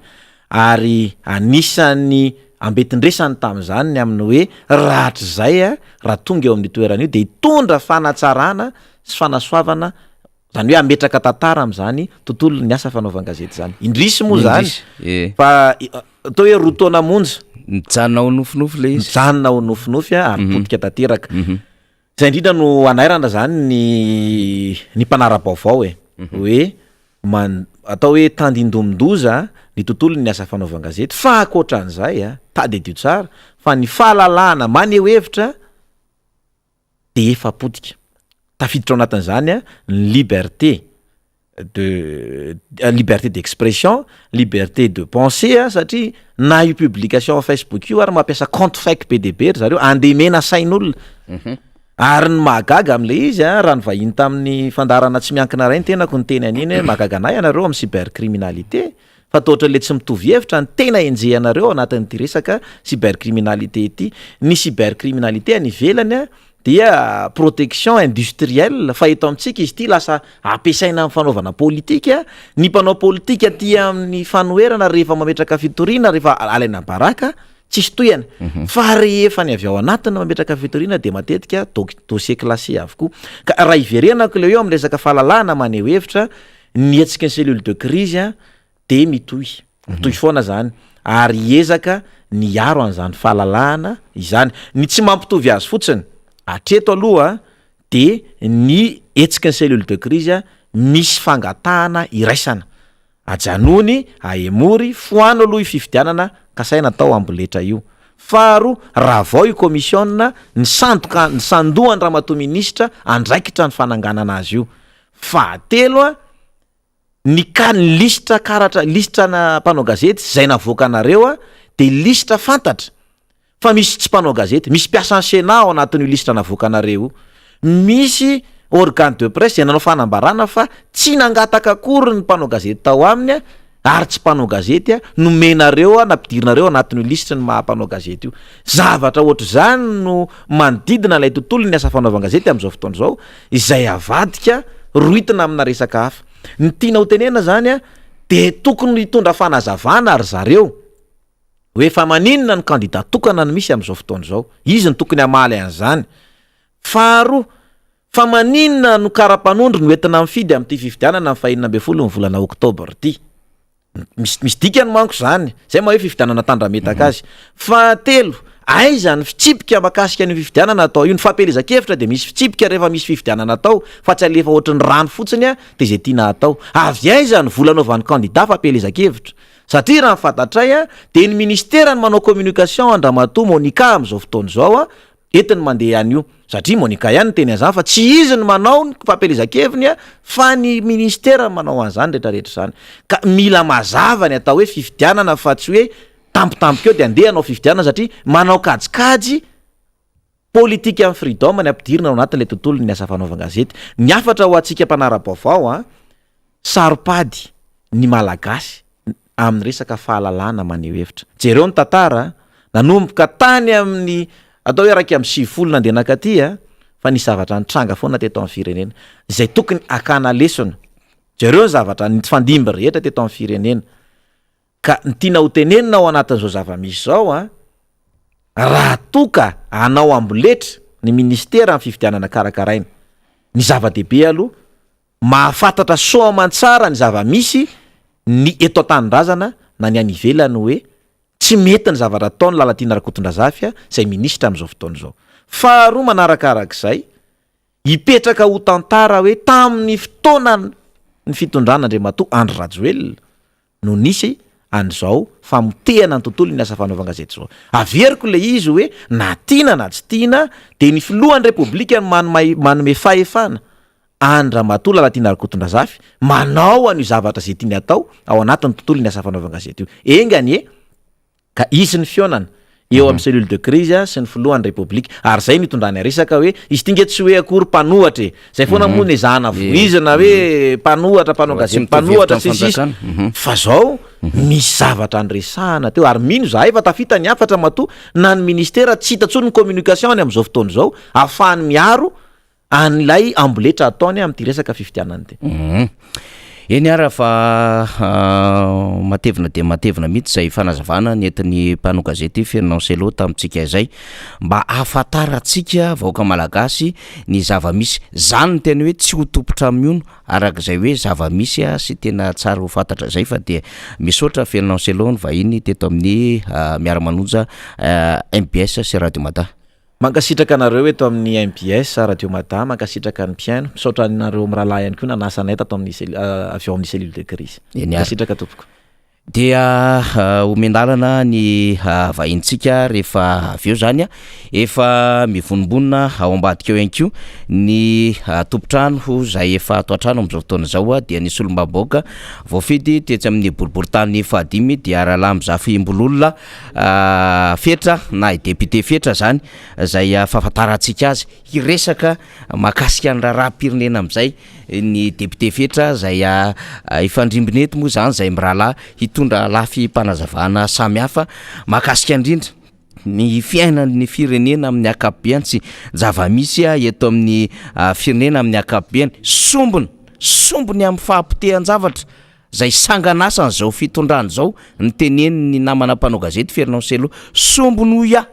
Ary anisan'ny ambetindresany tamin'izany ny amin'ny hoe rahatrizay raha tonga eo amin'io toerana io dia hitondra fanatsarana sy fanasoavana, izany hoe hametraka tantara amin'izany tontolon'ny asa fanaovan-gazety izany. Indrisy moa izany fa atao hoe roa taona monja. Mijanona ho nofinofy ilay izy. Mijanona ho nofinofy ary potika tanteraka. Izay indrindra no hanairana izany ny ny mpanara-baovao e, hoe man- atao hoe tandindomin-doza ny tontolon'ny asa fanaovan-gazety fa ankoatran'izay a, tadidio tsara fa ny fahalalahana maneho hevitra dia efa potika. Tafiditra ao anatin'izany ny liberté de liberté d'expression, liberté de pensée a, satria na io publication Facebook io ary mampiasa compte fake be dia be ry zareo andemena sain'olona. Ary ny mahagaga am'le izy a, raha nivahiny tamin'ny fandaharana tsy miankina iray ny tenako niteny an'iny hoe mahagaga anay ianareo amin'ny cybercriminalité fa toa ohatran'le tsy mitovy hevitra ny tena enjehanareo ao anatin'ity resaka cybercriminalité ity. Ny cybercriminalité any ivelany a dia protection industrielle fa eto amintsika izy ity lasa ampiasaina amin'ny fanaovana politika, ny mpanao politika aty amin'ny fanoherana rehefa mametraka fitoriana rehefa alaina baraka tsisy tohiny fa rehefa ny avy ao anatiny mametraka fitoriana dia matetika doc- dossier classé avokoa ka raha hiverenako ilay hoe amin'ny resaka fahalalahana maneho hevitra ny hetsiky ny cellule de crise a de mitohy, mitohy foana zany ary hiezaka ny hiaro an'izany fahalalahana izany. Ny tsy mampitovy azy fotsiny hatreto aloha de ny hetsiky ny cellule de crise misy fangatahana iraisana, ajanony, ahemory, foano aloha io fifidianana kasaina atao amboletra io. Faharoa, ravao io commission nisandoka nisandohan'i ramatoa minisitra andraikitra ny fananganana azy io. Fahatelo a, Ny ka ny lisitra karatra lisitra na mpanao gazety izay navoakanareo a de lisitra fantatra fa misy tsy mpanao gazety, misy mpiasan'ny Sénat ao anatin'io lisitra navoakanareo io, misy organe de presse izay nanao fanambarana fa tsy nangataka akory ny mpanao gazety tao aminy a ary tsy mpanao gazety a nomenareo a nampidirinareo anatin'io lisitry ny maha mpanao gazety io. Zavatra ohatr'izany no manodidina ilay tontolon'ny asa fanaovan-gazety amin'izao fotoana izao izay avadika rohitina amina resaka hafa. Ny tiana ho tenenina zany a, de tokony hitondra fanazavana ry zareo hoe fa maninona ny kandida tokana no misy amin'izao fotoana izao, izy no tokony hamaly an'izany. Faharoa, fa maninona no kara-panondro no entina mifidy amin'ity fifidianana ny fahenina ambin'ny folo ny volana oktobra ity? Misy misy dikany manko zany, zay maha hoe fifidianana tandrametaka azy. Fahatelo, Aiza ny fitsipika makasika an'io fifidianana atao io? Ny fampielezan-kevitra dia misy fitsipika rehefa misy fifidianana atao fa tsy alefa ohatry ny rano fotsiny dia izay tiana atao. Avy aiza ny vola anaovan'ny kandida fampielezan-kevitra? Satria raha ny fantatray dia ny ministera no manao communication an-dRamatoa Monica amin'izao fotoana izao entiny mandeha an'io satria Monica ihany niteny an'izany fa tsy izy no manao ny fampielezan-keviny fa ny ministera no manao an'izany rehetra rehetra izany ka mila mazava ny atao hoe fifidianana fa tsy hoe tampotampoka eo de andeha hanao fifidianana satria manao kajikajy politika amin'ny freedom ny ampidirina ao anatin'ilay tontolon'ny asa fanaovan-gazety. Ny hafatra ho antsika mpanara-baovao an, saro-pady ny Malagasy amin'ny resaka fahalalahana maneho hevitra. Jereo ny tantara an, nanomboka tany amin'ny atao hoe 91 nandeha nankaty an, fa nisy zavatra nitranga foana teto amin'ny firenena izay tokony hakana lesona. Jereo ny zavatra nifandimby rehetra teto amin'ny firenena. Ka ny tiana ho tenenina ao anatin'izao zava-misy izao an, raha toa ka hanao amboletra ny ministera amin'ny fifidianana karakaraina, ny zava-dehibe aloha, mahafantatra soa aman-tsara ny zava-misy ny eto an-tanindrazana na ny any ivelany hoe tsy mety ny zavatra ataon'i Lalatiana Rakotondrazafy izay minisitra amin'izao fotoana izao. Faharoa manarakarak'izay, hipetraka ho tantara hoe tamin'ny fotoanan'ny fitondrana Andriamatoa Andry Rajoelina no nisy an'izao famotehana ny tontolon'ny asa fanaovan-gazety izao. Averiko ilay izy hoe na tiana na tsy tiana dia ny filohan'ny Repoblika no manome fahefana an-dRamatoa Lalatiana Rakotondrazafy manao an'io zavatra izay tiany atao ao anatin'ny tontolon'ny asa fanaovan-gazety io. Enga anie Ka hisy ny fihaonana eo amin'ny cellule de crise sy ny filohan'ny Repoblika. Ary izay no itondrany resaka hoe izy ity nge tsy hoe akory mpanohatra e. Izay foana moa no ezahana voizina hoe mpanohatra, mpanao gazety mpanohatra sy ny sisa. Fa zao misy zavatra niresahana teo ary mino izahay fa tafita ny hafatra matoa na ny ministera tsy hita intsony ny communication-ny amin'izao fotoana izao ahafahany miaro an'ilay amboletra ataony amin'ity resaka fifidianana ity. Eny ara fa matevina dia matevina mihitsy izay fanazavana nentin'ny mpanao gazety Fernand Cello tamintsika izay mba hahafantarantsika vahoaka malagasy ny zava-misy. Izany no tena hoe tsy ho tompon-trano mihono araka izay hoe zava-misy sy tena tsara ho fantatra izay fa dia misaotra Fernand Cello ny vahiny teto amin'ny Miara-manonja mbs sy Radio Mada. Mankasitraka anareo eto amin'ny mbs Radio Mada, mankasitraka ny mpihaino, misaotra anareo mirahalahy ihany koa nanasa anay tato amin'ny cell- avy ao amin'ny cellule de crise. Eny ary. Mankasitraka tompoko. Dia omen-dalana ny vahinintsika rehefa avy eo zany a, efa mivonombonona ao ambadika ao ihany koa ny tompon-trano izay efa ato an-trano amin'izao fotoana izao dia ny solombavambahoaka voafidy tetsy amin'ny boriborintany fahadimy dia Rahalahy Mizafimbololona Fetra na i député Fetra zany zay fahafantarantsika azy, hiresaka mahakasika ny raharaham-pirenena amin'izay ny député Fetra zay hifandrimbona eto moa zany zay mirahalahy hitondra lafim-panazavana samihafa mahakasika indrindra ny fiainan'ny firenena amin'ny ankapobeny sy zava-misy eto amin'ny firenena amin'ny ankapobeny, sombiny, sombiny amin'ny fahapotehan-javatra. Izay sangan'asan'izao fitondrana izao ny tenenin'ny namana mpanao gazety Fernand Cello. Sombiny hoy aho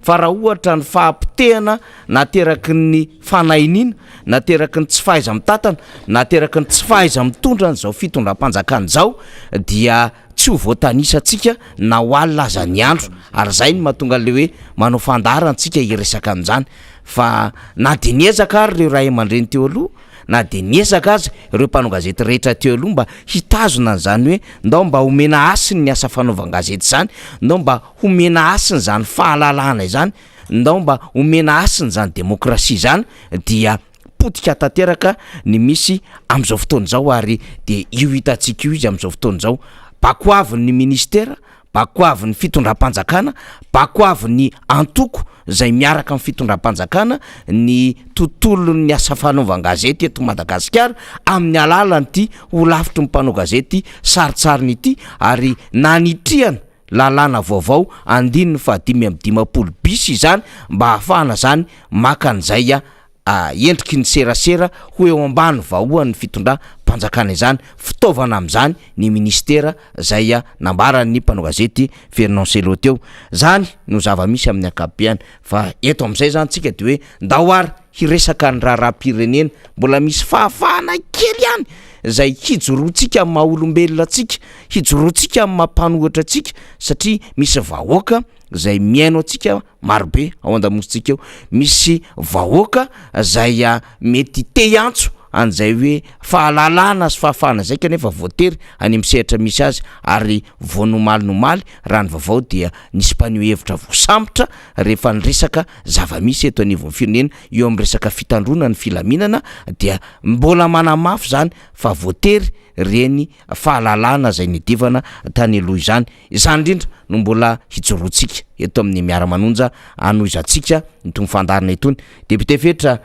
fa raha ohatra ny fahapotehana nateraky ny fanahiniana, nateraky ny tsy fahaiza-mitantana, nateraky ny tsy fahaiza-mitondra an'izao fitondram-panjakana izao dia tsy ho voatanisantsika na ho alina aza ny andro ary izay no mahatonga an'ilay hoe manao fandaharana isika hiresaka an'izany fa na dia niezaka ary ireo ray aman-dreny teo aloha na dia niezaka aza ireo mpanao gazety rehetra teo aloha mba hitazona an'izany hoe ndao mba homena hasiny ny asa fanaovan-gazety izany, ndao mba homena hasiny izany fahalalahana izany, ndao mba homena hasiny izany demokrasia izany dia potika tanteraka ny misy amin'izao fotoana izao ary dia io hitantsika io izy amin'izao fotoana izao, bakoavin'ny ministera Bakoavin'ny fitondram-panjakana, bakoavin'ny antoko izay miaraka amin'ny fitondram-panjakana ny tontolon'ny asa fanaovan-gazety eto Madagasikara amin'ny alalan'ity holafitry ny mpanao gazety sarintsariny ity ary nanitrihana lalàna vaovao andininy faha-55 bis izany mba hahafahana izany maka an'izay endriky ny serasera ho eo ambany vahoan'ny fitondram-panjakana. fitondram-panjakana izany. Fitaovana amin'izany ny minisitera izay nambaran'ny mpanao gazety Fernand Cello teo. Izany no zava-misy amin'ny ankapobeny fa eto amin'izay izany tsika dia hoe ndao ary hiresaka ny raharaham-pirenena, mbola misy fahafahana kely ihany izay hijoroantsika amin'ny maha olombelona antsika, hijoroantsika amin'ny maha mpanohitra antsika satria misy vahoaka izay mihaino antsika marobe ao an-damosintsika ao, misy vahoaka izay mety te hiantso an'izay hoe fahalalana sy fahafahana izay kanefa voatery any amin'ny sehatra misy azy ary vao nomaly nomaly raha ny vaovao dia nisy mpaneho hevitra voasambotra rehefa niresaka zava-misy eto anivon'ny firenena eo amin'ny resaka fitandroana ny filaminana dia mbola manamafy izany fa voatery ireny fahalalana izay nidivana tany aloha izany. Izany indrindra no mbola hijoroantsika eto amin'ny Miara-manonja hanohizantsika itony fandaharana itony. Député Fetra,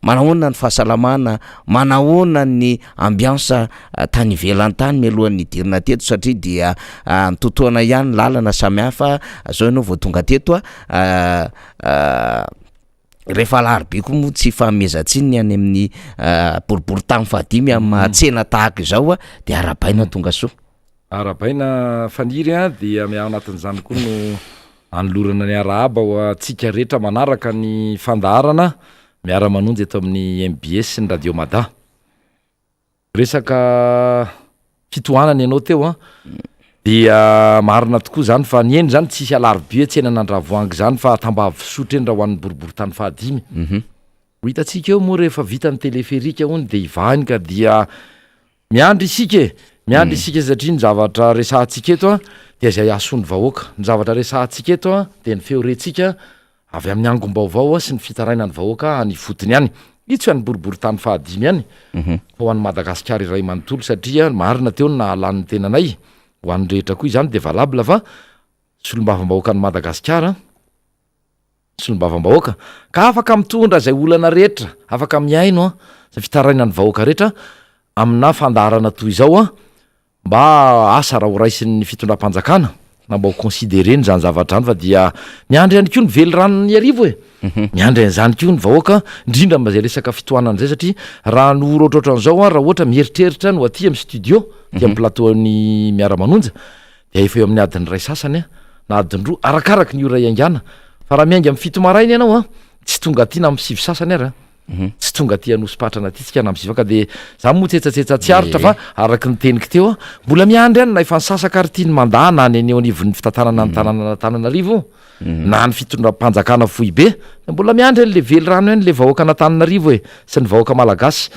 manahoana ny fahasalamana, manahoana ny ambiance tany ivelany tany mialohan'ny nidirana teto satria dia nitotoana ihany ny lalana samihafa, zao ianao vao tonga teto a, rehefa alarobia koa moa tsy ifanomezan-tsiny ny any amin'ny boriborintany fahadimy amin'ny maha tsena tahaka izao a, dia arahabaina tonga soa. Arahabaina Faniry a, dia ao anatin'izany koa no anolorana ny arahaba ho antsika rehetra manaraka ny fandaharana Miara-manonja eto amin'ny mbs sy ny Radio Mada. Resaka fitohanana ianao teo an, dia marina tokoa izany fa ny eny izany tsisy alarobia tsenan'Andravoahangy izany fa Tambavy-Fisotro eny raha ho an'ny boriborintany fahadimy. Ho hitantsika eo moa rehefa vita ny teleferika hono dia hivahiny ka dia miandry isika e! Miandry isika satria ny zavatra resahantsika eto an dia izay hahasoa ny vahoaka. Ny zavatra resahantsika eto an dia ny feo rentsika Avy amin'ny angom-baovao sy ny fitarainan'ny vahoaka any ifotony any. Io tsy ho an'ny boriborintany fahadimy ihany fa ho an'i Madagasikara iray manontolo satria marina teo ny nahalany ny tenanay, ho an'ny rehetra koa izany dia valable fa solombavambahoakan'i Madagasikara, solombavambahoaka ka afaka mitondra izay olana rehetra, afaka mihaino izay fitarainan'ny vahoaka rehetra amina fandaharana toy izao. Mba asa raha ho raisin'ny fitondram-panjakana na mba ho considereny izany zavatra izany fa dia miandry ihany koa ny veliranon'ny Iarivo e! Miandry an'izany koa ny vahoaka, indrindra amin'izay resaka fitohanana izay satria raha ny ora ohatrohatran'izao an, raha ohatra mieritreritra ny ho aty amin'ny studio, aty amin'ny plateau-n'ny Miara-manonja dia efa eo amin'ny adiny iray sasany an, na adiny roa, arakaraky ny ora hiaingàna. Fa raha miainga amin'ny fito maraina ianao an, tsy tonga aty na amin'ny sivy sasany ary an. Tsy tonga aty Anosipatrana aty tsika na amzivaka de za moa tsetsatsetsa tsy aritra fa araky ny teniko teo a, mbola miandry any na efa nisasaka ary ty ny mandat na ny eo anivon'ny fitantanana ny tanànan'Antananarivo na ny fitondram-panjakana foibe de mbola miandry an'le velirano ihany le vahoakan'Antananarivo e sy ny vahoaka malagasy.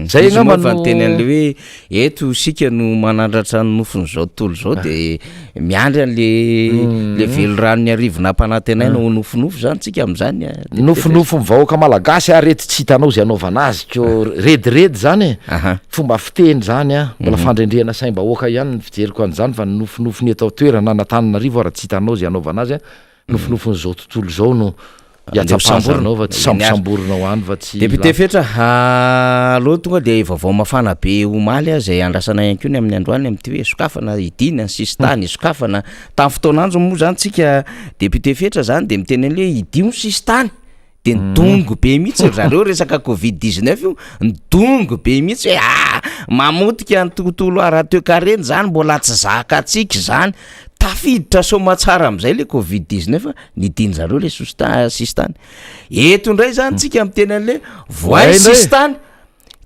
Zay Izy moa angamba efa no niteny an'le hoe eto isika no manandratra ny nofin'izao tontolo izao de Miandry an'le le veliranon'ny arivo nampanantenaina ho nofinofy zany tsika amin'izany a. Ny nofinofin'ny vahoaka malagasy ary reto tsy hitanao izay anaovana azy ko rediredy zany e. Fomba fiteny zany a, mbola fandrendrehana saim-bahoaka ihany ny fijeriko an'izany fa ny nofinofiny eto an-toerana na Antananarivo ary tsy hitanao izay anaovana azy a. Nofinofin'izao tontolo izao no hiatsapazanao fa tsy sambosamborinao any fa tsy Député Fetra, aleo tonga dia vaovao mafana be omaly izay andrasana ihany koa ny amin'ny androany amin'ity hoe sokafana hidiana ny sisintany sokafana tamin'ny fotoan'andro moa zany tsika député Fetra zany dia miteny an'le hoe hidio ny sisintany de nidongy be mihitsy ry zareo resaka covid 19 io nidongy be mihitsy hoe ah mamotika ny tontolo ara-toekarena zany mbola tsy zakantsika zany tafiditra soamatsara am'zay le covid 19 nidiny zareo le sosta- sisintany eto indray zany tsika miteny an'le voay sisintany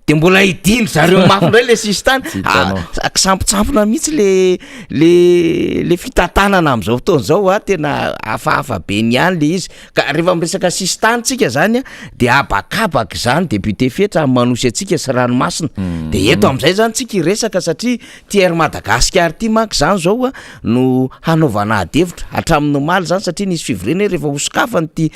De mbola hidin-dry zareo mafy indray le sisintany. Tsy hitanao. Ah, kisampotsampona mihitsy le le le fitantanana amin'izao fotoana izao a, tena hafahafa be ny ihany le izy. Ka rehefa miresaka sisintany tsika zany a, de habakabaka izany député Fetra amin'ny manosy antsika sy ranomasina. De eto amin'izay zany tsika hiresaka satria ty Air Madagascar ty manko zany zao a no hanaovana ady hevitra hatramin'ny omaly zany satria nisy fivoriana hoe rehefa hosokafana ity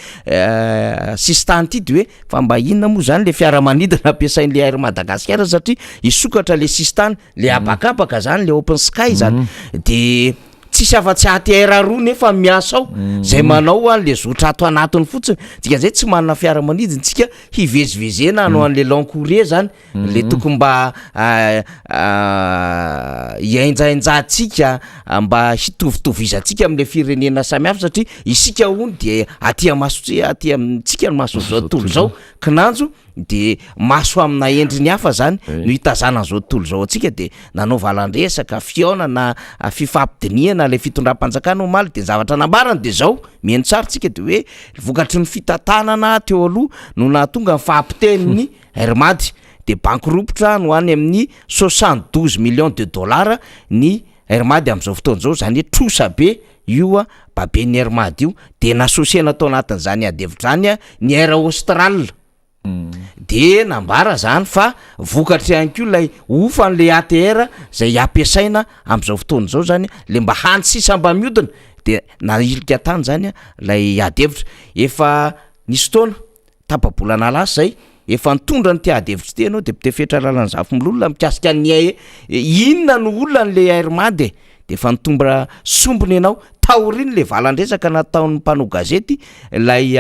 sisintany ity de hoe Fa mba inona moa zany le fiaramanidina ampiasain'le Air Madagascar satria hisokatra le sisintany, le habakabaka zany, le open sky zany, de tsisy afa-tsy ATR roa nefa miasa ao, zay manao an'le zotra ato anatiny fotsiny, dikan'izay tsy manana fiaramanidina tsika hivezivezena hanao an'le long courrier zany. Le tokony mba hiainjainjantsika mba hitovitovizantsika amle firenena samihafa satria isika hono de aty amasotsika aty amintsika ny mason'izao tontolo izao kinanjo. De maso amina endriny hafa zany no hitazanan'izao tontolo izao antsika de nanao valan-dresaka, fihaonana, fifampidinihana ilay fitondram-panjakana omaly de ny zavatra nambarany de zao, mihaino tsara tsika de hoe vokatry ny fitantanana teo aloha no nahatonga ny fahapotehin'ny Air Mad de banky ropotra no any amin'ny 72 millions de dollars ny Air Mad amin'izao fotoana izao, zany hoe trosa be io baben'ny Air Mad io, de nasosiana tao anatin'izany ady hevitra zany ny Air Austral, de nambara zany fa vokatry ihany koa ilay hofan'le ATR zay ampiasaina amin'izao fotoana izao zany le mba hany sisa mba mihodina de nahilika tany zany lay ady hevitra, efa nisy fotoana tapa-bolana lasa zay efa nitondra an'ity ady hevitra ity ianao député Fetra Lalanjafimololona mikasika ny air inona no olana le Air Mad e, de efa nitombra sombiny ianao taorian'le valan-dresaka nataon'ny mpanao gazety ilay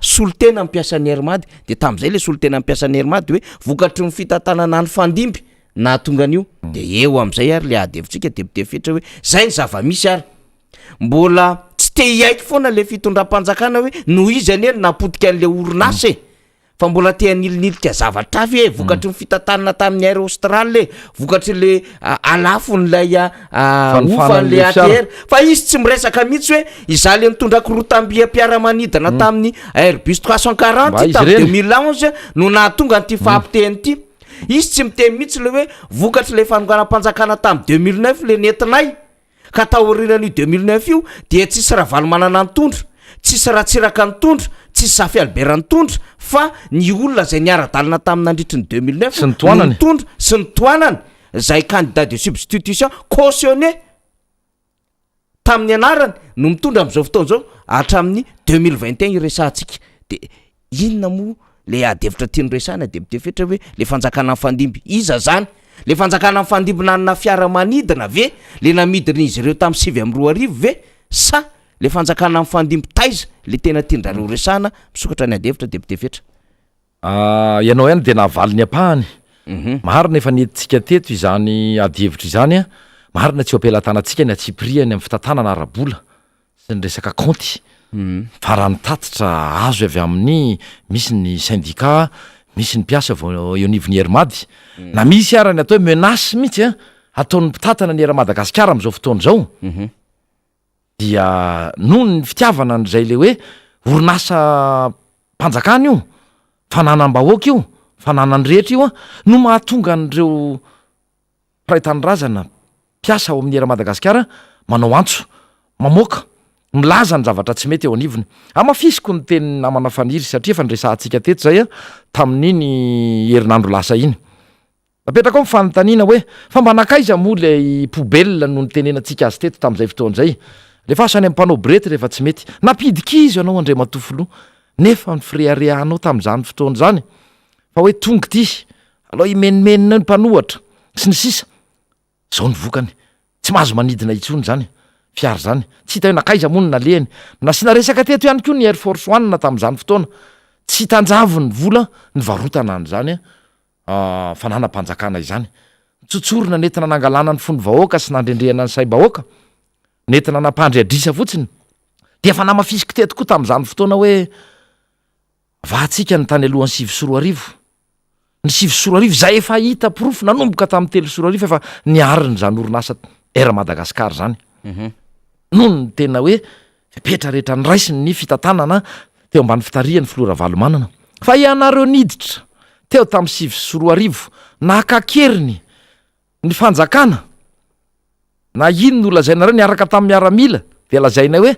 solontena mpiasan'ny Air Mad de tamin'izay le solontena mpiasan'ny Air Mad hoe vokatry ny fitantanana nifandimby nahatonga an'io de eo amin'izay ary le ady hevitsika député Fetra hoe zay ny zava-misy ary Mbola tsy te hiaiky foana le fitondram-panjakana hoe noho izy anie no nahapotika an'le orinasa e! Fa mbola te hanilinilika zavatra hafa e, vokatry ny fitantanana tamin'ny Air Austral e, vokatry le halafon'ilay hofan'le ATR. Fa izy tsy miresaka mihitsy hoe izaho le nitondra korotam-biam-piaramanidina tamin'ny Airbus 340 tamin'ny 2011 no nahatonga an'ity fahapotehana ity. Izy tsy miteny mihitsy le hoe vokatry le fanonganam-panjakana tamin'ny 2009 le nentinay. Ka taorianan'io 2009 io dia tsisy Ravalomanana nitondra, tsisy Ratsiraka nitondra, tsisy Zafy Albert nitondra fa ny olona izay niara-dalana taminy nandritry ny 2009 Sy ny no tohanany. nitondra sy ny tohanany izay candidat de substitution cautionné tamin'ny anarany no mitondra amin'izao fotoana izao hatramin'ny 2021 iresahantsika. De Inona moa le ady hevitra tiany resahina de mitefetra hoe le fanjakana mifandimby iza zany? Le fanjakana mifandimby nanana fiaramanidina ve le namidin'izy ireo tamin'ny 2009 ve sa le fanjakana mifandimby taiza le tena tiandrareo resahina? Misokatra ny ady hevitra de mitefetra. Ah, ianao ihany dia nahavaly ny ampahany. Marina efa nentintsika teto izany adihevitra izany an. Marina tsy eo am-pelatanantsika ny antsipirihany amin'ny fitantanana ara-bola. sy ny resaka kaonty fa raha ny tatitra azo avy amin'ny misy ny syndicat, misy ny mpiasa vao eo anivon'ny Air Mad, na misy ara ny atao hoe menace mihitsy an, ataon'ny mpitantana ny Air Madagasikara amin'izao fotoana izao, dia noho ny fitiavana an'izay le hoe orinasam-panjakana io, fananam-bahoaka io, fananan'ny rehetra io an, no mahatonga an'ireo mpiray tanindrazana, mpiasa ao amin'ny Air Madagasikara manao antso, mamoaka, milaza ny zavatra tsy mety eo anivony. Hamafisiko ny tenin'ny namana Faniry satria efa niresahantsika teto izay tamin'iny herinandro lasa iny. Napetraka ao ny fanontaniana hoe fa mba nankaiza moa ilay poubelle no nitenenantsika azy teto tamin'izay fotoana izay? Alefaso any amin'ny mpanao borety rehefa tsy mety. Nampidi-kizo ianao Andriamatoa Filoha nefa ny fireharehanao tamin'izany fotoana izany fa hoe tonga ity, alao himenomenona eo ny mpanohatra sy ny sisa Zao ny vokany, tsy mahazo manidina intsony izany fiara izany, tsy hita hoe nankaiza moa no nalehany. Nasiana resaka teto ihany koa ny Air Force One tamin'izany fotoana, tsy hita an-javony ny vola nivarotana an'izany fananam-panjakana izany. Nitsotsorina nentina nangalana ny fon'ny vahoaka sy nandrendrehana ny saim-bahoaka, nentina nampandry adrisa fotsiny. Dia efa namafisiko teto koa tamin'izany fotoana hoe Vahantsika ny tany alohan'ny 2009. Ny 2009 izay efa hita porofo nanomboka tamin'ny 2003 efa niarina izany orinasa Air Madagascar izany. Mhm. Noho ny tena hoe fepetra rehetra niraisiny ny fitantanana teo ambany fitarihan'ny filoha Ravalomanana. Fa ianareo niditra teo tamin'ny 2009 naka an-keriny ny fanjakana na ino no lazainareo niaraka tamin'ny miaramila dia lazainay hoe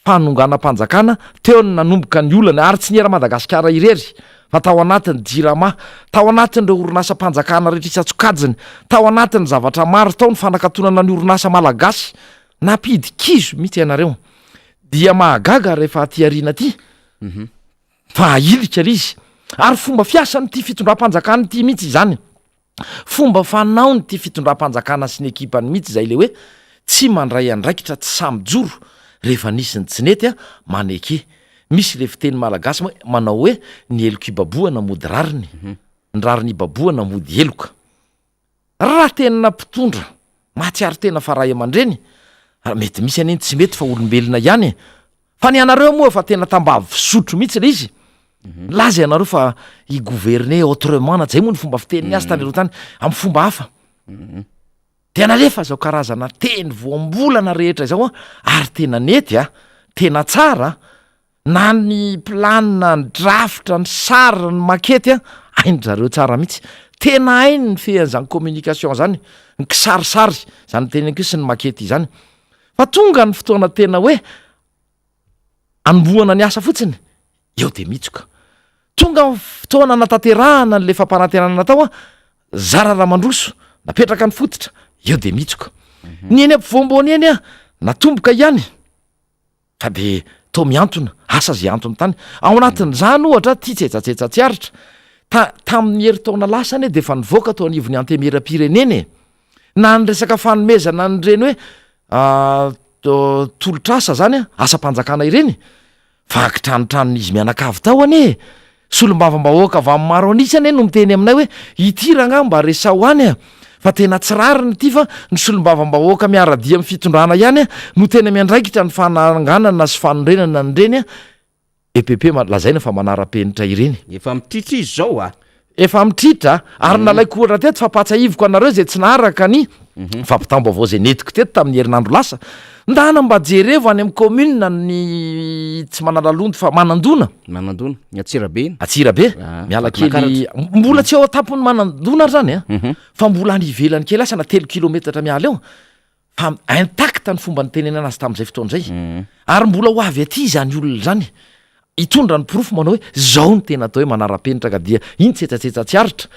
fanonganam-panjakana teo no nanomboka ny olana ary tsy ny Air Madagasikara irery fa tao anatin'ny Jirama, tao anatin'ireo orinasam-panjakana rehetra isan-tsokajiny, tao anatin'ny zavatra maro, tao ny fanakatonana ny orinasa malagasy, nampidi-kizo mihitsy ianareo. Dia mahagaga rehefa aty aoriana aty fa ahilika ilay izy ary fomba fiasan'ity fitondram-panjakana ity mihitsy izany. Fomba fanaon'ity fitondram-panjakana sy ny ekipany mihitsy izay le hoe tsy mandray andraikitra tsy sahy mijoro rehefa nisy ny tsy nety a, maneke. Misy le fiteny malagasy moa manao hoe ny heloka ibabohana mody rariny, ny rariny ibabohana mody heloka. Raha tena mpitondra mahatsiaro tena fa ray aman-dreny, mety misy anie ny tsy mety fa olombelona ihany e, fa ny anareo moa efa tena tambavy fisotro mihitsy le izy. Nilaza ianareo fa hi-gouverner autrement na zay moa ny fomba fiteniny azy tany aloha tany, amin'ny fomba hafa. Dia nalefa izao karazana teny voambolana rehetra izao an, ary tena nety an, tena tsara an, na ny planina, ny drafitra, ny sary, ny makety an, hain-dry zareo tsara mihitsy. Tena hainy ny fehy an'izany communication izany, ny kisarisary, izany teneniko io sy ny makety izany. Fa tonga ny fotoana tena hoe anombohana ny asa fotsiny, eo dia mitsoka. Tonga ny fotoana anatanterahana an'ilay fampanantenana natao an, zara raha mandroso, napetraka ny fototra, eo dia mitsoka. Ny eny ampovoamboany eny an, natomboka ihany, fa dia toa mihantona, asa izay antony tany. Ao anatin'izany ohatra, ity tsetsatsetsa tsy aritra, ta- tamin'ny herintaona lasa anie dia efa nivoaka teo anivon'ny antemieram-pirenena e. Na ny resaka fanomezana an'ireny hoe tolotr'asa zany, asam-panjakana ireny, fa kitranotranon'izy mianakavy tao anie e! Solombavambahoaka avy amin'ny maro an'isa anie no miteny aminay hoe ity rangahy mba resaho any a! Fa tena tsy rariny ity fa ny solombavambahoaka miara-dia amin'ny fitondrana ihany no tena miandraikitra ny fananganana sy fanorenana an'ireny EPP lazaina fa manara-penitra ireny. Efa mitritra izy zao a! Efa mitritra ary nalaiko ohatra teto fa ampahatsiahiviko anareo izay tsy naharaka ny fampitam-baovao izay nentiko teto tamin'ny herinandro lasa. Ndana mba jerevo any amin'ny commune ny tsy Manalalondo fa Manandona. Manandona, ny Antsirabe iny. Antsirabe, miala kely, mbola tsy ao an-tampon'i Manandona ary zany an, fa mbola any ivelany kely asa na telo kilometatra miala eo. Fa intact ny fomba nitenenana azy tamin'izay fotoana izay. Ary mbola ho avy aty izany olona izany hitondra ny porofo manao hoe zao no tena atao hoe manara-penitra ka dia iny tsetsatsetsa tsy aritra.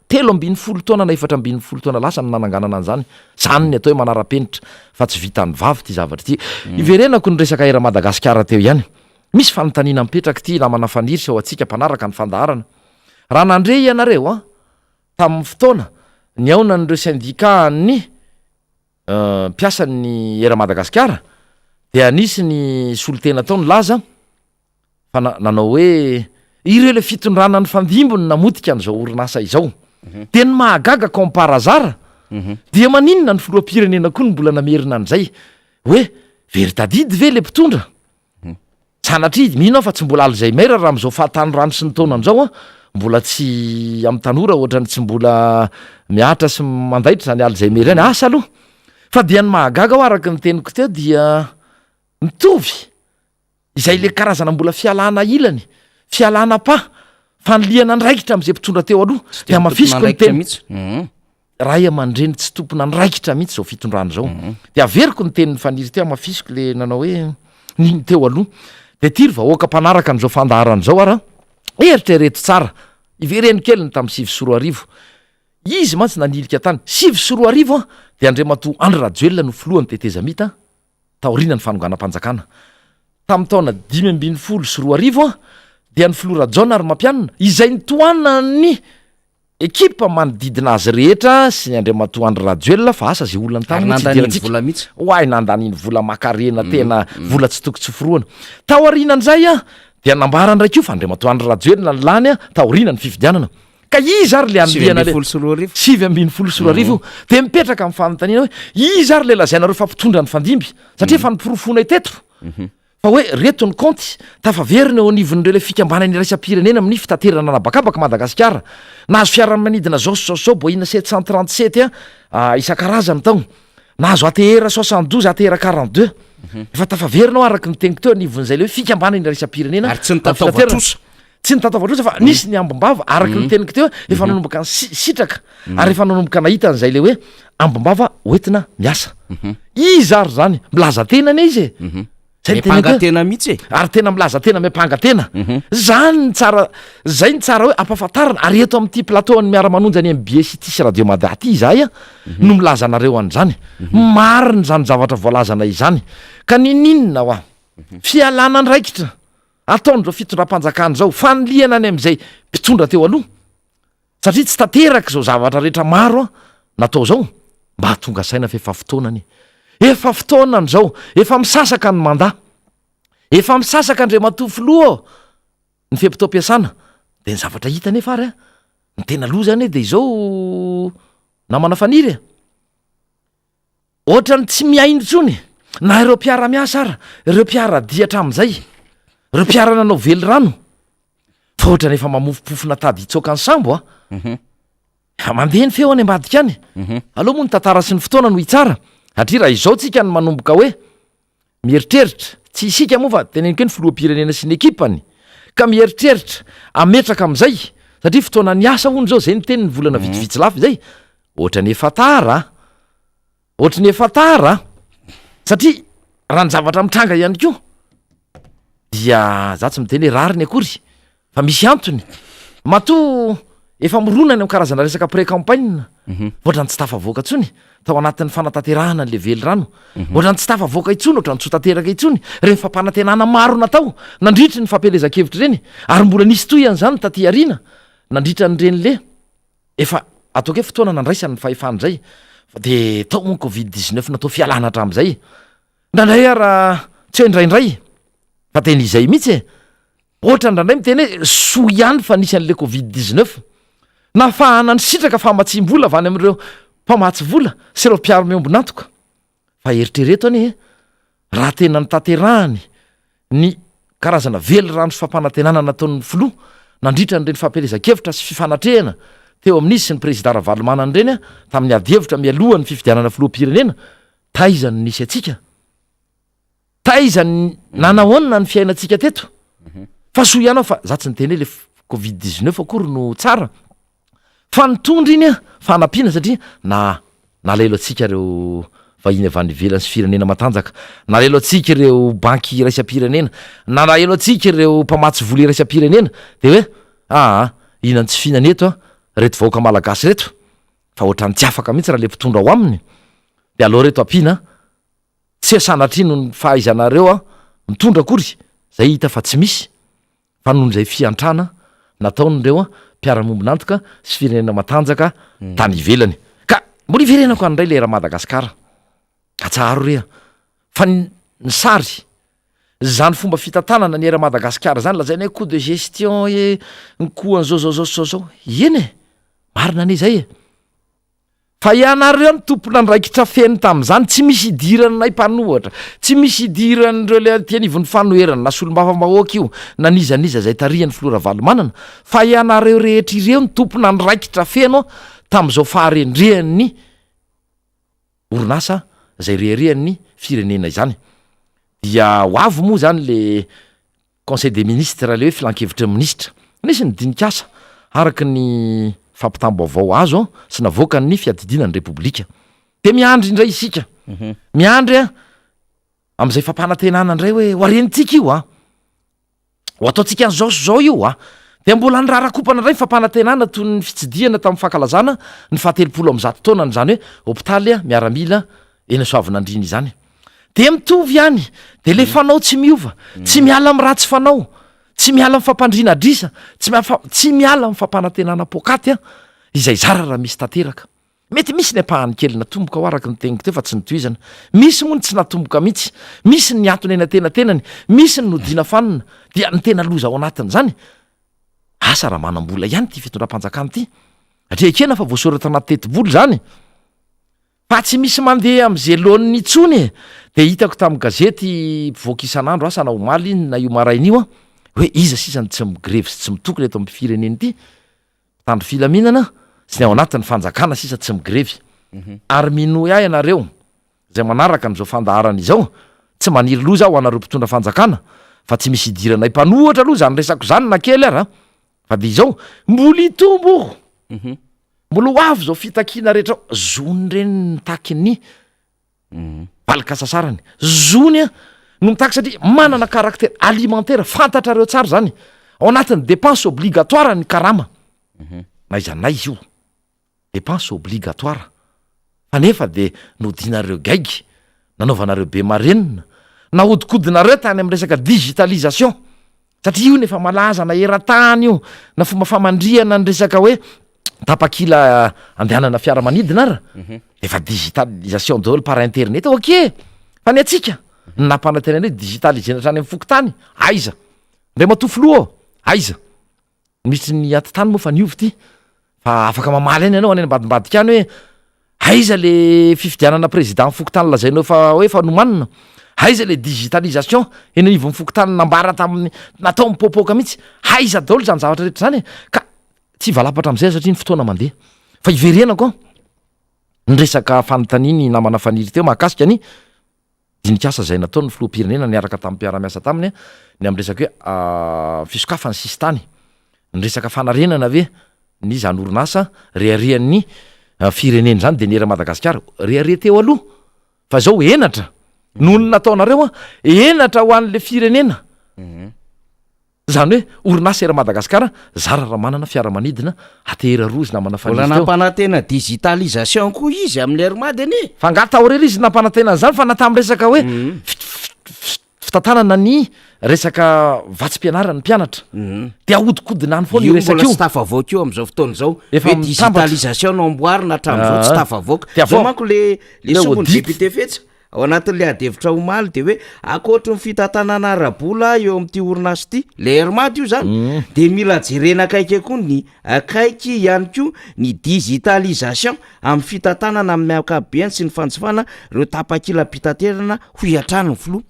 Tamin'ny 13 taona na 14 taona lasa no nananganana an'izany. Izany ny atao hoe manara-penitra fa tsy vitan'ny vava ity zavatra ity. Iverenako ny resaka Air Madagasikara teo ihany. Misy fanontaniana mipetraka ity namana Faniry sy ao antsika mpanaraka ny fandaharana. Raha nandre ianareo an! Tamin'ny fotoana nihaonan'ireo sendikà an'ny mpiasan'ny Air Madagasikara dia nisy ny solontena tao nilaza fa nanao hoe ireo ilay fitondrana nifandimby no namotika an'izao orinasa izao. Dia ny mahagaga comme par hasard dia maninona ny filoham-pirenena koa no mbola namerina an'izay hoe very tadidy ve ilay mpitondra? Sanatria, mino aho fa tsy mbola Alzheimer raha amin'izao fahatanorany sy ny taonany izao an, mbola tsy amin'ny tanora ohatran'ny tsy mbola mihatra sy mandaitra izany Alzheimer izany, asa aloha. Fa dia ny mahagaga aho araka ny teniko teo dia mitovy izay le karazana mbola fialana ilany, fialana pas, fanilihana andraikitra amin'izay mpitondra teo aloha, dia hamafisiko ny teny. Ray aman-dreny tsy tompon'andraikitra mihitsy izao fitondrana izao. Dia averiko ny tenin'i Faniry teo, hamafisiko le nanao hoe ny teo aloha. Dia ity ry vahoaka mpanaraka an'izao fandaharana izao ara, eritrereto tsara, ivereno kely ny tamin'ny 2009. Izy mantsy nanilika tany. 2009 an, dia Andriamatoa Andry Rajoelina no filohan'ny tetezamita taorian'ny fanonganam-panjakana. Tamin'ny taona 2015 an, dia ny filoha Rajaonarimampianina, izay nitohanan'ny Ekipa manodidina azy rehetra sy ny Andriamatoa Andry Rajoelina fa asa ze olona ny tany moa tsy idirantsika. Vola mihitsy. Oay nandaniany vola makarena tena vola tsy toko tsy forohana. Taorianan'izay dia nambara indray koa fa Andriamatoa Andry Rajoelina no lany taorianan'ny fifidianana. Ka iza ary le anilihana le 2019. 2019 io. Dia mipetraka ny fanontaniana hoe iza ary le lazainareo fa mpitondra nifandimby satria efa noporofoinay teto. Fa hoe reto ny kaonty tafaverina eo anivon'ireo ilay fikambanana iraisam-pirenena amin'ny fitaterana an'habakabaka Madagasikara. Nahazo fiaramanidina zao sy zao sy zao, Boeing 737 isan-karazany tao. Nahazo ATR 72, ATR 42. Efa tafaverina ao araka ny teniko teo anivon'izay ilay hoe fikambanana iraisam-pirenena Ary tsy amin'ny fitaterana. nitataovan-trosa. Tsy nitataovan-trosa fa nisy ny ambim-bava araka ny teniko teo efa nanomboka ny sitraka ary efa nanomboka nahita an'izay ilay hoe ambim-bava hoentina miasa. Iza ary zany? Milaza tena anie izy e. Zay ny teneniko hoe- Miampanga-tena mihitsy e. Ary tena milaza tena miampanga tena. Zany ny tsara, zay ny tsara hoe ampahafantarina ary eto amin'ity plateau an'ny Miara-manonja ny MBS ity sy Radio Mada ity izahay a, no milaza anareo an'izany. Marina izany zavatra voalazanay izany. Ka ninininona hoa? Fialana andraikitra ataon'izao fitondram-panjakana izao, fanilihana any amin'izay mpitondra teo aloha. Satria tsy tanteraka izao zavatra rehetra maro an natao izao, mba hahatonga saina fa efa fotoanany e. Efa fotoanany izao, efa misasaka ny mandat. Efa misasaka Andriamatoa Filoha ô, ny fe-potoam-piasana. Dia ny zavatra hita anefa ary an, ny tena loza anie dia izao namana Faniry e. Ohatran'ny tsy mihaino intsony na ireo mpiara-miasa ara, ireo mpiara-dia hatramin'izay, ireo mpiara-nanao velirano. Fa ohatrany efa mamofompofona tady hitsoaka ny sambo a. Efa mandeha ny feo any ambadika any. Aleo moa ny tantara sy ny fotoana no hitsara, satria raha izao tsika no manomboka hoe mieritreritra, tsy isika moa fa teneniko hoe ny filoham-pirenena sy ny ekipany, ka mieritreritra hametraka amin'izay, satria fotoanan'ny asa hono izao, izay ny teniny volana vitsivitsy lafy izay, ohatrany efa tara a! Ohatry ny efa tara a! Satria raha ny zavatra mitranga ihany koa dia za tsy miteny hoe rariny akory fa misy antony. Matoa efa mirona any amin'ny karazana resaka pré-campagne, ohatran'ny tsy tafavoaka intsony tao anatin'ny fanatanterahana an'ilay velirano. Ohatran'ny tsy tafavoaka intsony, ohatran'ny tsy ho tanteraka intsony ireny fampanantenana maro natao nandritry ny fampielezan-kevitra ireny ary mbola nisy tohiny izany taty aoriana nandritra an'ireny le Efa ataoko hoe fotoana nandraisany ny fahefana indray fa de tao moa ny covid 19 natao fialana hatramin'izay. Indraindray ara tsy hoe indraindray fa tena izay mihitsy e. Ohatra indraindray miteny hoe soa ihany fa nisy an'le covid 19. Nahafahana nisitraka famatsiam-bola avy any amin'ireo mpamatsy vola sy ireo mpiara-miombon'antoka. Fa eritrereto anie raha tena notanterahany ny karazana velirano sy fampanantenana nataon'ny filoha nandritra an'ireny fampielezan-kevitra sy fifanatrehana teo amin'izy sy ny prezida Ravalomanana ireny tamin'ny adihevitra mialohan'ny fifidianana filoham-pirenena, taiza no nisy antsika? Taiza ny nanahoana ny fiainantsika teto? Fa soa ihany aho fa za tsy niteny hoe le covid 19 akory no tsara fa nitondra iny an fanampiana satria na nalahelo antsika ireo vahiny avy any ivelany sy firenena matanjaka, nalahelo antsika ireo banky iraisam-pirenena, nalahelo antsika ireo mpamatsy vola iraisam-pirenena de hoe aa inona ny tsy fihinana eto an reto vahoaka malagasy reto fa ohatran'ny tsy afaka mihitsy raha le mpitondra ao aminy de aleo reto ampiana Tsia sanatria noho ny fahaizanareo aho mitondra akory, izay hita fa tsy misy, fa noho izay fiantrana nataon'ireo mpiara-miombon'antoka sy firenena matanjaka tany ivelany. Ka mbola hiverenako any indray ilay Air Madagascar. Atsaharo re a! Fa ny sary, izany fomba fitantanana ny Air Madagascar izany, lazaina hoe coût de gestion e, ny coût an'izao zao zao sy zao zao. Eny e! Marina anie izay e! Fa ianareo no tompon'andraikitra feno tamin'izany, tsy misy idiranay mpanohatra, tsy misy idiran'ireo le aty anivon'ny fanoherana, na solombavambahoaka io, na n'iza n'iza izay tarihan'ny filoha Ravalomanana, fa ianareo rehetra ireo no tompon'andraikitra feno tamin'izao faharendrehan'ny orinasa izay reharehan'ny firenena izany. Dia ho avy moa izany le Conseil des ministres ilay hoe filankevitry ny minisitra. Nisy ny dinik'asa araka ny fampitam-baovao azo sy navoakan'ny fiadidiana ny Repoblika. Dia miandry indray isika. Miandry amin'izay fampanantenana indray hoe ho arenintsika io a. Ho ataontsika an'izao sy izao io a. Dia mbola nirarakompana indray ny fampanantenana toy ny fitsidihana tamin'ny fankalazana ny fahatelopolo amby zato taonan'izany hoe hopitaly miaramila eny Soavinandriana izany. Dia mitovy ihany, dia le fanao tsy miova, tsy miala amin'ny ratsy fanao, tsy miala amin'ny fampandriana adrisa, tsy miafa- tsy miala amin'ny fampanantenana poakaty an, izay zara raha misy tanteraka. Mety misy ny ampahany kely natomboka ao araka ny teniko teo fa tsy notohizana. Misy moa ny tsy natomboka mihitsy, misy ny antony eny antenatenany, misy ny nodiana fanina, dia ny tena loza ao anatin'izany, asa raha manam-bola ihany ity fitondram-panjakana ity, satria ekena fa voasoratra anaty tetibola izany, Fa tsy misy mandeha am ze laoniny intsony e! De hitako tam gazety mpivoaka isan'andro asa na omaly iny na io maraina io an, hoe iza sisa no tsy migrevy sy tsy mitokona eto am firenena ity? Mpitandro filaminana sy ny ao anatin'ny fanjakana sisa tsy migrevy. Ary minoy ahy ianareo izay manaraka an'izao fandaharana izao, tsy maniry loza aho ho anareo mpitondra fanjakana fa tsy misy idiranay mpanohatra aloha izany resako izany na kely ara Fa dia izao, mbola hitombo o! Mbola ho avy izao fitakiana rehetra ao. Zony ireny mitaky ny valin-kasasarany. Zony an, no mitaky satria manana caractère alimentaire, fantatrareo tsara izany. Ao anatin'ny dépense obligatoire ny karama. Na aiza na aiza io. Dépense obligatoire. Fa nefa dia nodianareo gaigy, nanaovanareo be marenina, nahodinkodinareo tany amin'ny resaka digitalisation, satria io no efa malaza na eran-tany io, na fomba famandrihana ny resaka hoe tapakila andehanana fiaramanidina ara, efa digitalisation daholo par internet, ok! Fa ny antsika, ny nampanantenana hoe digitalisena hatrany amin'ny fokontany, aiza? Andriamatoa Filoha ô, aiza? Misy ny atitany moa fa niova ity fa afaka mamaly any ianao any ambadimbadika any hoe aiza le fifidianana président fokontany lazainao fa hoe fa nomanina? Aiza ilay digitalisation eny anivon'ny fokontany nambara tamin'ny natao mipoapoaka mihitsy? Aiza daholo izany zavatra rehetra izany e? Ka tsy hivalapatra amin'izay aho satria ny fotoana mandeha. Fa hiverenako an, ny resaka fanontanian'ny namana Faniry teo mahakasika ny dinik'asa izay nataon'ny filoham-pirenena niaraka tamin'ny mpiara-miasa taminy ny amin'ny resaka hoe fisokafan'ny sisintany, ny resaka fanarenana ve ny izany orinasa reharehan'ny firenena izany dia ny Air Madagascar, rehareha teo aloha fa izao henatra noho ny nataonareo an, henatra ho an'le firenena. Izany hoe orinasa Air Madagascar zara raha manana fiaramanidina ATR roa izy namana Mbola Faniry teo. nampanantena digitalisation koa izy amin'ny Air Mad anie. Fa angaha tao irery izy nampanantena an'izany fa na tamin'ny resaka hoe fitantanana ny resaka vatsim-pianaran'ny mpianatra dia ahodikodina any foana io Io resaka mbola io. tsy tafavoaka io amin'izao fotoana izao. Efa Hoe mitambatra. digitalisation no amboarina hatramin'izao tsy Ah. tafavoaka. Dia Zao avao- manko le le Le sombin'ny audit. député Fetsy. Ao anatin'ilay adihevitra omaly dia hoe ankoatry ny fitantanana ara-bola eo amin'ity orinasa ity, ilay Air Mad io izany, dia mila jerena akaiky koa ny akaiky ihany koa ny digitalisation amin'ny fitantanana amin'ny ankapobeny sy ny fanjifana ireo tapakilam-pitaterana hoy hatrany ny filoha.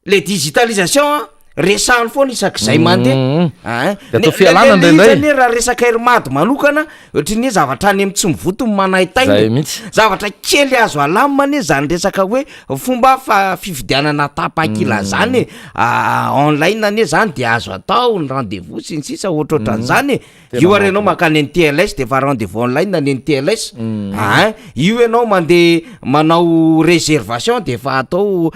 Le digitalisation an, resahany foana isak'izay mandeha. Mm. Ein. De atao Ne- fialana le- le izy indraindray. anie raha resaka Air Mad manokana, ohatry ny hoe zavatra any amin'ny tsy mivoto no manaintaina. Zay mihitsy. Zavatra kely azo alamina anie zany resaka hoe fomba fa- fividianana tapakila zany e. Ah, online anie zany de azo atao ny rendez-vous sy ny sisa ohatrohatran'izany e. Tena Io ary ianao mahafinaritra. mankany amin'ny TLS de efa rendez-vous online ny an'ny TLS. Ein, io ianao mandeha manao réservation de efa atao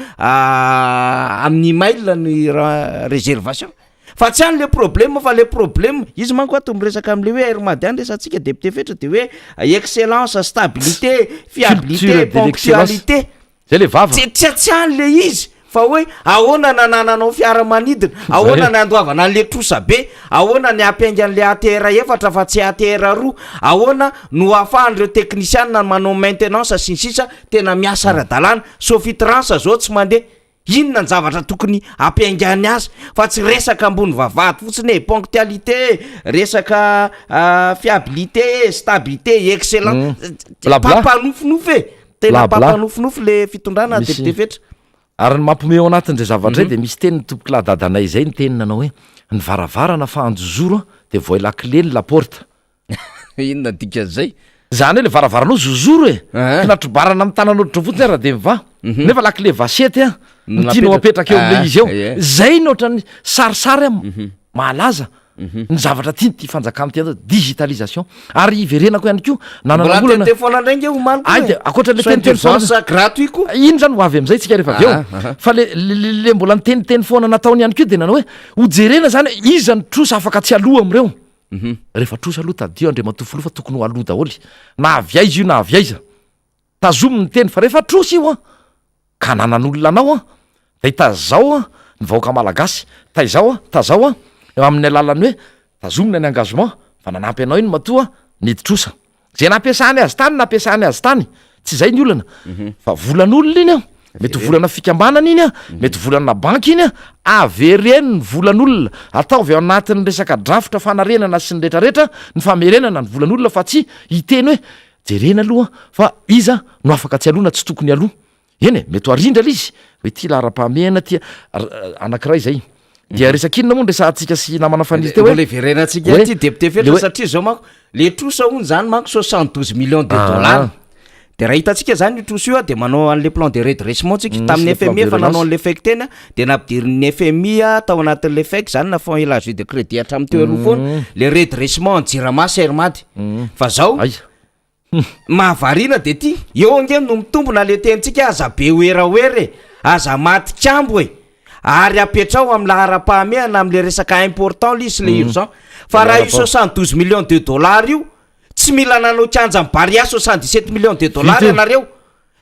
amin'ny email ny ra- réservation. Fa tsy any le problème fa le problème, izy manko ato miresaka am'le hoe Air Mad any resahantsika député Fetra de hoe excellence, stabilité, fiabilité, Culture de l'excellence. ponctualité. Zay le vava. Tsy tsy tsy any le izy fa hoe ahoana nanananao fiaramanidina, ahoana ny andoavana an'le trosa be, ahoana ny hampiainga an'le ATR efatra fa tsy ATR roa, ahoana no ahafahan'ireo teknisianina manao maintenance sy ny sisa tena miasa ara-dalàna, Sofitrans zao tsy mandeha, inona ny zavatra tokony hampiaingany azy fa tsy resaka ambony vavahady fotsiny e, ponctualité e, resaka fiabilité e, stabilité, excellence, Blabla. mpanofinofy e. Tena Bla bla. mpampanofinofy le fitondrana Misy- député Fetra. Ary ny mampiomehy ao anatin'izay zavatra izay dia misy tenin'ny tompokolahy dadanay izay niteny nanao hoe, ny varavarana fa anjozoro an, dia voay lakile ny la porte. Inona dikan'izay? Izany hoe le varavaranao zozoro e, Ehe. kinatrobarana amin'ny tananao ohatran'izao fotsiny ary dia mivaha. Nefa lakile vasety an, no tianao apetraka eo amin'ilay izy eo. Izay no ohatran'ny sarisary an, mahalaza. Ny zavatra tian'ity fanjakana ity atao digitalisation ary hiverenako ihany koa nanana Mbola olana niteniteny foana indray nge omaly koa Ay, de e. ankoatra le Soins teniteny foana d'urgence gratuit koa. Iny zany ho avy amizay tsika rehefa avy eo. Aha, aha. Fa le le le le mbola niteniteny foana nataony ihany koa de nanao hoe ho jerena zany hoe iza ny trosa afaka tsy aloa am'ireo. Rehefa trosa aloha tadidio Andriamatoa Filoha fa tokony ho aloa daholo na avy aiza io na avy aiza. Tazomy ny teny fa rehefa trosa io an, ka ananan'olona anao an, dia tazao an ny vahoaka malagasy, taizao an, tazao an, amin'ny alalan'ny hoe tazomina ny engagement fa nanampy anao iny matoa nidi-trosa. Izay nampiasany azy tany nampiasany azy tany, tsy izay ny olana, fa volan'olona iny an, mety ho volana fikambanana iny an, mety ho volana banky iny an, avereno ny volan'olona, ataovy ao anatin'ny resaka drafitra fanarenana sy ny retraretra ny famerenana ny volan'olona fa tsy hiteny hoe Jerena aloha fa iza no afaka tsy aloha na tsy tokony aloha. Eny e, mety ho arindra ilay izy, hoe ity laharam-pahamehana ity anankiray izay. Dia resaka inona moa no resahantsika sy namana Faniry teo hoe? Mbola hiverenantsika ihany ity député Fetra satria izao manko, le trosa hono izany manko 72 millions de dollars. De raha hitantsika zany io trosa io a, de manao an'le plan de redressement tsika, tamin'ny FMI efa nanao an'le FEC teny a, de nampidirin'ny FMI tao anatin'le FEC zany na fonds élargi de crédit hatramin'ny teo aloha foana, le redressement an'i Jirama sy Air Mad. Fa zao, Aiza? mahavariana de ty, eo ange no mitombina le tenintsika aza be werawera e, aza maty kambo e, ary apetraho amin'ny laharam-pahamehana am'le resaka important le izy sy le urgent, fa raha io 72 millions de dollars io, Tsy mila nanao kianja am Barea 77 millions de dollars Vita io. ianareo.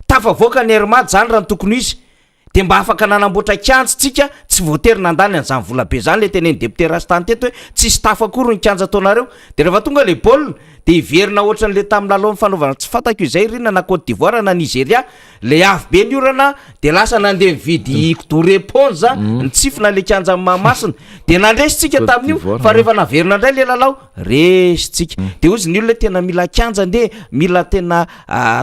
Tafavoaka ny Air Mad zany raha ny tokony ho izy. De mba afaka nanamboatra kianja tsika. Tsy voatery nandany an'izany vola be izany le tenenin'ny député Rastany teto hoe tsisy tafo akory ny kianja ataonareo. De rehefa tonga le baolina de hiverina ohatran'le tamin'ny lalao nifanaovana tsy fantako izay ry inona na Cote d'Ivoire na Nigeria, le avy be ny orana de lasa nandeha nividy kidoro éponge nitsifina le kianjan'i Mahamasina. De nandresy tsika tamin'io fa rehefa naverina indray le lalao resy tsika. De hozy ny olona hoe tena mila kianja nde, mila tena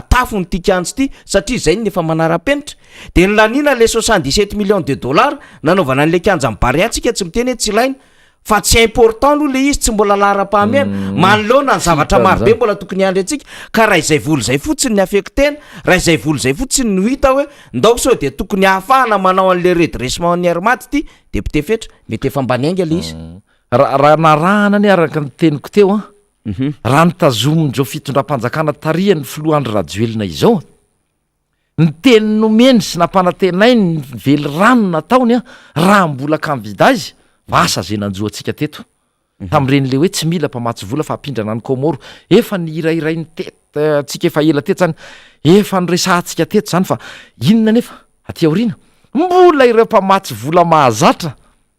tafo ity kianja ity satria izay no efa manara-penitra. De nolaniana le 77 millions de dollars nanaovana an'le kianjan'i Barea tsika tsy miteny hoe tsy ilaina fa tsy important aloha le izy tsy mbola laharam-pahamehana manoloana ny zavatra maro be mbola tokony hiandry antsika ka raha izay vola izay fotsiny ny affectena raha izay vola izay fotsiny no hita hoe ndao sao de tokony hahafahana manao an'le redressement ny Air Mad ity député Fetra mety efa mba niainga le izy. Raha raha narahana anie araka ny teniko teo an, raha notazomin'izao fitondram-panjakana tarihan'ny filoha Andry Rajoelina izao, Ny teny nomeny sy nampanantenainy ny velirano nataony raha mbola kandida izy fa asa ze nanjo antsika teto tamin'ireny le hoe tsy mila mpamatsy vola fa ampindrana any Comores efa nihirahirainy teto tsika efa ela teto zany efa noresahantsika teto zany fa inona nefa aty aoriana mbola ireo mpamatsy vola mahazatra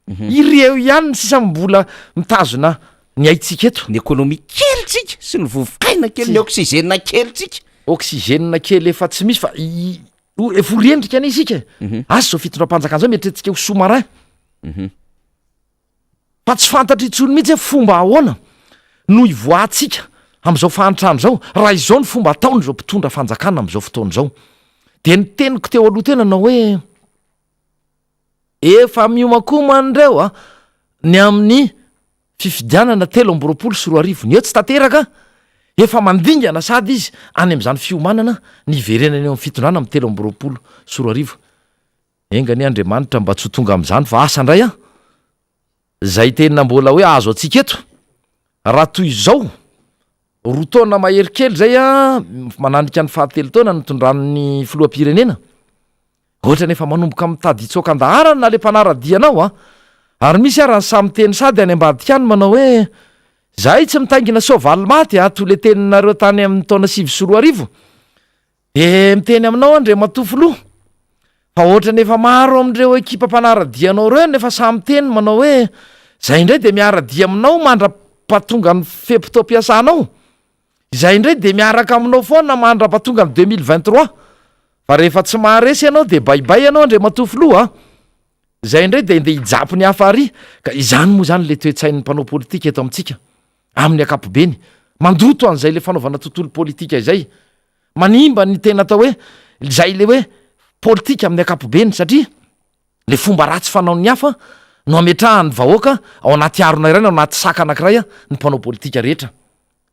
Ireo ihany ny sisa mbola mitazona ny aintsika eto. Ny économie kelintsika sy ny vovokaina kely, ny oxygène kelintsika. Oxygène kely efa tsy misy fa efa ho rendrika anie isika e. Asa izao fitondram-panjakana izao mieritreritra ho sous marin. Fa tsy fantatra intsony mihitsy hoe fomba ahoana no hivoahantsika amin'izao fahantrana izao raha izao ny fomba ataon'izao mpitondra fanjakana amin'izao fotoana izao. Dia ny teniko teo aloha teo nanao hoe. Efa miomankomana ireo a, ny amin'ny fifidianana 2023. Ny eo tsy tanteraka, efa mandingana sady izy any amin'izany fiomanana ny hiverenany eo amin'ny fitondrana amin'ny 2023. Enga anie Andriamanitra mba tsy ho tonga amin'izany fa asa indray an! Izay tena mbola hoe azo antsika eto, raha toy izao, roa taona mahery kely izay an, mananika ny fahatelo taona nitondran'ny filoham-pirenena, Ohatrany efa manomboka mitady hitsoaka an-daharana le mpanara-dia anao an! Ary misy ara ny samy miteny sady any ambadika any manao hoe zahay tsy mitaingina soavaly maty a, toy le teninareo tany amin'ny taona 2009. De miteny aminao Andriamatoa Filoha fa ohatrany efa maro amin'ireo ekipa mpanara-dia anao ireo no efa samy miteny manao hoe zay indray de miara-dia aminao mandra-pahatonga ny fe-potoam-piasanao. Izay indray dia miaraka aminao foana mandrapatonga ny 2023 fa rehefa tsy maharesy ianao dia bye bye ianao Andriamatoa Filoha a! Izay indray dia ndeha hijapy ny hafa ary ka izany moa izany le toe-tsain'ny mpanao politika eto amintsika amin'ny ankapobeny mandoto an'izay le fanaovana tontolo politika izay manimba ny tena atao hoe izay le hoe politika amin'ny ankapobeny satria Le fomba ratsy fanaon'ny hafa no ametrahan'ny vahoaka ao anaty harona iray na ao anaty saka anankiray ny mpanao politika rehetra.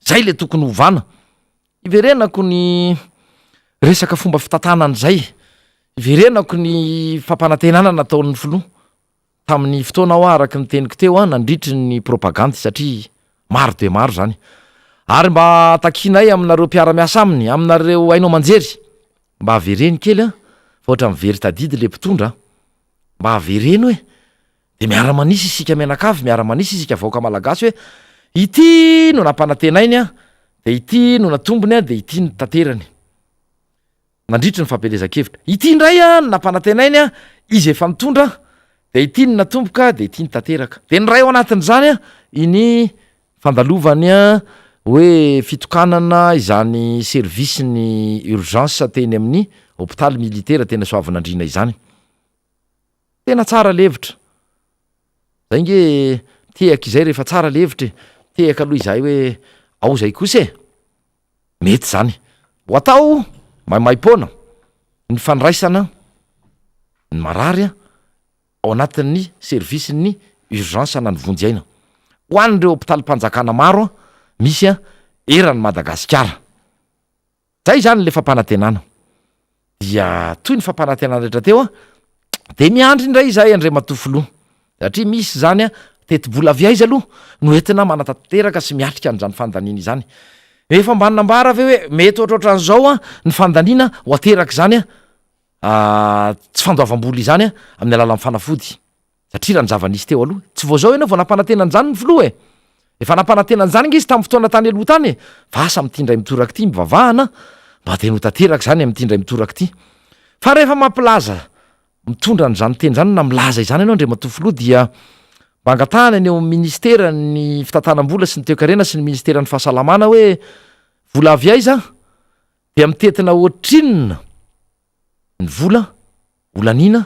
Zay le tokony hovana. Iverenako ny resaka fomba fitantanana izay. Iverenako ny fampanantenana nataon'ny filoha tamin'ny fotoana aho araka ny teniko teo nandritry ny propagandy satria maro dia maro izany. Ary mba takianay aminareo mpiara-miasa aminy, aminareo haino aman-jery, Mba avereno kely an, fa ohatran'ny very tadidy le mpitondra an! Mba avereno e! De miara-manisa isika mianakavy, miara-manisa isika vahoaka malagasy hoe ity no nampanantenainy an, de ity no natombony an, de ity no tanterany. Nandritry ny fampielezan-kevitra. Ity indray an no nampanantenainy an, izy efa nitondra, de ity no natomboka, de ity no tanteraka. De ny iray ao anatin'izany an, iny Fandalovany hoe fitokanana izany service ny urgence teny amin'ny hopitaly militera teny Soavinandriana izany. Tena tsara le hevitra. Zay nge mitehaka izay rehefa tsara le hevitra e. Mitehaka aloha izahay hoe ao zay kosa e. Mety izany. Ho atao maimaimpoana ny fandraisana ny marary ao anatin'ny service-n'ny urgence na ny vonjy aina ho an'ireo hopitalim-panjakana maro misy eran'i Madagasikara. Zay izany le fampanantenana. Dia toy ny fampanantenana rehetra teo dia miandry indray izahay Andriamatoa Filoha satria misy izany tetibola avy aiza aloha no entina manatanteraka sy miatrika an'izany fandaniana izany. Efa mba nambara ve hoe mety ohatrohatran'izao ny fandaniana ho aterak'izany tsy fandoavam-bola izany amin'ny alalan'ny fanafody satria raha ny zava-nisy teo aloha, tsy vao izao ianao vao nampanantena an'izany ny filoha e! Efa nampanantena an'izany ange izy tamin'ny fotoana tany aloha tany e! Fa asa amin'ity indray mitoraka ity mivavahana mba tena ho tanteraka izany amin'ity indray mitoraka ity. Fa rehefa mampilaza. mitondra an'izany teny izany na milaza izany ianao Andriamatoa Filoha dia mba angatahana ny eo amin'ny ministeran'ny fitantanam-bola sy ny toekarena sy ny ministeran'ny fahasalamana hoe vola avy aiza dia mitentina ohatrinona ny vola holaniana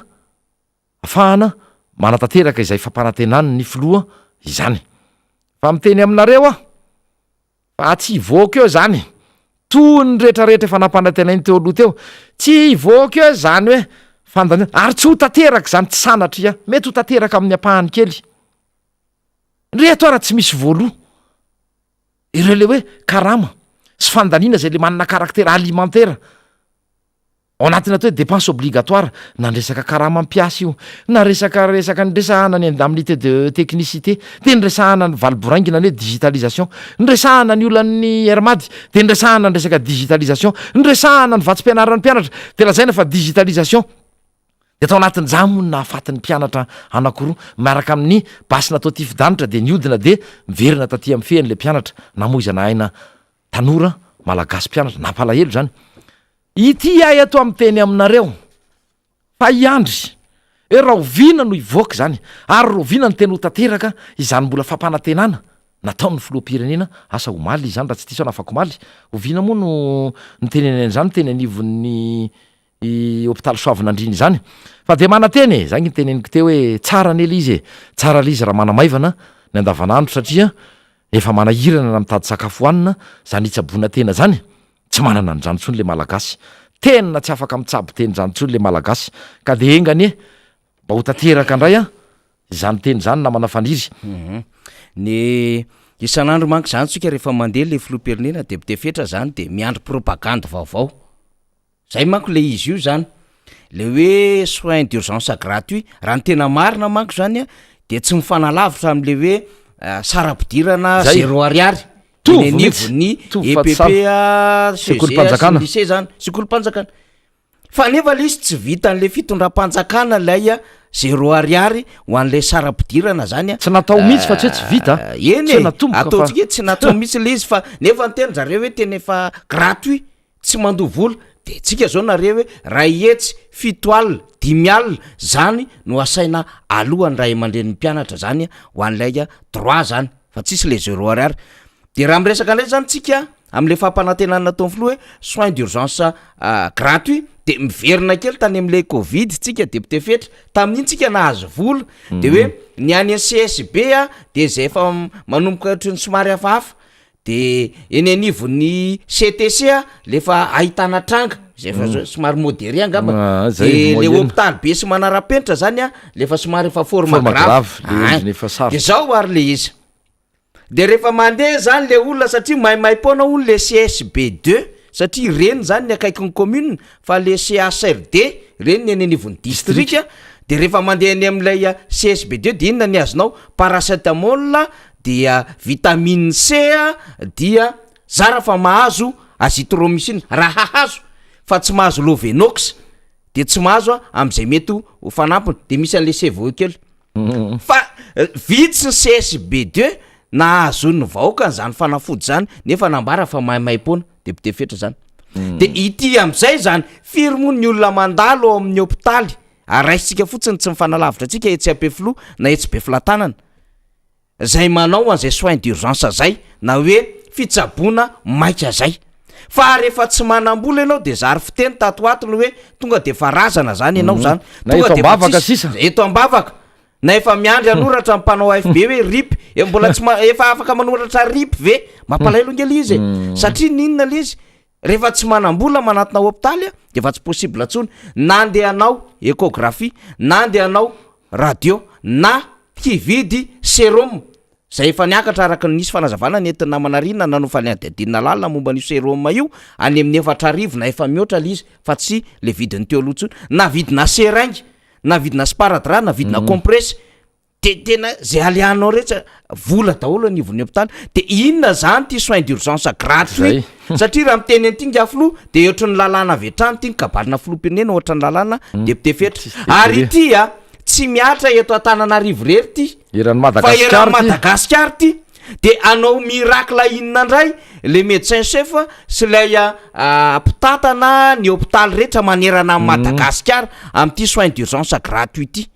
afahana manatanteraka izay fampanantenan'ny filoha izany. Fa miteny aminareo aho fa tsy hivoaka eo izany toy ny rehetra rehetra efa nampanantenainy teo aloha teo, tsy hivoaka eo izany hoe fandaniana ary tsy ho tanteraka izany, tsy sanatria, mety ho tanteraka amin'ny ampahany kely. Reto ara tsy misy voaloa ireo le hoe karama sy fandaniana izay le manana caractère alimentaire. Ao anatin'ny atao hoe dépense obligatoire, na ny resaka karama mpiasa io, na resaka resaka niresahana ny indemnité de technicité, dia niresahana ny valiboraingina ny hoe digitalisation, niresahana ny olan'ny Air Mad, dia niresahana ny resaka digitalisation, niresahana ny vatsim-pianaran'ny mpianatra, dia lazaina fa digitalisation. Dia tao anatin'izany moa no nahafaty ny mpianatra anankiroa miaraka amin'ny basy natao tifi-danitra dia nihodina dia miverina taty amin'ny fehin'ilay mpianatra, namoizana aina tanora malagasy mpianatra, nampalahelo izany. Ity ahy ato miteny aminareo fa hiandry hoe rahoviana no hivoaka izany ary rahoviana no tena ho tanteraka izany mbola fampanantenana nataon'ny filoham-pirenena, asa omaly izany raha tsy diso aho na afakomaly, oviana moa no nitenenany an'izany teny anivon'ny hopitaly Soavinandriana izany fa dia manantena e, zay ny teneniko teo hoe tsara anie le izy e, tsara le izy raha manamaivana ny andavanandro satria efa manahirana na mitady sakafo hohanina zany hitsaboana tena zany. Tsy manana an'izany intsony le Malagasy. Tena tsy afaka mitsabo teny izany intsony le Malagasy. Ka dia enga anie mba ho tanteraka indray an, izany teny izany namana Faniry. Ny isan'andro manko izany tsika rehefa mandeha le filoham-pirenena député Fetra zany de miandry propagandy vaovao. Zay manko le izy io zany. Le hoe soins d'urgence gratuit, raha ny tena marina manko zany an, de tsy mifanalavitra am'le hoe saram-pidirana Zay. zéro ariary Mitovy eny mihitsy. anivon'ny Mitovy fa tsy EPP, sahy. CEG sy Sekolim-panjakana. lycée zany, sekolim-panjakana. Fa nefa le izy tsy vitan'le fitondram-panjakana lay zéro ariary ho an'le saram-pidirana zany an. Tsy natao mihitsy fa tsy hoe tsy vita. Eny Tsy hoe e, natomboka fa. ataontsika hoe tsy natao mihitsy le izy fa nefa niteny zareo hoe tena efa gratuit. Tsy mandoa vola, de tsika zao nareo hoe ray hetsy, 70, 50 zany no asaina alohan'ny ray aman-drenin'ny mpianatra zany ho an'ilay droit zany fa tsisy le zéro ariary. De raha miresaka ndray zany tsika am'le fampanantenana nataon'ny filoha hoe soins d'urgence gratuit de miverina kely tany am'le covid tsika député Fetra, tamin'iny tsika nahazo vola de hoe ny any CSB a de zay efa manomboka ohatran'ny somary hafahafa De eny anivon'ny CTC a, le efa ahitana tranga, zay efa mm. somary modéré angamba, ah, de le hôpitaly be sy manara-penitra zany a, le efa somary efa forme grave, ah, de zao ary le izy, de rehefa mandeha zany le olona satria maimaim-poana hono le CSB deux, satria ireny zany ny akaikin'ny commune, fa le CHRD reny ny eny anivon'ny distrika, de rehefa mandeha any amin'ilay CSB deux de inona ny azonao, paracetamol dia vitamine C dia zara fa mahazo azithromycine raha hahazo fa tsy mahazo lovenox de tsy mahazo am'zay mety ho fanampiny de misy an'le CVE kely fa vitsy ny CSB deux nahazoan'ny vahoaka an'zany fanafody zany nefa nambara fa maimaimpoana député Fetra zany de ity am'zay zany firy moa ny olona mandalo ao amin'ny hopitaly ary raisintsika fotsiny tsy mifanalavitra antsika etsy Ampefiloha na etsy Befelatanana zay manao an'izay soins d'urgence zay na hoe fitsaboana maika zay fa rehefa tsy manam-bola ianao de zary fiteny tato ho ato ny hoe tonga de efa razana zany ianao zany Na tonga eto de efa am-bavaka tsisy sisa. eto am-bavaka na efa miandry hanoratra ny mpanao AFB hoe rip e mbola tsy ma- efa afaka manoratra rip ve mampalahelo ange le izy e satria n'inona le izy rehefa tsy manam-bola manatona hopitaly a de efa tsy possible intsony na andeha hanao échographie na andeha hanao radio na hividy sérum zay efa niakatra araka ny nisy fanazavana nentin'ny namana Rina nanao fanadihadiana lalina momba an'io sérum io any amin'ny 4000 na efa mihoatra le izy fa tsy le vidiny teo aloha intsony na vidina seringue na vidina sparadrap na vidina compresse de tena zay alehanao rehetra vola daholo anivon'ny hopitaly de inona zany ty soins d'urgence gratuit satria raha miteny an'ity ingahy filoha de ohatry ny lalàna avy hatrany ty ny kabarina filoham-pirenena ohatry ny lalàna député Fetra ary ity a tsy mihatra eto Antananarivo irery ty Eran'i fa Madagasikara eran'i ty. Madagasikara ty. De hanao miracle inona ndray le médecin chef sy ilay mpitantana ny hopitaly rehetra manerana an'i Madagasikara amin'ity soins d'urgence gratuit ity.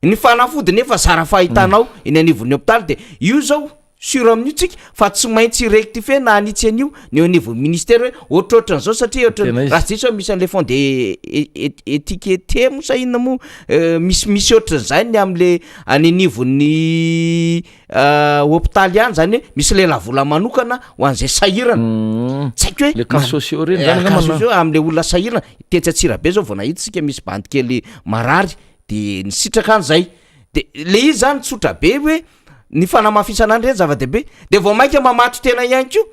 Ny fanafody nefa zara fahitanao eny anivon'ny hopitaly de io zao sur amin'io tsika fa tsy maintsy hi-rectifier na hanitsy an'io ny eo anivon'ny ministera hoe ohatrohatran'izao satria ohatran'ny Tena izy. raha tsy diso aho misy an'le fond de étiqueté moa sa inona moa misy misy ohatran'izay ny am'le any anivon'ny hopitaly ihany zany hoe misy lelavola manokana ho an'izay sahirana tsy haiko hoe Le cas sociaux reny zany cas angamba na- sociaux am'le olona sahirana tetsy Antsirabe zao vao nahita isika misy bandy kely marary de nisitraka an'izay de le izy zany tsotra be hoe ny fanamafisana an'ireny zava-dehibe de vao mainka mamato tena ihany koa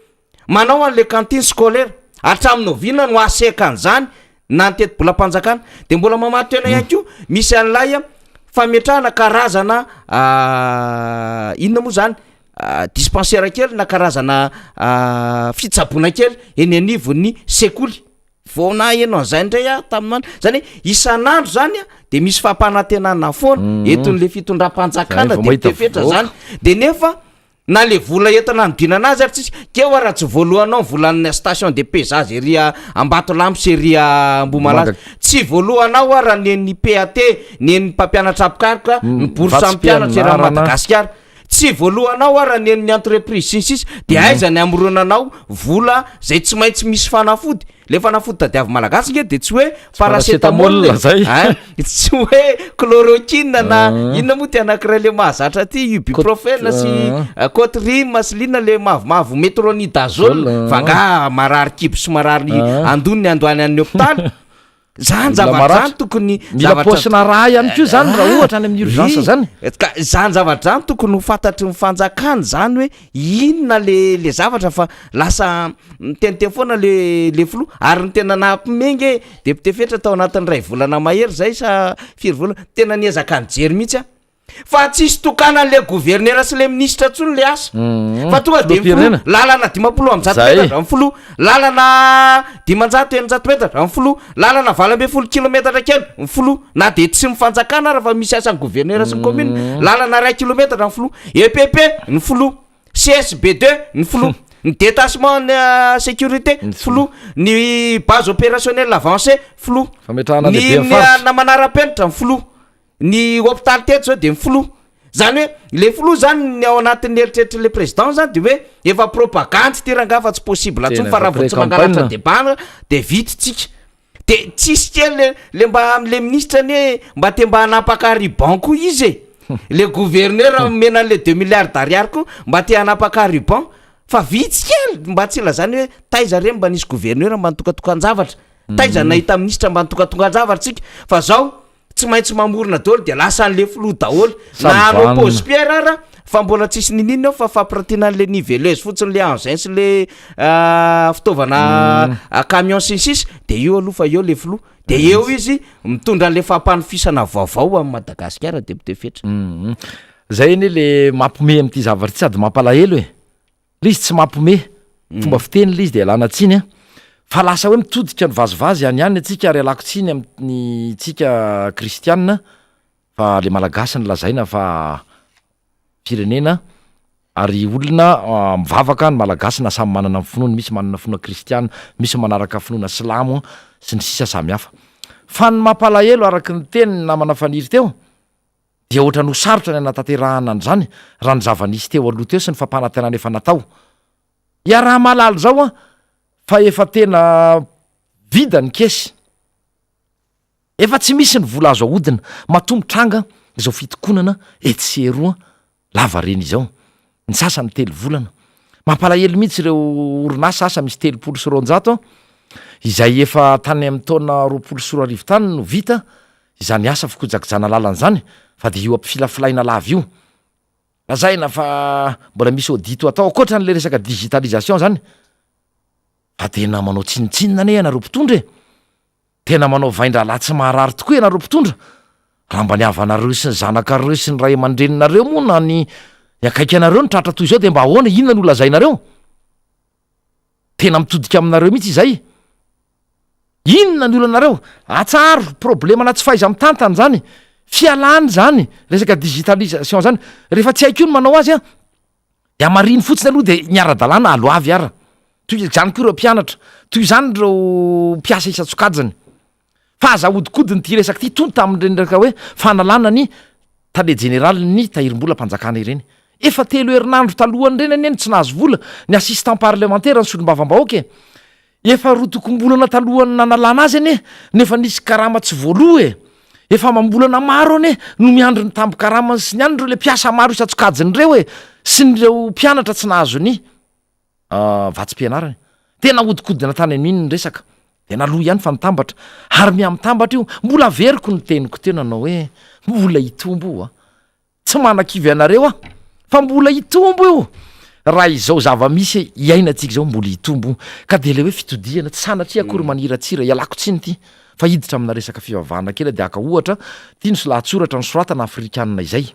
manao an'le cantine scolaire hatramin'ny oviana no aseka an'izany na ny tetibolam-panjakana de mbola mamato tena ihany koa misy an'ilay fametrahana karazana inona moa zany dispensaire kely na karazana fitsaboana kely eny anivon'ny sekoly. Vao naheno an'izay indray aho tamin'ny andro, zany hoe isan'andro zany a de misy fampanantenana foana entin'le fitondram-panjakana Zay vao de mahita mitefetra voaka. zany, de nefa na le vola entina hanodinana azy ary tsisy, keo ara tsy voalohanao ny volan'ny station de pesage ery Ambatolampy sy ery Ambohimalaza, Manga. tsy voalohanao ara ny an'ny PAT, ny an'ny mpampianatra mpikaroka, ny bourse vatsim-pianarana. mpianatra eran'i Madagasikara. Tsy voalohanao ara ny an'ny entreprise sy ny sisa de aiza ny hamoronanao vola zay tsy maintsy misy fanafody, le fanafody tadiavin'ny malagasy nge de tsy hoe paracétamol e, Paracétamol zay. ein, tsy hoe chloroquine na inona moa ty anankiray le mahazatra ty ibuprofène sy cotrim sy linona le mavomavo metronidazole Zole, fa nga marary kibo sy marary andoha ny andohany any hopitaly. Zany Mila zavatra maratra. zany tokony Mila zavatra paosina rà ihany koa zany raha ohatra any amin'ny urgence Ry, zany. Ka zany zavatra zany tokony ho fantatry ny fanjakana zany hoe inona le le zavatra fa lasa miteniteny foana le le filoha ary ny tena nampime nge député Fetra tao anatin'ny iray volana mahery zay sa firy volana tena niezaka nijery mihitsy aho. Fa tsisy tokanan'le gouverneur sy le ministre tsony le asa. Fa tonga de Filoham-pirenena. filoha lalana 650 Zay. metatra ny filoha, lalana 500 600 metatra ny filoha, lalana 18 kilometatra kely ny filoha, na de tsy ny fanjakana ara fa misy asan'ny gouverneur sy ny commune, lalana iray kilometatra ny filoha, EPP ny filoha, CSB deux ny filoha, ny détachement ny sécurité Ny filoha, ny base opérationnelle avancée filoha, Fametrahana ny lehiben'ny ny faritra. na manara-penitra ny filoha. Ny hopitaly teto zao de ny filoha, zany hoe le filoha zany ny ao anatin'ny eritreritr'le président zany de hoe efa propagandy ty rangaha fa tsy possible Tena tsony fa efa raha vao tsy pré-campagne. mangalatra débat de vita tsika, de tsisy kely le le mba am'le ministre anie mba te mba hanapaka ruban koa izy e, le gouverneur omena an'le deux milliards d'ariary koa mba te hanapaka ruban fa vitsy kely mba tsy ilazany hoe taiza re mba nisy gouverneur mba nitokatokan-javatra, taiza nahita ministre mba nitokatokan-javatra tsika fa zao Tsy maintsy mamorona daholo dia lasa an'le filoha daholo Samy na hanao vanona. pose pierre ara fa mbola tsisy niniana eo fa fampiratiana an'le niveleuse fotsiny le engin sy le fitaovana camion sy ny sisa de io aloha fa eo le filoha de eo izy mitondra an'le fampanofisana vaovao amin'i Madagasikara député Fetra. Zay anie le mampiomehy amin'ity zavatra ity sady mampalahelo e. Le izy tsy mampome, fomba fiteny le izy de ialana tsiny an, fa lasa hoe mitodika ny vazivazy any ihany antsika ary ialako tsiny amin'ny tsika kristianina fa le malagasy no lazaina fa firenena ary olona mivavaka ny malagasy na samy manana ny finoany, misy manana finoana kristiana, misy manaraka finoana silamo sy ny sisa samy hafa. Fa ny mampalahelo araky ny tenin'ny namana Faniry teo, dia ohatran'ny ho sarotra ny hanatanterahana an'izany raha ny zava-nisy teo aloha teo sy ny fampanantenana efa natao. Iaraha-mahalala izao an, fa efa tena vida ny kesy. Efa tsy misy ny vola azo ahodina matoa mitranga izao fitokonana etsy sy eroa lavareny izao. Ny sasany telo volana. Mampalahelo mihitsy ireo orinasa asa misy 230 izay efa tany amin'ny taona 2020 tany no vita izany asa fikojakojana lalana izany fa dia io ampifilafilaina lava io. Lazaina fa mbola misy audit ho atao ankoatra an'ilay resaka digitalisation izany fa tena manao tsinontsinona anie ianareo mpitondra e! Tena manao vain-drahalahy tsy maharary tokoa ianareo mpitondra. Raha mba ny havanareo sy ny zanakareo sy ny ray aman-dreninareo moa na ny ny akaiky anareo no tratra toy izao dia mba ahoana, inona no holazainareo? Tena mitodika aminareo mihitsy izay. Inona ny olanareo? Atsaharo, problemana tsy fahaiza-mitantana izany, fialana izany, resaka digitalisation izany. Rehefa tsy hay koa ny manao azy an, De hamarino fotsiny aloha de ny ara-dalàna aloavy ara. Toy izany koa ireo mpianatra, toy izany ireo mpiasa isan-tsokajiny. Fa aza ahodikodina ity resaka ity, toy ny tamin'ireny resaka hoe fanalana ny tale jeneralin'ny tahirim-bolam-panjakana ireny. Efa telo herinandro talohan'ireny anie no tsy nahazo vola ny assistant parlemantera, ny solombavambahoaka e! Efa roa tokom-bolana talohan'ny nanalana azy anie no efa nisy karama tsy voaloa e! Efa amam-bolana maro anie no miandry ny tambin-karamany sy ny an'ireo ilay mpiasa maro isan-tsokajiny ireo e! Sy ny ireo mpianatra tsy nahazo ny vatsim-pianarany. Tena ahodikodina tany amin'iny ny resaka. Dia naloa ihany fa nitambatra. Ary miha-mitambatra io. Mbola averiko ny teniko teo nanao hoe mbola hitombo io a! Tsy manakivy anareo aho fa mbola hitombo io raha izao zava-misy iainantsika izao mbola hitombo ka dia ilay hoe fitodihana tsy sanatria akory maniratsira ialako tsiny ity fa hiditra amina resaka fivavahana kely dia haka ohatra ity ny lahatsoratra nosoratana afrikanina izay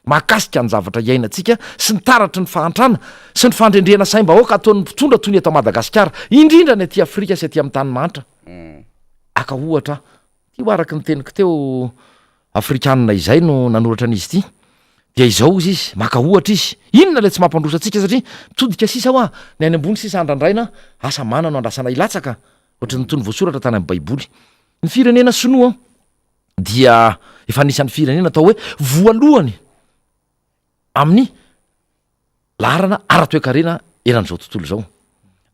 mahakasika ny zavatra iainantsika sy ny taratry ny fahantrana sy ny fandrendrehana saim-bahoaka ataon'ny mpitondra toy ny eto Madagasikara indrindra ny aty Afrika sy aty amin'ny tany mahantra haka ohatra Io araka ny teniko teo afrikanina izay no nanoratra an'izy ity dia izao ozy izy, maka ohatra izy, inona ilay tsy mampandroso antsika satria mitodika sisa hoa ny any ambony sisa andrandraina asa mana no andrasana hilatsaka ohatry ny tony voasoratra tany amin'ny baiboly. Ny firenena sinoa dia efa anisan'ny firenena atao hoe voalohany amin'ny laharana ara-toekarena eran'izao tontolo izao.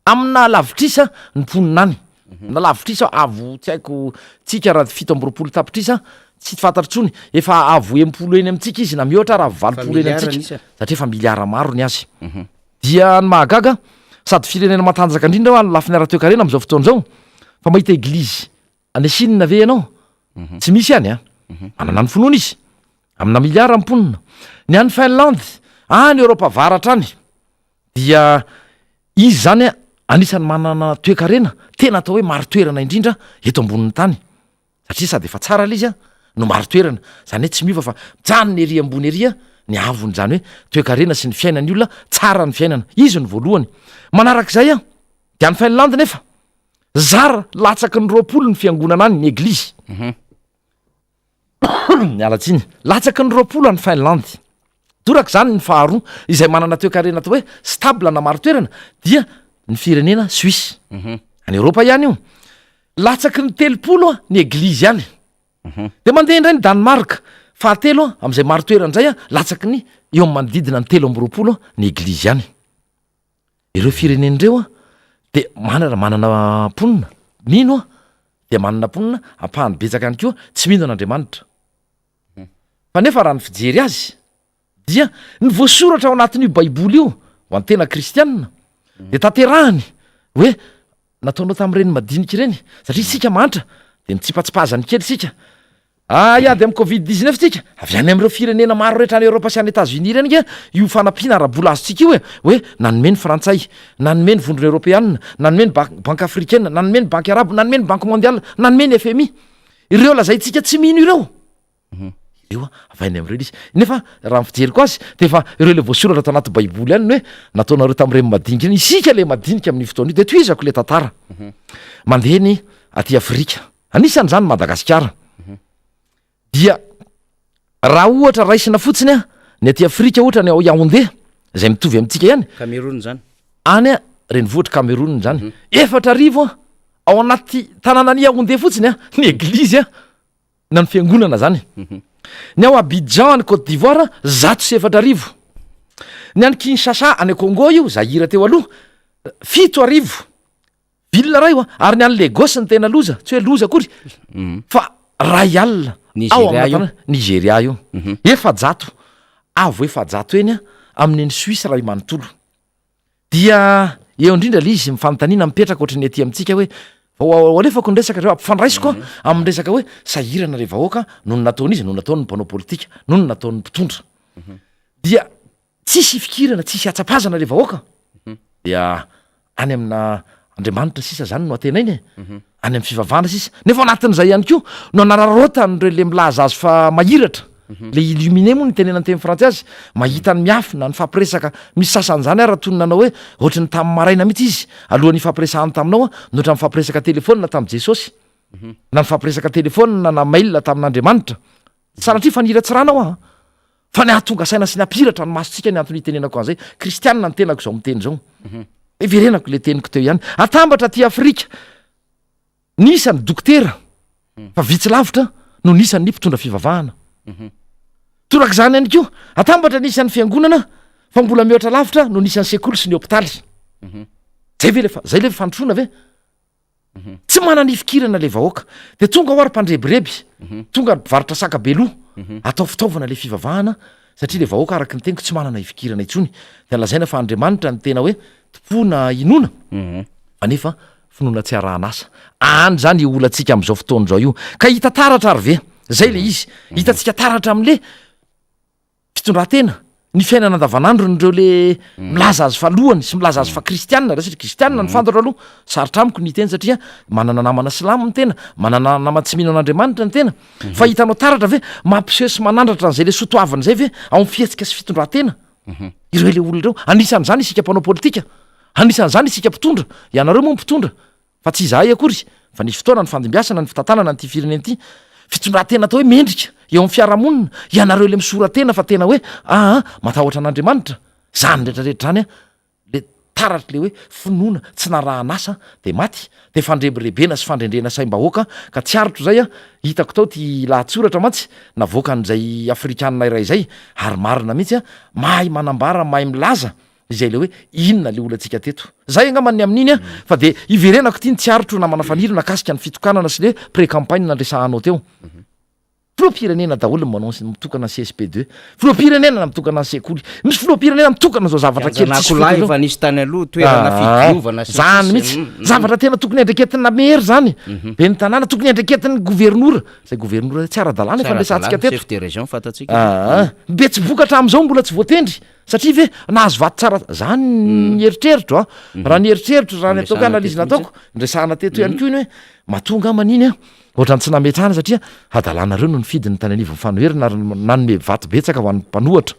Amina lavitrisa ny mponina any. Mhm. Na lavitrisa avo tsy haiko tsika raha 27 tapitrisa tsy fantatro intsony efa avo 60 eny amintsika izy na mihoatra raha 80 eny amintsika satria efa miliara maro ny azy. Mhm. Dia ny mahagaga sady firenena matanjaka indrindra ho an'ny lafiny ara-toekarena amin'izao fotoana izao fa mahita eglizy Any Chine ve ianao? Tsy misy any an. Manana ny finoany izy. Amina miliara ny mponina. Ny any Finlande, any Eoropa avaratra any, dia izy izany anisan'ny manana toekarena tena atao hoe marin-toerana indrindra eto ambonin'ny tany. Satria sady efa tsara ilay izy an, no marin-toerana. Izany hoe tsy miova fa mijanona ery ambony ery ny haavon'izany hoe toekarena sy ny fiainan'ny olona, tsara ny fiainana. Izy no voalohany. Manarak'izay an, dia any Finlande nefa, Zara latsaky ny 20 ny fiangonana any, ny eglizy. Mhm. Miala tsiny. Latsaky ny 20 any Finlande. Toraka izany ny faharoa izay manana toekarena atao hoe stable na marin-toerana dia ny firenena Suisse. Mhm. Any Eoropa ihany io. Latsaky ny 30 ny eglizy any. Mhm. Dia mandeha indray ny Danemark. Fahatelo amin'izay marin-toerana indray latsaky ny eo amin'ny manodidina ny 23 ny eglizy any. Ireo firenena ireo dia manana manana mponina mino dia manana mponina ampahany betsaka ihany koa tsy mino an'Andriamanitra. Fa nefa raha ny fijery azy dia ny voasoratra ao anatin'io baiboly io ho an'ny tena kristianina dia tanterahany hoe nataonao tamin'ireny madinika ireny satria isika mahantra dia mitsipatsipazany kely isika. Ah, hiady amin'ny covid 19 tsika, avy any amin'ireo firenena maro rehetra any Europe sy any Etats Unis ireny ange io fanampiana ara-bola azontsika io e, hoe nanome ny frantsay, nanome ny vondrona eoropeanina, nanome ny banque africaine, nanome ny banky arabo, nanome ny banque mondiale, nanome ny FMI. Ireo lazaintsika tsy mino ireo. Mhm. Ireo avy any amin'ireo izy. Nefa raha ny fijeriko azy dia efa ireo ilay voasoratra tao anaty baiboly ihany ny hoe nataonareo tamin'ireny madinika ireny, isika ilay madinika amin'io fotoana io. Dia tohizako ilay tantara. Mhm. Mandeha ny aty Afrika. Anisan'izany Madagasikara. Dia raha ohatra raisina fotsiny a, ny aty Afrika ohatra ny ao Yaoundé, izay mitovy amintsika ihany. Cameroun izany. Any a, renivohitr'i Cameroun izany. Mhm. 4000 a, ao anaty tanànan'i Yaoundé fotsiny a, ny eglizy a, na ny fiangonana zany. Mhm. Ny ao Abidjan any Côte d'Ivoire, 4100. Ny any Kinshasa any Congo io, Zaïre teo aloha, 7000. Ville ray oa, ary ny any Lagos ny tena loza, tsy hoe loza akory mhm. fa ray alina ao amina tanàna Nigeria io, mhm. 400 avo 400 eny amin'iny Suisse ray manontolo. Dia eo indrindra le izy mifanontaniana mipetraka ohatran'ny aty amintsika hoe vao alefako ny resaka reo ampifandraisiko mhm. amin'ny resaka hoe sahirana le vahoaka noho ny nataon'izy, noho ny nataon'ny mpanao politika, noho ny nataon'ny mpitondra. Dia Tsisy ifikirana, tsisy atsapazana le vahoaka dia any amina Andriamanitra sisa zany no antenaina e, any amin'ny fivavahana sisa, nefa ao anatin'izay ihany koa no anararaotan'ireo le milaza azy fa mahiratra, le illuminé moa no itenenany teny frantsay azy, mahita ny miafina, nifampiresaka, misy sasany zany ara toy ny nanao hoe ohatry ny tamin'ny maraina mihitsy izy alohan'ny hifampiresahany taminao no ohatran'ny nifampiresaka telefaonina tamin'i Jesosy, na nifampiresaka telefaonina na mail tamin'Andriamanitra, sanatria faniratsirana hoa. Fa ny hahatonga saina sy ny hampihiratra ny masontsika ny antony itenenako an'izay. Kristianina ny tenako izao miteny izao. Hiverenako le teniko teo ihany. Atambatra aty Afrika, ny isan'ny dokotera fa vitsy lavitra noho ny isan'ny mpitondra fivavahana. Torak'izany ihany koa, atambatra ny isan'ny fiangonana fa mbola mihoatra lavitra noho ny isan'ny sekoly sy ny hopitaly. Zay ve le fa, zay le fandrosoana ve? Tsy manana ifikirana le vahoaka. De tonga ao ary mpandrebireby, tonga ary mpivarotra saka be loha, atao fitaovana le fivavahana satria le vahoaka araka ny teniko tsy manana ifikirana intsony. De lazaina fa Andriamanitra no tena hoe tompoina inoana, fa nefa finoana tsy arahana asa. Any zany io olantsika am'zao fotoana izao io. Ka hita taratra ary ve? Zay le izy. Hitantsika taratra am'le fitondran-tena, ny fiainana andavanandron'ireo le milaza azy fa lohany sy milaza azy fa kristianina, raha satria kristianina no fantatro aloha, sarotra amiko ny hiteny satria manana namana silamo ny tena, manana namana tsy mino an'Andriamanitra ny tena, fa hitanao taratra ve mampiseho sy manandratra an'izay le soa toavina izay ve ao amin'ny fihetsika sy fitondran-tena ireo le olona ireo? Anisan'izany isika mpanao politika, anisan'izany isika mpitondra, ianareo moa mpitondra, Fa tsy izahay akory, fa nisy fotoana nifandimbiasana ny fitantanana an'ity firenena ity. Fitondran-tena atao hoe mendrika eo amin'ny fiarahamonina, ianareo ilay misora-tena fa tena hoe aa matahotra an'Andriamanitra. Izany rehetra rehetra izany an, le taratr'ilay hoe finoana tsy narahan'asa dia maty, dia fandrebirebena sy fandrendrehana saim-bahoaka ka tsy aritro izay an, hitako tao ity lahatsoratra mantsy navoakan'izay afrikanina iray izay ary marina mihitsy an, mahay manambara mahay milaza Izay ilay hoe inona ilay olantsika teto. Zay angamba ny amin'iny an, fa dia hiverenako ity ny tsy aritro namana Faniry nakasika ny fitokanana sy le pré-campagne nandresahanao teo. Filoham-pirenena daholo ny manao ny mitokana ny CSP deux. Filoham-pirenena mitokana ny sekoly. Misy filoham-pirenena mitokana izao zavatra kely tsisy Kianjan'akoholahy fotony efa nisy tany aloha, toerana fidiovana sy ny Zany sisa. mihitsy. Zavatra tena tokony andraiketina maire zany. Ben'ny tanàna tokony andraiketin'ny governora. Zay governora tsy ara-dalàna Tsy efa niresahantsika ara-dalàna, teto. chef de région fantatsika. Aa, Betsiboka hatramin'izao mbola tsy voatendry. Satria ve nahazo vato tsara zany ny eritreritro a, raha ny eritreritro raha ny ataoko analyse nataoko, niresahana teto ihany koa iny hoe matoa angamba iny a ohatran'ny tsy nametrahana satria hadalanareo no nifidy ny tany anivon'ny fanoherana ary nanome vato betsaka ho an'ny mpanohatra,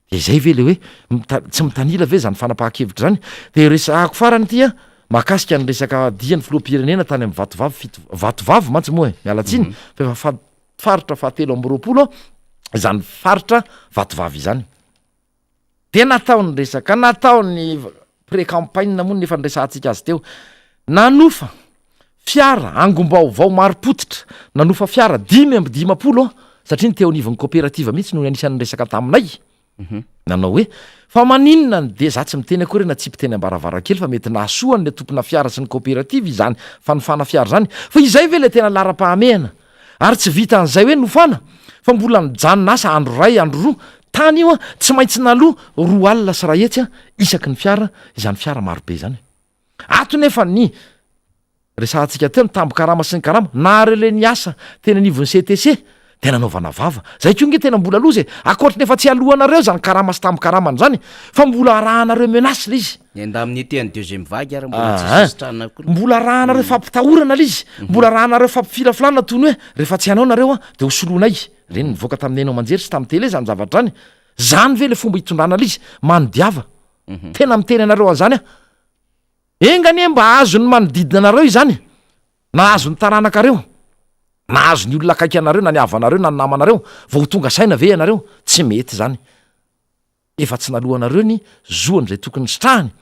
de izay ve le hoe mita- tsy mitanila ve zany fanapahan-kevitra zany? De resahako farany ity a, mahakasika ny resaka dian'ny filoham-pirenena tany amin'ny Vatovavy fito, Vatovavy mantsy moa e, miala tsiny fa efa fa- faritra fahatelo 22 izany faritra Vatovavy izany. Dia natao ny resaka, natao ny pré-campagne moa no efa niresahantsika azy teo. Nanofa fiara angom-baovao marim-pototra, nanofa fiara 55 satria ny teo anivon'ny koperativa mihitsy no anisan'ny niresaka taminay. Nanao hoe, fa maninona no dia, za tsy miteny akory hoe natsipy teny am-baravarankely fa mety nahasoa an'ilay tompona fiara sy ny koperativa izany fanofana fiara izany, fa izay ve ilay tena laharam-pahamehana? Ary tsy vitan'izay hoe nofana fa mbola nijanona asa andro iray, andro roa tany io an, tsy maintsy naloa 102 an isaky ny fiara izany fiara marobe izany. Ato nefa ny resahantsika teo, ny tambin-karama sy ny karama, na relais niasa teny anivon'ny CTC dia nanaovana vava. Zay koa nge tena mbola loza e! Ankoatry ny efa tsy aloanareo izany karama sy tambin-karamana izany fa mbola arahanareo menace le izy. Ny indemnité an'ny deuxième vague ary mbola tsy Aa! sisitrahana koa. Mbola arahanareo fampitahorana le izy, mbola arahanareo fampifilafilana toy ny hoe rehefa tsy hanao nareo an dia ho soloinay. Ireny nivoaka tamin'ny haino aman-jery sy tamin'ny télé izany zavatra izany. Zany ve le fomba hitondrana le izy? Manodiava. Tena miteny anareo an'izany aho. Enga anie mba azon'ny manodidina anareo izany, na azon'ny taranakareo, na azon'ny olona akaiky anareo, na ny havanareo, na ny namanareo, vao ho tonga saina ve ianareo? Tsy mety izany. Efa tsy naloanareo ny zoany izay tokony sitrahany,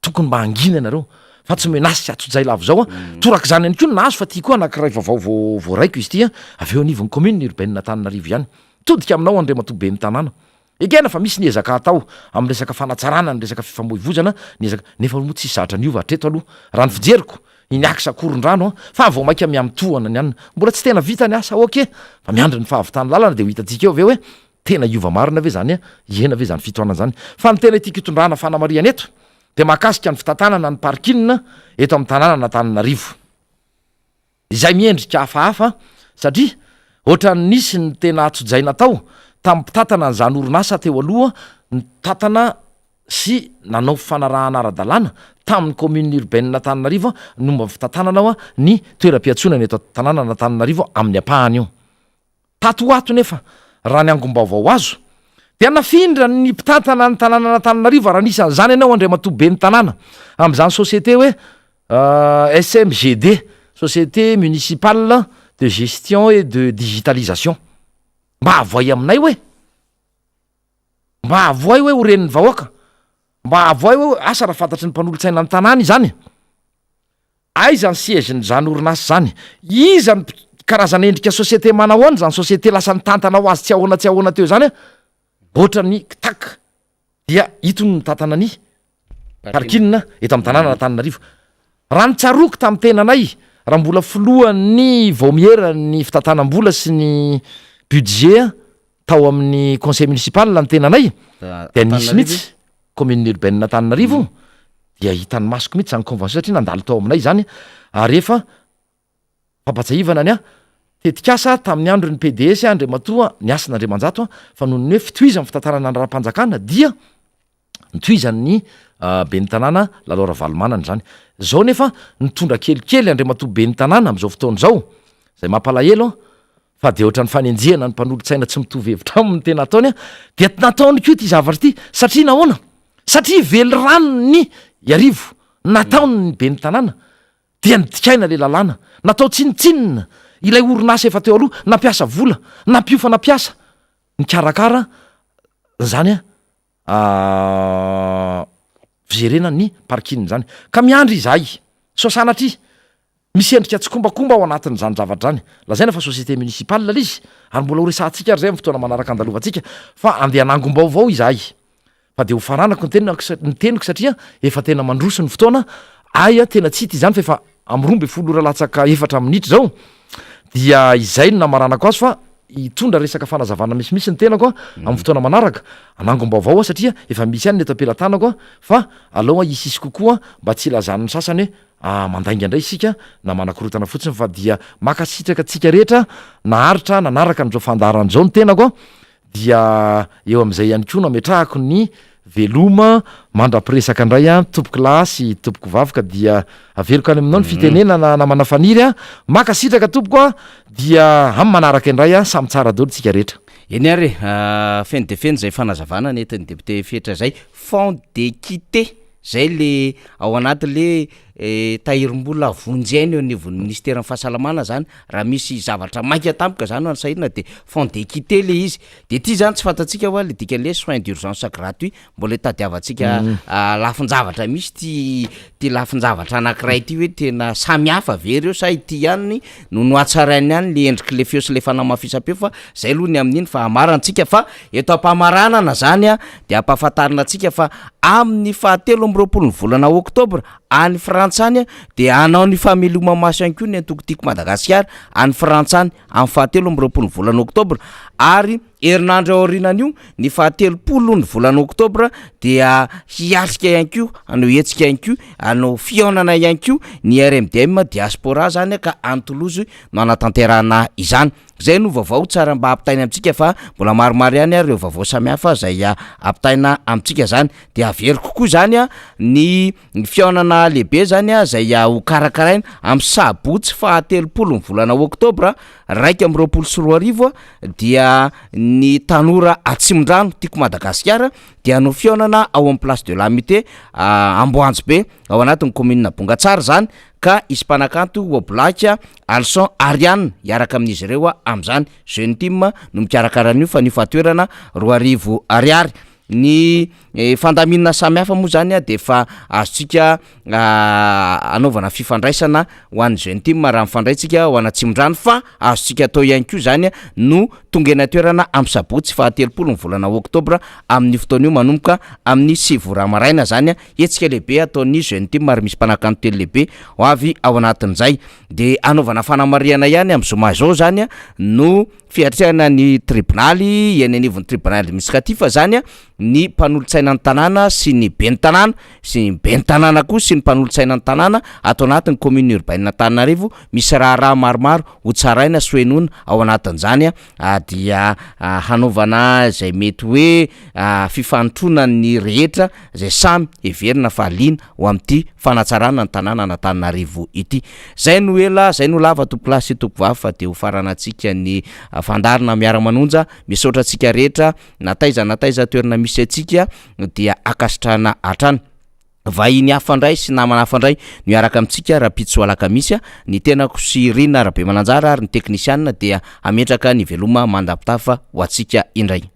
tokony mba hangina ianareo, fa tsy menace sy atsojay lava izao an. Torak'izany ihany koa ny nahazo fa ty koa anankiray vaovao vao voaraiko izy ity an, avy eo anivon'ny commune urbaine Antananarivo ihany. Mitodika aminao Andriamatoa Ben'ny tanàna. Ekena fa misy ny ezaka atao amin'ny resaka fanatsarana ny resaka fifamoivozana, ny ezaka, nefa moa tsisy zatra niova hatreto aloha, raha ny fijeriko, iny axe Ankorondrano an, fa vao maika mihamitohana ny anona. Mbola tsy tena vita ny asa, ok, fa miandry ny fahavitan'ny lalana dia ho hitantsika eo avy eo hoe tena hiova marina ve izany, hihena ve izany fitohanana izany. Fa ny tena tiako hitondrana fanamarihana eto dia mahakasika ny fitantanana ny parking eto amin'ny tanànan'Antananarivo. Izay miendrika hafahafa satria ohatran'ny nisy ny tena antsojay natao tamin'ny mpitantana an'izany orinasa teo aloha nitantana sy nanao fifanarahana ara-dalàna tamin'ny commune urbaine Antananarivo ny momba ny fitantanana ny toeram-piantsonana eto an-tanànan'Antananarivo amin'ny ampahany io. Tato ho ato nefa, raha ny angom-baovao azo, dia nafindra ny mpitantana ny tanànan'Antananarivo ary anisan'izany ianao Andriamatoa Ben'ny tanàna, amin'izany société hoe SMGD, Société Municipale de Gestion et de Digitalisation. Mba avoay aminay hoe! Mba avoay hoe ho ren'ny vahoaka. Mba avoay hoe asa raha fantatry ny mpanolotsaina ny tanàna izany. Aiza ny siège-n'izany orinasa izany? Iza no karazana endrika société manahoana izany société lasa nitantana ho azy tsy ahoana tsy ahoana teo izany an? Ohatran'ny ktak dia ito no mitantana ny parking eto amin'ny tanànan'Antananarivo. Raha ny tsaroako tamin'ny tenanay, raha mbola filohan'ny vaomieran'ny fitantanam-bola sy ny budget tao amin'ny conseil municipal ny tenanay dia nisy mihitsy commune urbaine Antananarivo dia hitan'ny masoko mihitsy izany convention satria nandalo tao aminay izany ary efa fampatsiahivana ny ahy tetikasa tamin'ny andron'ny PDS Andriamatoa Ny Hasina Andriamanjato fa noho ny hoe fitohizan'ny fitantanana ny raharaham-panjakana dia nitohizan'ny ben'ny tanàna Lalao Ravalomanana izany. Izao nefa nitondra kelikely Andriamatoa ben'ny tanàna amin'izao fotoana izao, izay mampalahelo fa dia ohatran'ny fanenjehana ny mpanolotsaina tsy mitovy hevitra aminy no tena ataony, dia nataony koa ity zavatra ity, satria nahoana? Satria velirano ny Iarivo nataony ny ben'ny tanàna, dia nodikaina ilay lalàna, natao tsinontsinona ilay orinasa efa teo aloha, nampiasa vola, nampiofana mpiasa nikarakara izany fijerena ny parking izany ka miandry izahay sao sanatria misy endrika tsikombakomba ao anatin'izany zavatra izany, lazaina fa société municipale ilay izy ary mbola ho resahantsika ary izay amin'ny fotoana manaraka andalovantsika fa andeha hanangom-baovao izahay fa dia ho faranako ny tenako ny teniko satria efa tena mandroso ny fotoana, hay a tena tsy hita izany fa efa amin'ny 12 ora latsaka efatra minitra izao dia izay no namaranako azy fa hitondra resaka fanazavana misimisy ny tenako amin'ny fotoana manaraka, hanangom-baovao aho satria efa misy ihany ny eto am-pelatanako fa aleo hisisy kokoa mba tsy hilazan'ny sasany hoe mandainga indray isika na manakorontana fotsiny fa dia mankasitraka antsika rehetra naharitra nanaraka an'izao fandaharana izao ny tenako Dia eo amin'izay ihany koa no ametrahako ny veloma mandra-piresaka indray an, tompoko lahy sy tompoko vavy ka dia averiko any aminao ny fitenenana namana Faniry an, mankasitraka tompoko an, dia amin'ny manaraka indray an, samy tsara daholo tsika rehetra. Eny ary e, feno dia feno izay fanazavana nentin'ny député Fetra izay, fonds d'équité zay le ao anaty le tahirim-bola vonjy aina eo anivon'ny minisiteran'ny fahasalamana zany, raha misy zavatra maika tampoka zany ho an'ny sahirana de fonds d'équité le izy, de ty zany tsy fantatsika hoa le dikan'le soins d'urgence gratuit, mbola itadiavantsika lafin-javatra misy ty ty lafin-javatra anakiray ty hoe tena samy hafa ve reo sa ity ihany no nohatsaraina ihany le endrik'le feo sy le fanamafisam-peo fa zay aloha ny amin'iny fa amarantsika fa eto am-pamaranana zany a de ampahafantarina antsika fa amin'ny fahatelo amby roapolo ny volana oktobra any Frantsa any dia hanao ny fameloma-maso ihany koa ny antoko Tiako Madagasikara any Frantsa any amin'ny fahatelo amby roapolo ny volana oktobra ary herinandro aorianan'io ny fahatelopolo ny volana oktobra dia hiatrika ihany koa hanao hetsika ihany koa hanao fihaonana ihany koa ny RMDM diaspora zany ka any Toulouse no hanatanterahana izany. Zay no vaovao tsara mba ampitaina amintsika fa mbola maromaro ihany ary ireo vaovao samihafa zay ampitaina amintsika zany. De averiko koa zany a ny fihaonana lehibe zany a zay ho karakaraina amin'ny sabotsy faha telopolo ny volana oktobra 2021 a dia ny tanora Atsimondrano Tiako Madagasikara dia hanao fihaonana ao amin'ny place de l'amitié Amboanjobe ao anatin'ny commune Bongatsara zany ka hisy mpanakanto Oblak, Alson, Ariane hiaraka amin'izy ireo amin'izany. Jeune Team no mikarakara an'io fa ny fahatoerana 2000 ariary. Ny fandaminana samihafa moa zany dia efa azontsika anaovana fifandraisana ho an'ny Jeune Team raha mifandray tsika ho an'Atsimondrano fa azontsika atao ihany koa zany no tonga eny an-toerana amin'ny sabotsy fahatelopolo ny volana oktobra amin'io fotoana io manomboka amin'ny sivy ora maraina zany Hetsika lehibe ataon'ny Jeune Team ary misy mpanakanto telo lehibe ho avy ao anatin'izay. Dia hanaovana fanamarihana ihany amin'ny zoma izao izany no fiatrehana ny tribonaly eny anivon'ny tribonaly administratif izany ny mpanolotsaina ny tanàna sy ny ben'ny tanàna sy ny ben'ny tanàna koa sy ny mpanolotsaina ny tanàna ato anatin'ny commune urbaine Antananarivo. Misy raharaha maromaro ho tsaraina sy ho henoina ao anatin'izany dia hanaovana izay mety hoe fifanotronan'ny rehetra izay samy heverina fa liana ho amin'ity fanatsarana ny tanànan'Antananarivo ity. Izay no ela, izay no lava tompokolahy sy tompokovavy fa dia ho faranantsika ny fandaharana miara-manonja. Misaotra antsika rehetra na taiza na taiza toerana misy antsika dia ankasitrahana hatrany. Vahiny hafa indray sy namana hafa indray no hiaraka amintsika rahampitso alakamisy. Ny tenako sy Rina Rabemananjara ary ny teknisianina dia hametraka ny veloma mandra-pitafa ho antsika indray.